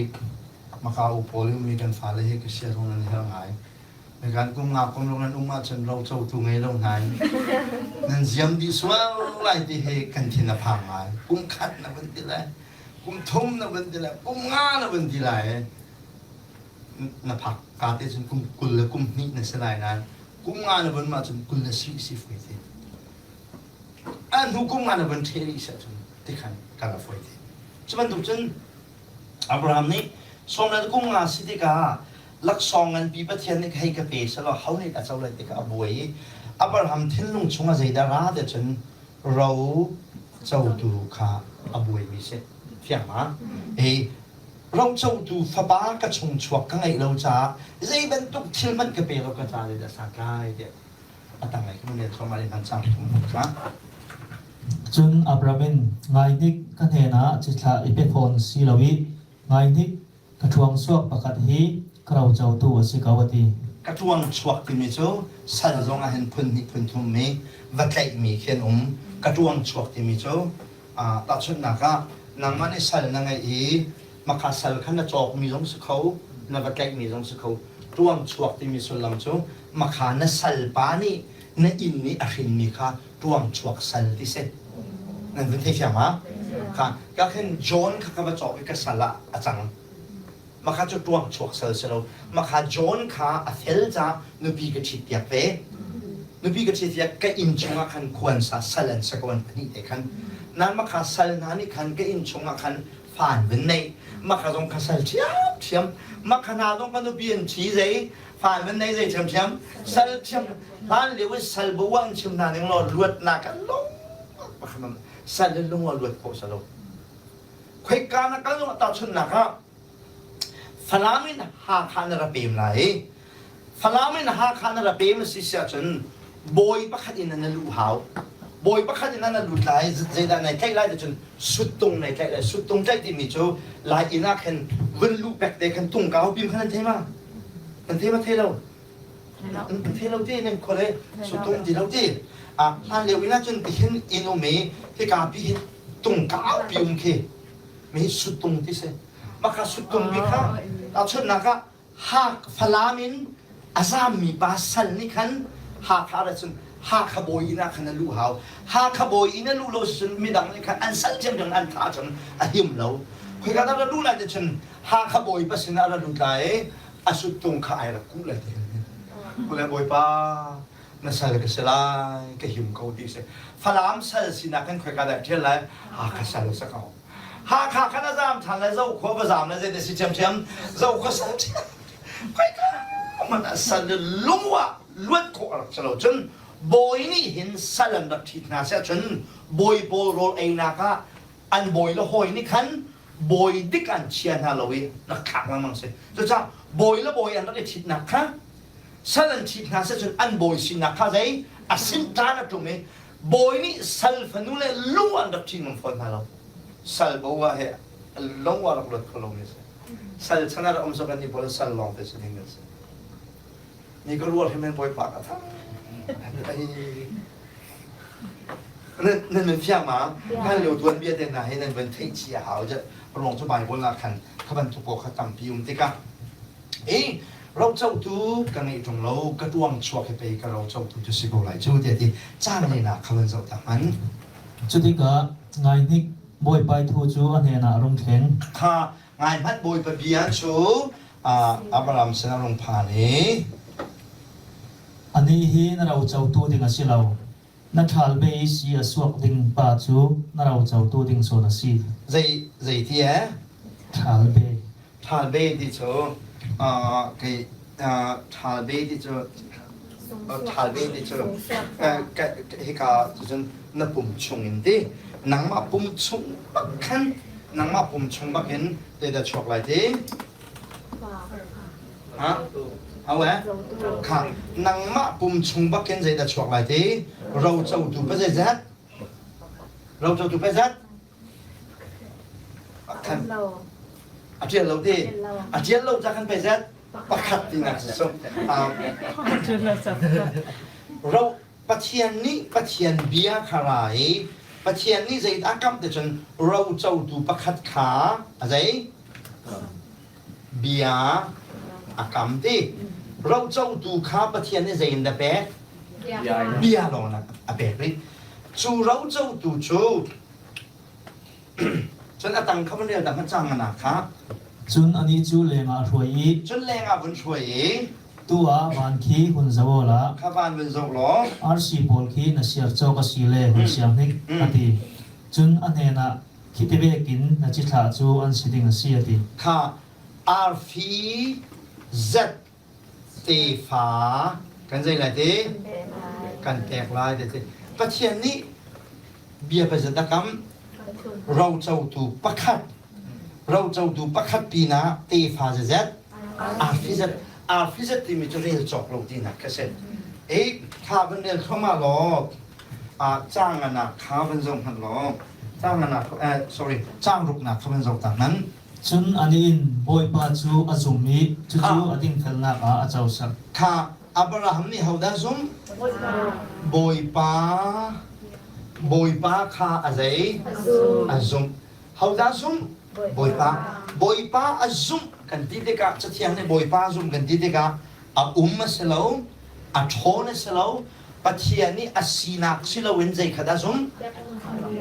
maka u pawl i ummi kan fale hi ka sia zong nan herh ngai Kan kum nga kum lung nan um ahcun rocotu ngei lo hna in nan ziam dih sual lai ti hi kan thin a phang ngai. Kum khat na vun ti lai, kum thum na vun ti lai, kum nga na vun ti lai. Na phak ka te cun kum 20 le kum hnih na si lai nain kum nga na vun ma cun 20 le si si foi ti. A hnu kum nga na vun ṭhe rih si ahcun tikhan kal a foi ti. Cu bantuk cun Abraham nih sawmlet kum nga si tikah laksawng nganpi Pathian nih hei ka pe selaw ho nih a co lai tikah a buai i Abraham thinlung chungah zeidah ra ti cun ro cotu kha a buaimi si fiang ma hi ro cotu fapa ka chung chuak ka ngeih lo caah zei bantuk thil hmanh ka pe lo ka ca le dah santlai tiah a tanglei kan rel thluahmah i hman cang thum kha. Cun Abram in ngaihnik ka hnenah cithlah i pe fawn si lo i ngaihnik ka ṭhuangsuak pakhat hi ka rocotu a si ko a ti. Ka ṭuangchuak timi cu sal zong ah hin phun hnih phun thum mi va tlaihmi khi an um. Ka ṭuangchuak timi cu tahchunhnak ah nangmah nih sal na ngeih i makha sal kha na cawkmi zong si kho, na va tlaihmi zong si kho. Ṭuangchuak timi sullam cu makha na salpa nih na inn nih a hrinmi kha ṭuangchuak sal ti si. Nan vun thei fiang ma? Kha ka khin John kha ka va cawk i ka sal ah a cang. Makha cu ṭuangchuak sal si lo. Makha John kha a fel ca nupi ka ṭhit piak ve. Nupi ka ṭhit piak ka inn chungah khan khuansa sal an si ko an pahnih te khan. Nan makha sal hna nih khan ka inn chungah khan fa an vun nei. Makha zong kha sal ṭhiamṭhiam. Makha hna zong ka nupi an ṭhi zei fa an vun nei zei ṭhiamṭhiam. Sal ṭhiam hlan lio i sal bo an chim hna ning law luatnak an lung sal in lung a luat khawh sa lo. Khoika na kal zong tahchunhnak ah Falam in Hakha na ra pem lai i Falam in Hakha na ra pem a si si ahcun bawi pakhat in na luh hau. Bawi pakhat in na lut lai zeidah nai tlaih lai cun suttung nai tlaih lai. Suttung tlaih timi cu lai inn ah khan vun luh pek te khan tung kau pim khan nan thei ma? Nan thei ma thei lo? Nan thei lo ti nan khua le suttung ti lo ti. Ah hlan lio inn ah cun tihin inn um i hika pi hi tung kau pi um khi mi suttung ti si. Maka suttung bi kha tahchunhnak ah Hak Falam in a zammi pa sal nih khan Hakha ah cun Hakha bawi inn ah khan a luh hau. Hakha bawi inn a luh lo cun midang nih khan an sal ṭhiamṭhiam an thah cun a him lo. Khoika dah ra luh lai ti cun Hakha bawi pa sinah ra lut lai i a suttung kha ai rak kuh lai ti. Kule bawipa na sal ka si lai ka him ko ti si. Falam sal sinak kan khoika dah ṭhial lai Hakha sal sa ko. Hakha khan a zaam ṭhan le Zokhua va zaam le zei si ṭhiamṭhiam Zokhua sal ṭhiam khoika hmanh ah sal lung ah luat khawh a rak si lo cun bawi nih hin sal an rak ṭhit hna siah cun bawi pawl rawl einak ah an bawi le hawi nih khan bawi dik an chia hna lo i rak thlak lengmang si cucaah bawi le bawi an rak i ṭhitnak kha sal an ṭhit hna siah cun an bawi sinak kha zei a sin ṭan a ṭum i Bawi nih sal fanu le lung an rak ṭhi ngam fawn hna lo. Sal bo ah he lung ah rak luat kho lomi a si. Sal chan ah rak um sawk an nih pawl sal lawng te si ding an si. Ni ka rual himen bawipa ka thang. Nan nan fiang ma? Kan lio tuan bia te hna hi nan van theih chi a hau. Ruang cu Bible ah khan kha bantuk pawl kha tampi um tikah I rocotu ka ngeih ṭung lo, ka ṭuang chuak hi pei ka rocotu cu si ko lai cu tiah ti caan lehnak kha van zoh ta hmanh. Cutikah ngaihnik Bawipa thu cu a hnenah a rung thleng. Kha ngaihmanh Bawipa bia cu Abraham sin a rung phan i Anih hi na rocotu ding a si lo. Na ṭhal be i si a suak ding pa cu na rocotu ding sawn a si. Zei zei ti e? Ṭhal be. Ṭhalbe ti cu kei ṭhalbe ti cu ṭhalbe ti cu hika cun na pum chung in ti nangmah pum chung bak khan nangmah pum chung bak in zeidah chuak lai ti ha au eh kha nangmah pum chung bak in zeidah chuak lai ti rocotu pa zeizat rocotu pa zat Khan a ṭial lo ti a ṭial lo ca khan pei zet pakhat tinak si so ro Pathian nih Pathian bia kha ra i Pathian nih zei a kamh te cun rocotu pakhat kha a zei bia a kam ti rocotu kha Pathian nih zei in dah pek bia lawng a pek rih cu rocotu cu Cun a tang kha van rel ta hmanh cang na kha. Cun anih cu lengah a hruai i Cun lengah vun hruai i tu ah van khi hun zoh aw la kha van vun zoh law arsi pawl khi na siar cawk a si le hun siang hnik a ti. Cun a hnenah khi te vekin na cithlah cu an si ding a si a ti. Kha arfi zet tefa kan zei lai ti kan pek lai ti Pathian nih bia pazat a kam rocotu pakhat rocotu pakhat pinah tefa zazet arfi zat arfi zat timi cu rel cawk lo tinak kha si e kha van rel thluahmah law. Caang anak kha van zoh hmanh law caang anak eh sorry caang ruknak kha van zoh ta hmanh. Cun anih in Bawipa cu a zum i cucu a dingfelnak ah a cosak. Kha Abraham nih hodah zum? Bawipa. Bawipa kha a zei? A zumh. Hodah zumh? Bawipa. Bawipa a zumh kan ti tikah Cathiang nih Bawipa a zumh kan ti tikah a um a si lo, a ṭhawn a si lo, Pathian nih a sinak si loin zei kha dah zum?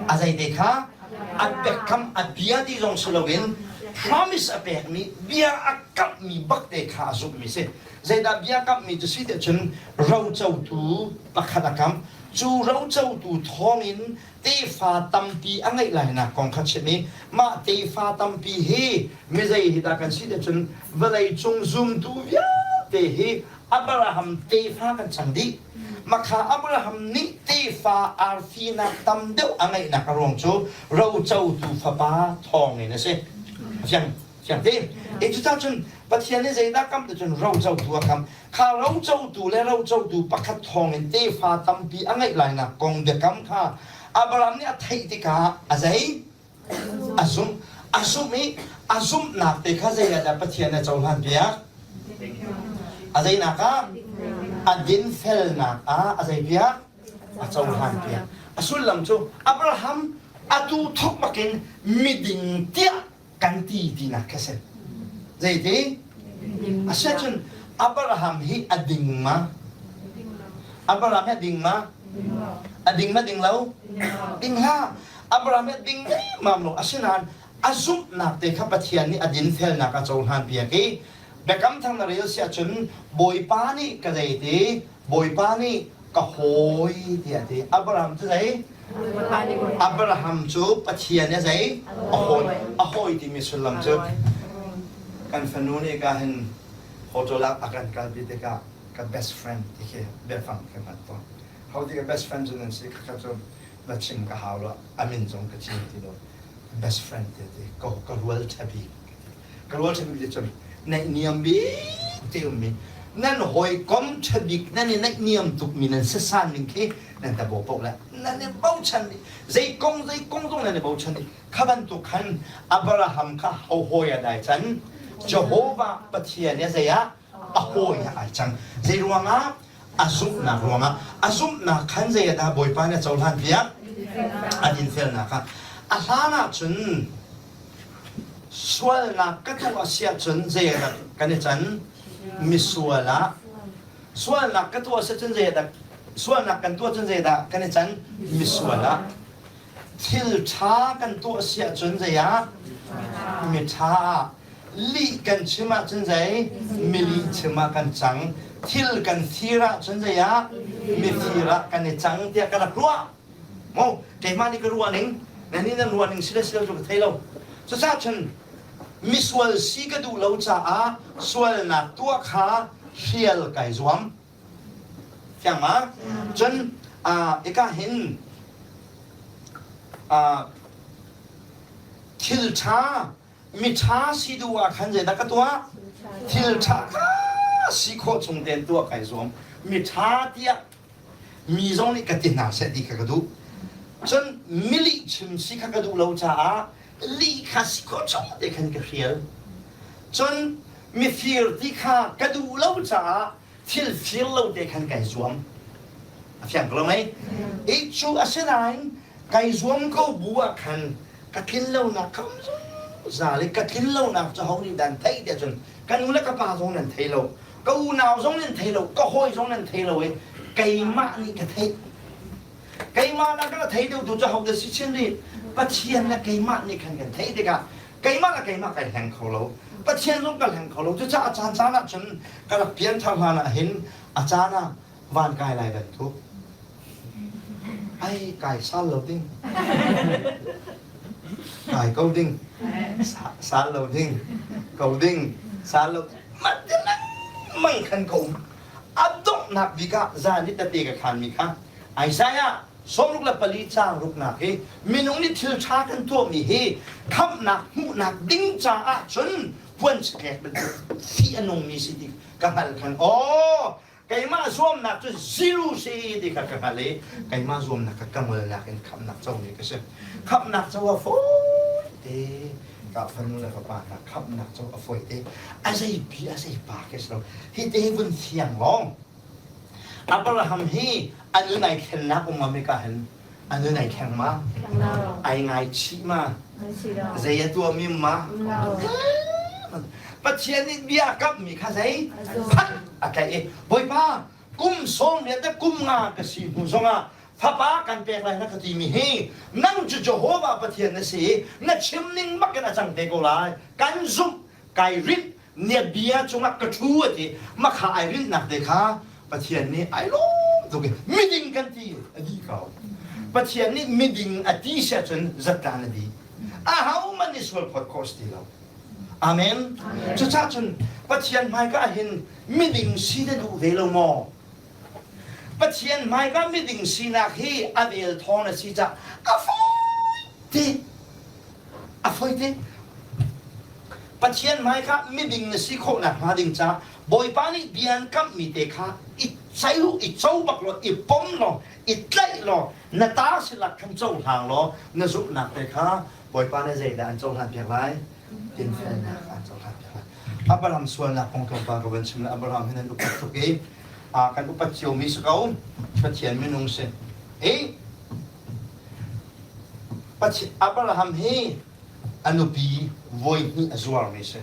A zei te kha? A biakam a bia ti zong si loin promise a pekmi bia a kamhmi bak te kha a zumhmi si. Zeidah bia kamhmi cu si tiah cun rocotu pakhat a kam. Cu rocotu thawngin tefa tampi a ngeih lainak kong kha chim i mah tefa tampi hi mizei hi dah kan si tiah cun vawlei cung zumtu vialte hi Abraham tefa kan cang dih. Makha Abraham nih tefa arfinak tam deuh a ngeihnak a ruang cu rocotu fapa thawngin a si. Fiang fiang te. E cucah cun Pathian nih zeidah kam ti cun rocotu a kam. Kha rocotu le rocotu pakhat thawngin tefa tampi a ngeih lainak kong biakam kha Abraham nih a theih tikah a zei? A zumh. A zumh i a zumhnak te kha zei ah dah Pathian a cohlan piak? A zeinak ah? A dinfelnak ah a zei piak? A cohlan piak. A sullam cu Abraham atu thawk bakin miding tiah kan ti tinak kha si. Zeiti? Asiahcun Abraham hi a ding ma? Abraham hi a ding ma? A ding ma ding lo? Ding hlah. Abraham hi a ding mam lo. Asinain a zumhnak te kha Pathian nih a dinfelnak a cohlan piak i Biakam thang na rel si ahcun Bawipa nih ka zeiti Bawipa nih ka hawi tiah a ti. Abraham cu zei? Abraham cu Pathian a zei? A hawi. A hawi timi sullam cu kan fanu nih ka hin hotel ah a kan kalpi tikah ka best friend ti khi biafang khi hman tawn. Ho ti ka best friend cu nan si khakha cu na chim ka hau lo a min zong ka chim ti lo best friend ti ti ka ka rual ṭha bik ka rual ṭha bik ti cun naihniam bik te ummi nan hawikom ṭha bik nan i naihniam tukmi nan sasan ning khi nan ta bo paoh le nan i bochan dih zei kong zei kong zong nan i bochan dih kha bantuk khan Abraham kha ho hawi ah dai can Jehovah Pathian i zei ah a hawi ah ai cang zei ruangah a zumhnak ruangah a zumhnak khan zei ah dah Bawipa nih a cohlan piak a dinfelnak ah a hlan ah cun Sualnak ka tuah a si ahcun zei ah dah kan i can? Misual ah. Sualnak ka tuah a si ahcun zei ah dah sualnak kan tuah cun zei dah kan i can? Misual ah. Thil ṭha kan tuah a si ahcun zei ah? Miṭha ah. Lih kan chim ahcun zei? Milih chim ah kan cang. Thil kan fir ahcun zei ah? Mifir ah kan i cang tiah ka rak ruah. Mo keimah nih ka ruah ning nan nih nan ruah ning si le si lo cu ka thei lo. Cucaah cun misual si ka duh lo caah sualnak tuah kha hrial kai zuam. Fiang ma? Cun ika hin thil ṭha miṭha si duh ah khan zeidah ka tuah? Thil ṭha kha si khawh chung tein tuah kai zuam. Miṭha tiah Mi zong nih ka ti hna seh ti kha ka duh. Cun milih chim si kha ka duh lo caah lih kha si khawh chung te khan ka hrial. Cun mifir ti kha ka duh lo caah thil fir lo te khan kai zuam. A fiang ko lo mei? I cu asinain kai zuam ko bu ah khan ka tlin lonak kha um zungzal i ka tlin lonak cu ho nih dah an theih tiah cun ka nu le ka pa zong nan thei lo. Ka unau zong nan thei lo, ka hawi zong nan thei lo i keimah nih ka theih. Keimah nak ka thei deuhtu cu hodah si chin rih? Pathian le keimah nih khan kan theih tikah keimah le keimah kai hleng kho lo. Pathian zong ka hleng kho lo. Cucaah a caan caan ah cun ka rak pianthar hlan ah hin a caan ah van kai lai bantuk ai kai sal lo ding kai ko ding sal lo ding ko ding sal lo mah lengmang khan ka um a donghnak bik ah zan i tete ka khanmi kha Isaiah 64 caang ruknak hi minung nih thil ṭha kan tuahmi hi khamhnak hmuhnak ding caah cun puan saklek bantuk fih a nungmi si ti ka hngalh khan aw. Keimah zuamnak cu zero si ti kha ka hngalh i keimah zuamnak kha ka ngolnak in khamhnak comi ka si. Khamhnak co a fawi te. Ka fanu le fapa hna khamhnak co a fawi te. A zeipi a zeipa ke si lo. Hi te hi vun fiang lawng. Abraham hi a nun ai thlennak um America hin a nun ai thleng ma? Ai ngaichih ma? Zei a tuahmi ma? Pathian nih bia a kamhmi kha zei? Phat a tlaih i Bawipa kum sawm riat le kum nga ka si hnu zongah fapa kan pek lai na ka timi hi nang cu Jehovah Pathian na si i na chim ning bak in a cang te ko lai kan zumh kai rinh nia bia cungah ka ṭhu a ti makha ai rinhnak te kha Pathian nih ai lawm tuk i miding kan ti a dih ko Pathian nih miding a ti si ahcun zatlan a dih ahohmanh nih sual phawt khawh si ti lo Amen. Cucaah cun Pathian hmaika ah hin miding si na duh ve lo maw? Pathian hmaika miding sinak hi a vel thawng na si cah a fawi te. A fawi te. Pathian hmaika miding na si khawh nakhnga ding ca Bawipa nih bia an kamhmi te kha i cai i co bak law i pom law i tlaih law na ta silak khan cohlang law na zumhnak te kha Bawipa nih zeidah an cohlan piak lai? Dinfelnak an cohlan piak lai. Abraham sualnak kong tlawmpal ka van chim lai. Abraham hi nan upat tuk i kan upat ciomi si ko. Pathian minung si. I Abraham hi a nupi voi hnih a zuarmi si.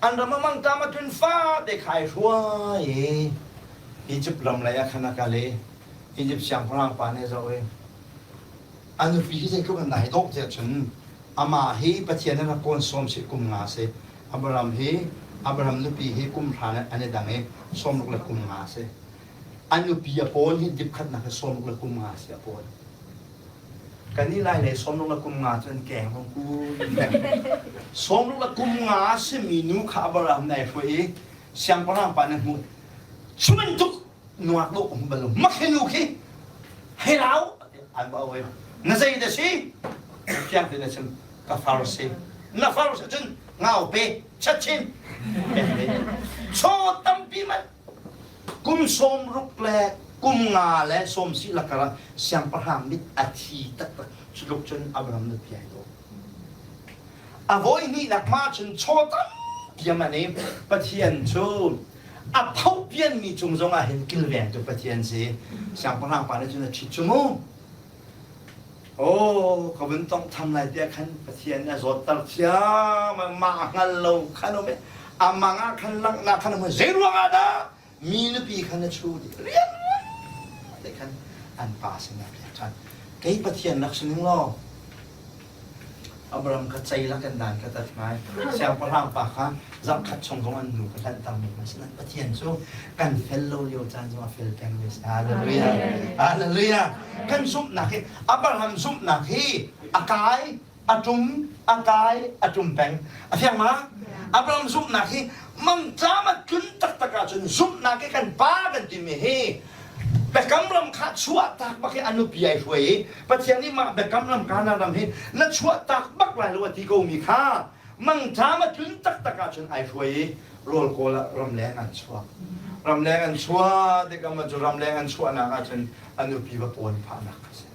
An ram a mangṭam a tlun fate kha ai hruai i Egypt ram lei ah khan a kal i Egypt siangpahrang pa nih a zoh i A nupi hi zeitluk in dah hi dawh tiah cun amah hi Pathian in rak kawn sawm sih kum nga si. Abraham hi Abraham nupi hi kum hra an i dang i sawmruk le kum nga si. A nupi a pawn hi dip khatnak hi sawmruk le kum nga si a pawn. Kan i lai lei sawmruk le kum nga cu an keng hong ku. Sawmruk le kum nga simi nu kha Abraham nih ai hruai i siangpahrang pa nih hmuh cu bantuk nuak dawh um bal lo mak hi nu khi hei lau an ba oi na zei da si fiang te na chim ka far si na far si cun ngau pe chat chin chaw tampi man kum sawm ruk le kum nga le sawm si lakara siangpahrang mit a thi taktak culuk cun Abraham nu piai do A voi hnihnak ma cun chaw tampi a man i Pathian cu a phopianmi cung zongah hin kilvengtu Pathian si. Siangpahrang pa nih cun a ṭhit cu mu. Oh, ka vun tongtham lai tiah khan Pathian nih a zawtter thiam mah hngal lo khan um i a mang ah khan langhnak khan um zei ruangah dah mi nupi khan na chu ti rian te khan an pa sinah piak ṭhan kei Pathian rak si ning law Abraham kha cei lak in dan ka tat ngai siangpahrang pa kha zarhkhat chung zong an nu ka hlanhter mi hna sinan Pathian cu kan fel lo lio caan zong a fel peng mi si hallelujah hallelujah kan zumhnak hi Abraham zumhnak hi a kai a ṭum a kai a ṭum peng a fiang ma Abraham zumhnak hi mangṭam a tlun taktak ahcun zumhnak hi kan pa kan timi hi biakam ram kha chuahtak bak hi a nupi ai hruai i Pathian nih mah biakam ram Kanaan ram hi na chuahtak bak lai lo a ti ko mi kha mangṭam a tlun taktak ahcun ai hruai i rawl kawl ah ramleng an chuak ramleng an chuah tikah cu ramleng an chuahnak ahcun a nupi va pawn phahnak a si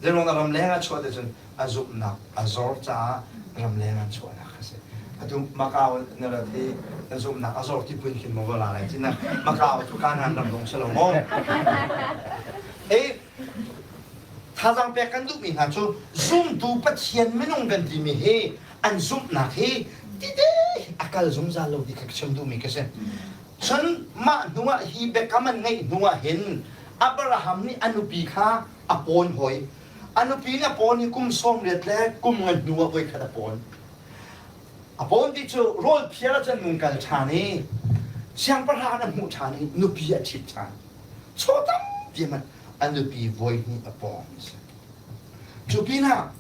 Zeiruang dah ramleng ah chuah cun a zumhnak a zor caah ramleng an chuahnak a si. Atu Macau na rat i na zumhnak a zor ti pun khin maw va la lai cina Macau cu Kanaan ram zong si lo maw? E thazaang pek kan duhmi hna cu zumtu Pathian minung kan timi hi an zumhnak hi tite a kal zungzal lo ti kha ka chim duhmi ka si. Cun mah hnuah hi biakam an ngeih hnuah hin Abraham nih a nupi kha a pawn hawi. A nupi nih a pawn i kum 80 le kum ngan hnuah voikhat a pawn. A pawn ti cu rawl phiar ah cun nung kal ṭhan i siangpahrang a hmuh ṭhan i nupi a ṭhit ṭhan. Chaw tampi man a nupi voihnih a pawng a si. Cu pinah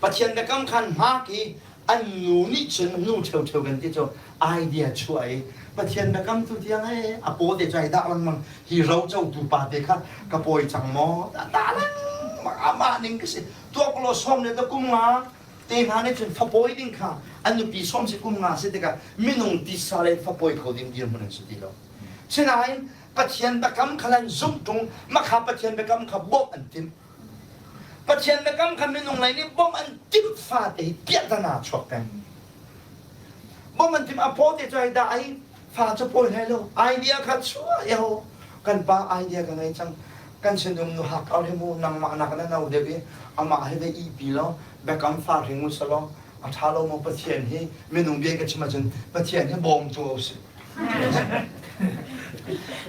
Pathian biakam khan hmak i an nu nih cun nu ṭheuṭheu kan ti cu idea chuah i Pathian biakam tu tiang he a paw te cu ai dah lengmang hi rocotu pa te kha ka pawi cang maw dah lengmang amah ning ka si tuak law sawm le ta kum nga te hna nih cun fapawi ding kha an nupi sawm si kum nga si tikah minung tisa le fapawi kho ding dirhmun an si ti lo. Sinain Pathian biakam kha an zumh ṭung, makha Pathian biakam kha bawmh an timh. Pathian biakam kha minung lei nih bawmh an timh fate hi piahtana a chuak peng. Bawmh an timh a paw te cu ai dah ai fa cu pawi hlei lo. Idea kha chuah iho kan pa idea ka ngei cang. Kan sinum nu hak au he mu nangmah nak na no deuh i amah he ve ihpi law biakam fa hring u selaw a ṭha lo maw Pathian hi minung bia ka chim ahcun Pathian hi bawmtu a si.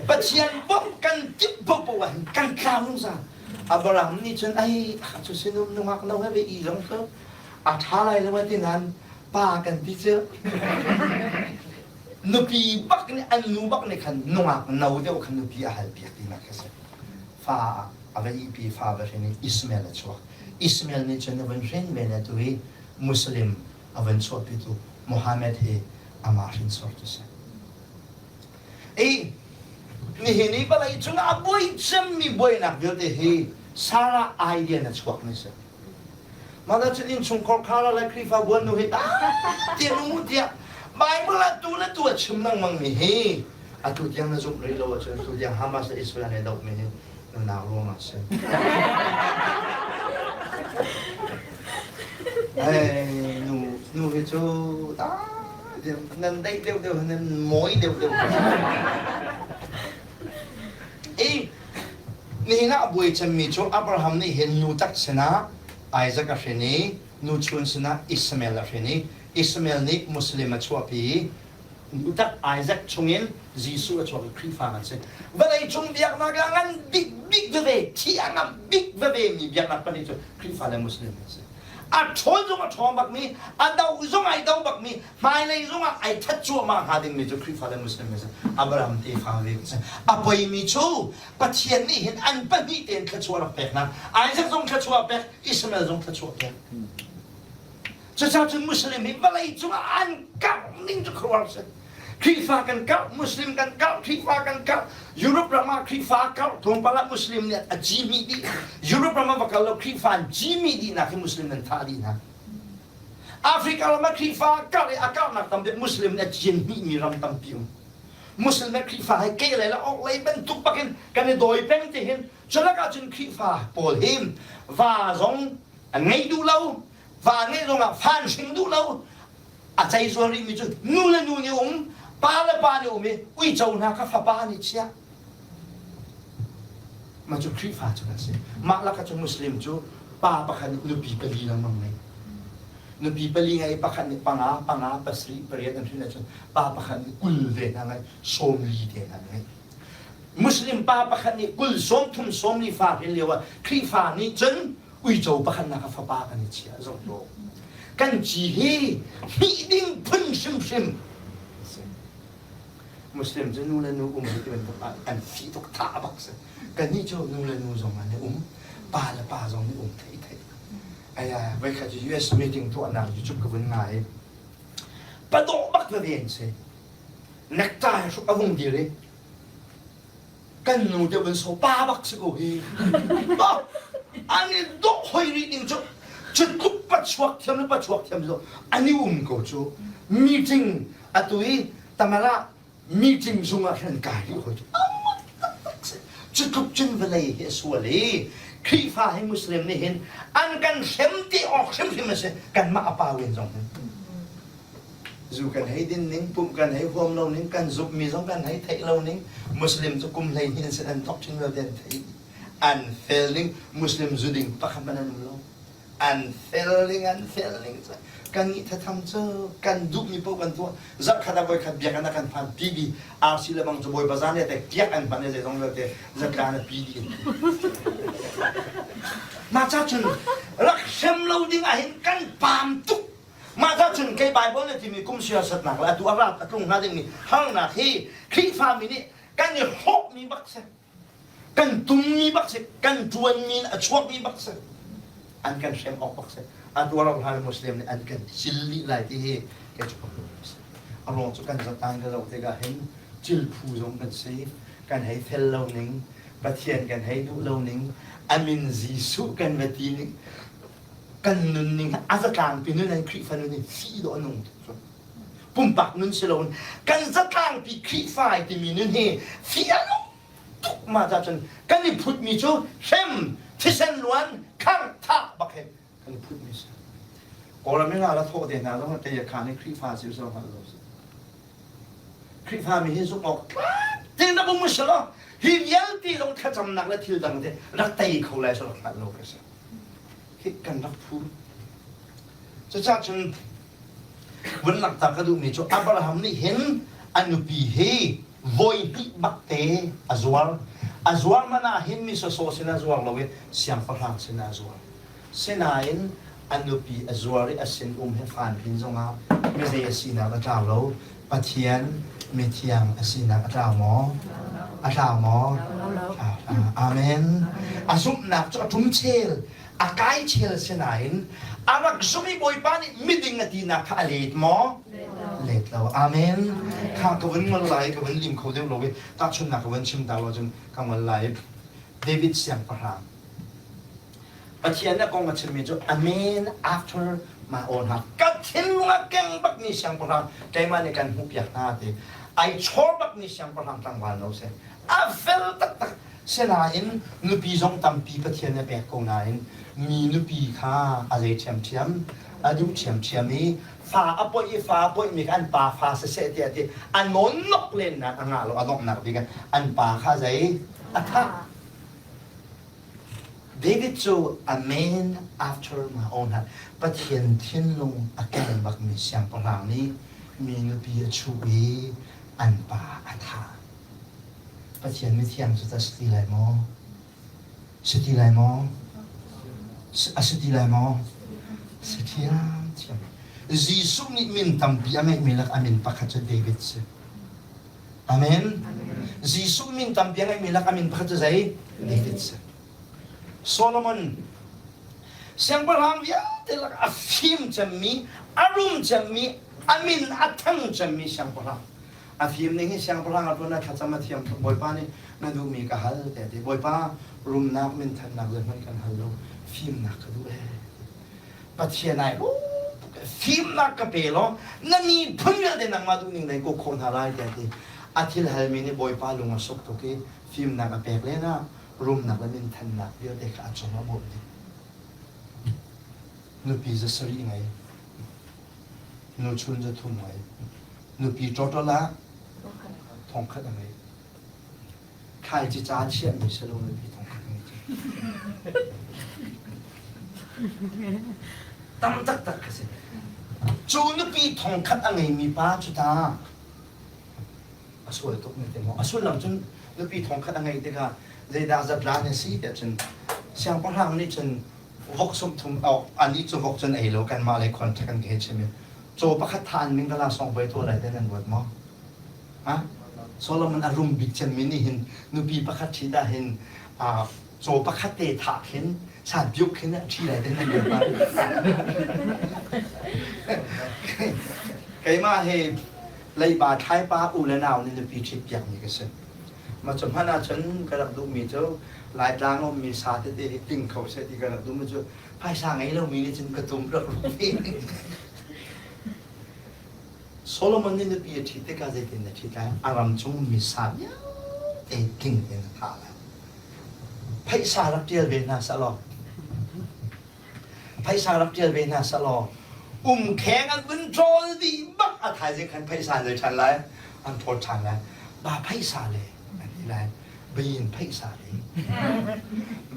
Pathian bawmh kan timh paohpaoh ahhin kan tlau zungzal. Abraham nih cun ai cu sinum nungak no he ve i zong cu a ṭha lai lo a ti nain pa kan ti cu nupi bak nih an nu bak nih khan nungak no deuh khan nupi a hal piak tinak khi a si. Fa a va ihpi fa va hrin i Ismael a chuak. Ismael nih cun a vun hrin ve le tu i Muslim a vun chuahpitu Muhammad hi amah hrinsor cu si. I nihin i vawlei cungah a buai cemmi buainak vialte hi Sarah idea na chuak ni si. Mah cun innchungkhar khar le Khrihfabu an nu hi tiah nu tiah Bible ah tu le tu a chim lengmang mi hi atu tiang na zumh rih lo ahcun tu tiang Hamas le Israel nih doh mi hi nunau ruang ah si. Hey, nu nu hi cu nan deih deuh deuh nan mawi deuh deuh. I nihin ah a buai cemmi cu Abraham nih hin nu tak sinah Isaac a hrin i nu chun sinah Ishmael a hrin i Ishmael nih Muslim a chuahpi i tak Isaac chungin Jesuh a chuak i Khrihfa kan si. Vawlei cung biaknak ah ngan bik bik veve, thi a ngamh bik veve mi biaknak pahnih cu Khrihfa le Muslim an si. A ṭhawn zong a ṭhawng bakmi, a do zong ai do bakmi, hmailei zong ah ai that cuahmah hnga dingmi cu Khrihfa le Muslim an si. Abraham tefa ve kan si. A poimi cu Pathian nih hin an pahnih tein thluachuah rak pek hna. Isaac zong thluachuah pek, Ishmael zong thluachuah pek. Cucaah cun Muslim hi vawlei cungah an karh ning cu khuaruahhar si. Khrihfa kan karh, Muslim kan karh, Khrihfa kan karh. Europe ram ah Khrihfa karh, tlawmpal ah Muslim nih a cimi dih. Europe ram ah va kal lo Khrihfa an cimi dihnak hi Muslim an thah dih hna. Africa ram ah Khrihfa karh i a karhnak tam deuh Muslim nih a cin hmihmi ram tampi um. Muslim le Khrihfa hi ke lei le orh lei bantuk bakin kan i dawi peng ti hin culak ah cun Khrihfa pawl hi va zong an ngei duh lo, va ngeih zongah fa an hring duh lo a cei zual rihmi cu nu le nu nih um pa le pa nih um i uico hna kha fapa nih chiah mah cu Khrihfa cu kan si mah lakah cu Muslim cu pa pakhat nih nupi pali lengmang ngei nupi pali ngei pakhat nih panga panga pasarih pariat an hrin ahcun pa pakhat nih 20 ve hna ngei 40 te hna ngei Muslim pa pakhat nih 20 sawmthum 40 fa hrin lio ah Khrihfa nih cun uico pakhatnak a fapa kan i chiah zong lo kan ci hi hmih ding phun hrimhrim Muslim cu nu le nu um hi ti bantuk ah an fi tuk tha bak si kannih cu nu le nu zong an i um pa le pa zong nih um thei thei aya voikhat cu US meeting tuahnak YouTube ka vun ngai padawh bak veve an si necktie hruk a vung dir i kan nu deuh in so pa bak si ko hi an i dawh hoi rih ding cu cu tluk pachuak thiam le pachuak thiam cu an i um ko cu meeting atu i tamara meeting zung ah khan kai rih hoi cu cu tluk cun vawlei hi a sual i Khrihfa hi Muslim nih hin an kan hrem ti awk hrimhrim a si kanmah a pa wen zong hin Zu kan hei din ning, pumh kan hei huam lo ning, kan zumhmi zong kan hei theih lo ning, Muslim cu kum 12 in sin an thok chin vialte an theih. An fel ning, Muslim zu ding pakhat hmanh an um lo. An fel ning, an fel ning cu kan nih thatham cu kan duhmi paoh kan tuah. Zarhkhat ah voikhat biakinn ah kan phan TV RC le bang cu Bawipa zan le tek kiak an hman i zeizong vialte zatla na pi dih. Mah ca cun rak hrem lo ding ah hin kan paam tuk Mah ca cun kei Baibal nih timi kum siasatnak le atu a rat a tlung hnga dingmi harnak hi Khrihfami nih kan i hlawkmi bak si. Kan tummi bak si, kan ṭuanmi in a chuakmi bak si. An kan hrem awk bak si. Atu a rauh hlan Muslim nih an kan cil dih lai ti hi kei cu ka hmuh si. A ruang cu kan zatan ka zoh tikah hin cil phu zong kan si, kan hei fel lo ning, Pathian kan hei duh lo ning, a min Jesuh kan va ti ning, kan nunning a zatlangpi nun an Khrihfa nun hi fih dawh a nung tuk cu. Pumpak nun si loin kan zatlangpi Khrihfa ai timi nun hi fih a nung tuk ma ca cun kan i phutmi cu hrem, thisen luan, khangh, thah bak he kan i phutmi si. Kawlram i ral a thawh te hna zong kei a khaan i Khrihfa si usih hngalh lo si. Khrihfami hi zumh awk tlak tein rak um usih law hi vialte zong thlacamnak le thil dang te rak tei kho lai cu rak hngalh lo ka si. Hi kan rak phu. Cucaah cun vun langhter ka duhmi cu Abraham nih hin a nupi hi voi hnih bak te a zuar. A zuar man ah hin mi sawsawh sin a zuar lo i siangpahrang sin ah a zuar. Sinain a nupi a zuar i a sinum he fan pin zongah mizei a sinak a tlau lo. Pathian mithiang a sinak a tlau maw? A tlau maw? Amen. A zumhnak cu a ṭum chel, a kai chel sinain a rak zum i Bawipa nih miding a tinak kha a let maw? Let lo. Amen. Kha ka vun ngol lai, ka vun lim kho deuh lo i tahchunhnak ka vun chim ta lo cun ka ngol lai. David siangpahrang Pathian a kong a chimmi cu a man after my own heart. Ka thinlung a keng bakmi siangpahrang keimah nih kan hmuhpiak hna ti. Ai chawr bakmi siangpahrang tlangval no si. A fel taktak. Sinain nupi zong tampi Pathian a pek ko nain mi nupi kha a zei ṭhiamṭhiam, a duh ṭhiamṭhiam i fa a poih i fa a poihmi kha an pa fa siseh tiah ti a nawnnok lennak a ngah lo a donghnak bik ah an pa kha zei a thah. David cu a man after my own heart Pathian thinlung a keng bakmi siangpahrang nih mi nupi a chuh i an pa a thah. Pathian mithiang cu tah si ti lai maw? Si ti lai maw? A si ti lai maw? Si thiamthiam. Jesuh nih min tampi a ngeihmi lak a min pakhat cu David si. Amen. Jesuh min tampi a ngeihmi lak a min pakhat cu zei? David si. Solomon siangpahrang vialte lak a fim cemmi, a rum cemmi, a min a thang cemmi siangpahrang. A fim ning hi siangpahrang a ṭuan a thlacam a thiam tuk. Bawipa nih na duhmi ka hal te ti. Bawipa rumnak minthannak zeihmanh kan hal lo. Fimnak ka duh ee. Pathian ai fimnak ka pe law na miphun vialte nangmah duhning na in khawh hna lai tiah ti a thil halmi nih Bawipa lung a suk tuk i fimnak a pek len ah rumnak le minthannak vialte kha a cung a bawmh dih. Nupi za sarih ngei, nuchun za thum ngei, nupi ṭawṭol ah thongkhat a ngei. Thlaici ca chiahmi si lo nupi thongkhat ngei cu. Tam taktak ka si. Cu nupi thongkhat a ngeimi pa cu ta a sual tuk ne te maw? A sullam cun nupi thongkhat a ngeih tikah zeidah zatlan a si tiah cun siangpahrang nih cun vok sumthum anih cu vok cun ei lo kanmah lei contract an ka chim i caw pakhat tha an min ka la song voi tuah lai te nan ruat maw? Ha? Solomon a rum bik cemmi nih hin nupi pakhat ṭhit ah hin caw pakhat te thah khin sanpiuk khin a ṭhi lai te nan ruat ma? Keimah hi leiba thlaipa u le nau nih nupi ṭhit piakmi ka si. Ma cu hmanh ahcun ka rak duhmi cu Laitlang ummi sa tete hi tling kho seh ti ka rak duhmi cu phaisa ngei lomi nih cun ka tum rak ruat Solomon nih nupi a ṭhit tikah zeitin a ṭhit lai? A ram chung mi sa vialte tling tein a thah lai. Phaisa rak ṭial ve hna seh law, phaisa rak ṭial ve hna seh law, umkheng an vun ṭawl dih bak a thaizing khan phaisa an zei ṭhan lai? An ṭhawl ṭhan lai. Ba phaisa le an ti lai. Bayin phaisa le.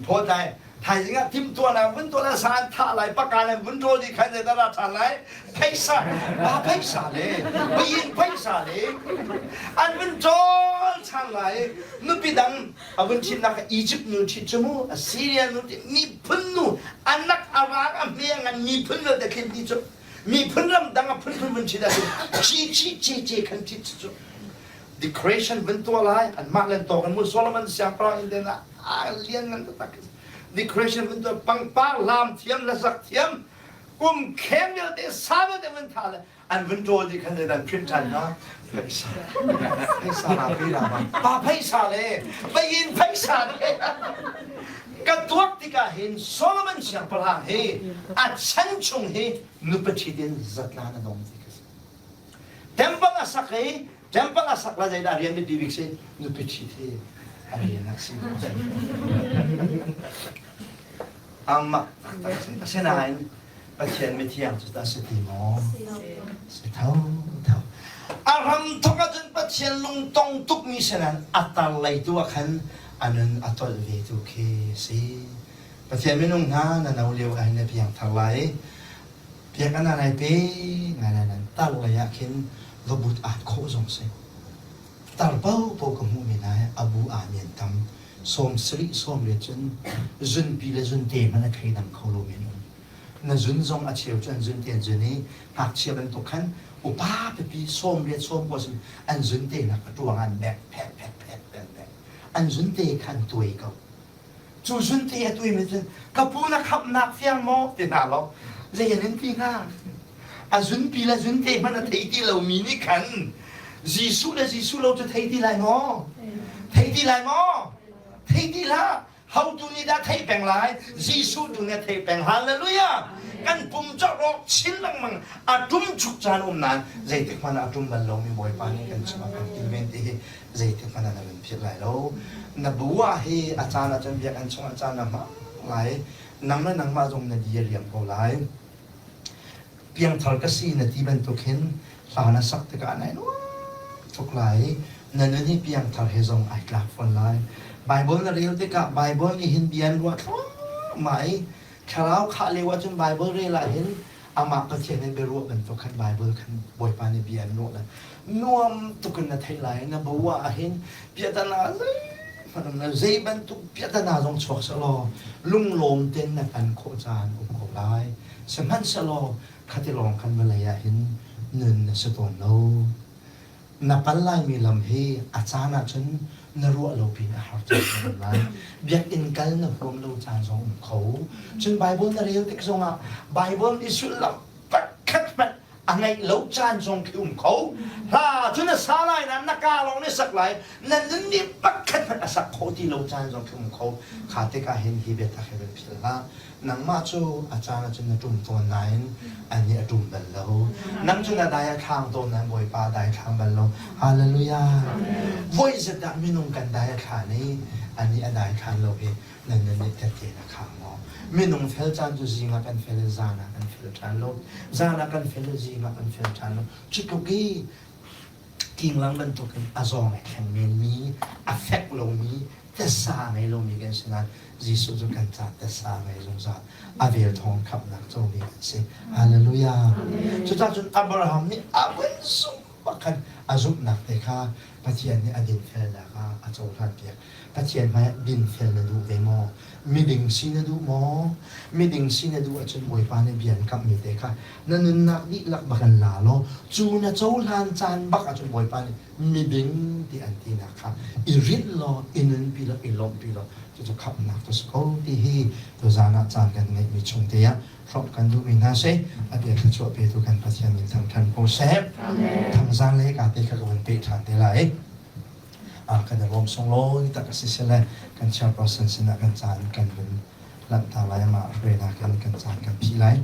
Phawt lai. Thaizing ah timhtuahnak vun tuah sa an thah lai paka le vun rawl di khan zeidah ra ṭhan lai phaisa pa phaisa le bayin phaisa le an vun ṭawl ṭhan lai nupi dang a vun ṭhitnak Egypt nu ṭhit cu mu Assyria nu ṭhit miphun nu anak a rang a hme a ngan miphun vialte khin ti cu miphun ram dang a phunphun vun ṭhit ahcun chi chi ce ce khan ṭhit cu decoration vun tuah lai anmah len tawk in mu Solomon siangpahrang in den ah a lian ngan taktak decoration vun tuah pangpar lam thiam le sak thiam kum kheng vialte sa vialte vun tha le an vun ṭawl dih khan dan print ṭhan hna phaisa phaisa la pi la ma pa phaisa le bayin phaisa le ka tuak tikah hin Solomon siangpahrang hi a chan chung hi nupa ṭhit in zatlan a dong ti ka si. Temple a sak i temple a sak la zeidah rian biapi bik si nupi ṭhit hi a rian a si. Amah taktak si. Asinain Pathian mithiang cu tah si ti maw? Si tho tho. A ram thok ahcun Pathian lungtong tukmi sinain a tar lei tu ah khan a nun a tolh ve tu khi si. Pathian minung hna na no lio ah hin na piangthar lai. Biakinn ah nai pe ngai lai nan tar lei ah khin va but at khawh zong si. Tar paohpaoh ka hmuhmi lai a bu aa nian tam. 70 sawmriat cun zunpi le zunte hmanh a thleidang kho lomi an um. Na zun zong a cheu cu an zunte an zun i ngakchia bantuk khan upa pipi 90 90 sin an zunte nak a ṭuang an bek phek phek phek an bek. An zunte kha an tuai ko. Cu zunte a tuaimi cun ka pu na khamhnak fiang maw ti hna law zei an in ti hnga? A zunpi le zunte hmanh a thei ti lomi nih khan Jesuh le Jesuh lo cu thei ti lai maw? Thei ti lai maw? Thei ti hlah. Hotu nih dah thei peng lai? Jesuh tu nih a thei peng. Hallelujah! Kan pum cu rawk chin lengmang a ṭum chuk caan um nain zeitik hmanh ah a ṭum bal lomi Bawipa nih kan chungah kan kilven ti hi zeitik hmanh ah na van philh lai lo. Na bu ah hi a caan ahcun biakinn chungah caan na hmang lai. Nang le nangmah zong na di a riam ko lai. Piangthar ka si na ti bantuk hin hla na sak tikah nai nuam tuk lai. Na nun hi piangthar he zong ai tlak fawn lai. Bible na rel tikah Bible nih hin bia an ruah thluahmah i thlarau khah lio ahcun Bible rel ah hin amah Pathian in biaruah bantuk khan Bible khan Bawipa nih bia an ruah lai. Nuam tuk in na theih lai. Na bo ah hin piahtana zeihmanh um lo. Zei bantuk piahtana zong chuak sehlaw lunglawm tein na kan khawh caan um ko lai. Sihmanhsehlaw khati lawng khan vawlei ah hin nun na si tawn lo. Na pal laimi lam hi a caan ahcun na ruah lo pin a har caan zong um lai. Biakinn kal na huam lo caan zong um kho. Cun Bible na rel tik zongah Bible nih sullam pakhat hmanh a ngeih lo caan zong khi um kho. Hla cu na sa lai nain na kaa lawng nih sak lai. Na nun nih pakhat hmanh a sak khawh ti lo caan zong khi um kho. Kha tikah hin hi biatak hi van philh hlah. Nangmah cu a caan ahcun na ṭum tawn nain anih a ṭum bal lo. Nang cu na dai a thlang tawn nain Bawipa a dai thlang bal lo. Hallelujah. Voi zat dah minung kan dai a thlan i anih a dai thlan lo hi nan nun nih tette na khang maw? Minung fel caan cu zing ah kan fel i zan ah kan fel ṭhan lo. Zan ah kan fel i zing ah kan fel ṭhan lo. Cu tluk i kinglang bantukin a zawng ai thleng menmi, a fek lomi, tasa ngei lomi kan si nain Jesuh cu kan ca tasa ngei zungzal a vel thawng khamhnak comi kan si. Hallelujah. Cucaah cun Abraham nih a vun zumh bak khan a zumhnak te kha Pathian nih a dinfelnak ah a cohlanpiak. Pathian hmaiah dinfel na duh ve maw? Miding si na duh maw? Miding si na duh ahcun Bawipa nih bia an kamhmi te kha na nunnak dihlak bak in la law cu na cohlan caan bak ahcun Bawipa nih miding ti an tinak kha i rinh law i nunpi law i lawmhpi law cucu khamhnak cu si ko ti hi tuzaan ah caan kan ngeihmi chung te ah hrawmh kan duhmi hna si a bia thluachuah petu kan Pathian min thangṭhan ko seh thangzang le ka te kha ka van peh ṭhan te lai kan i lawm sunglawi tak a si sile kan chairperson sinah kan caan kan vun lanhter lai amah hruainak in kan caan kan phih lai.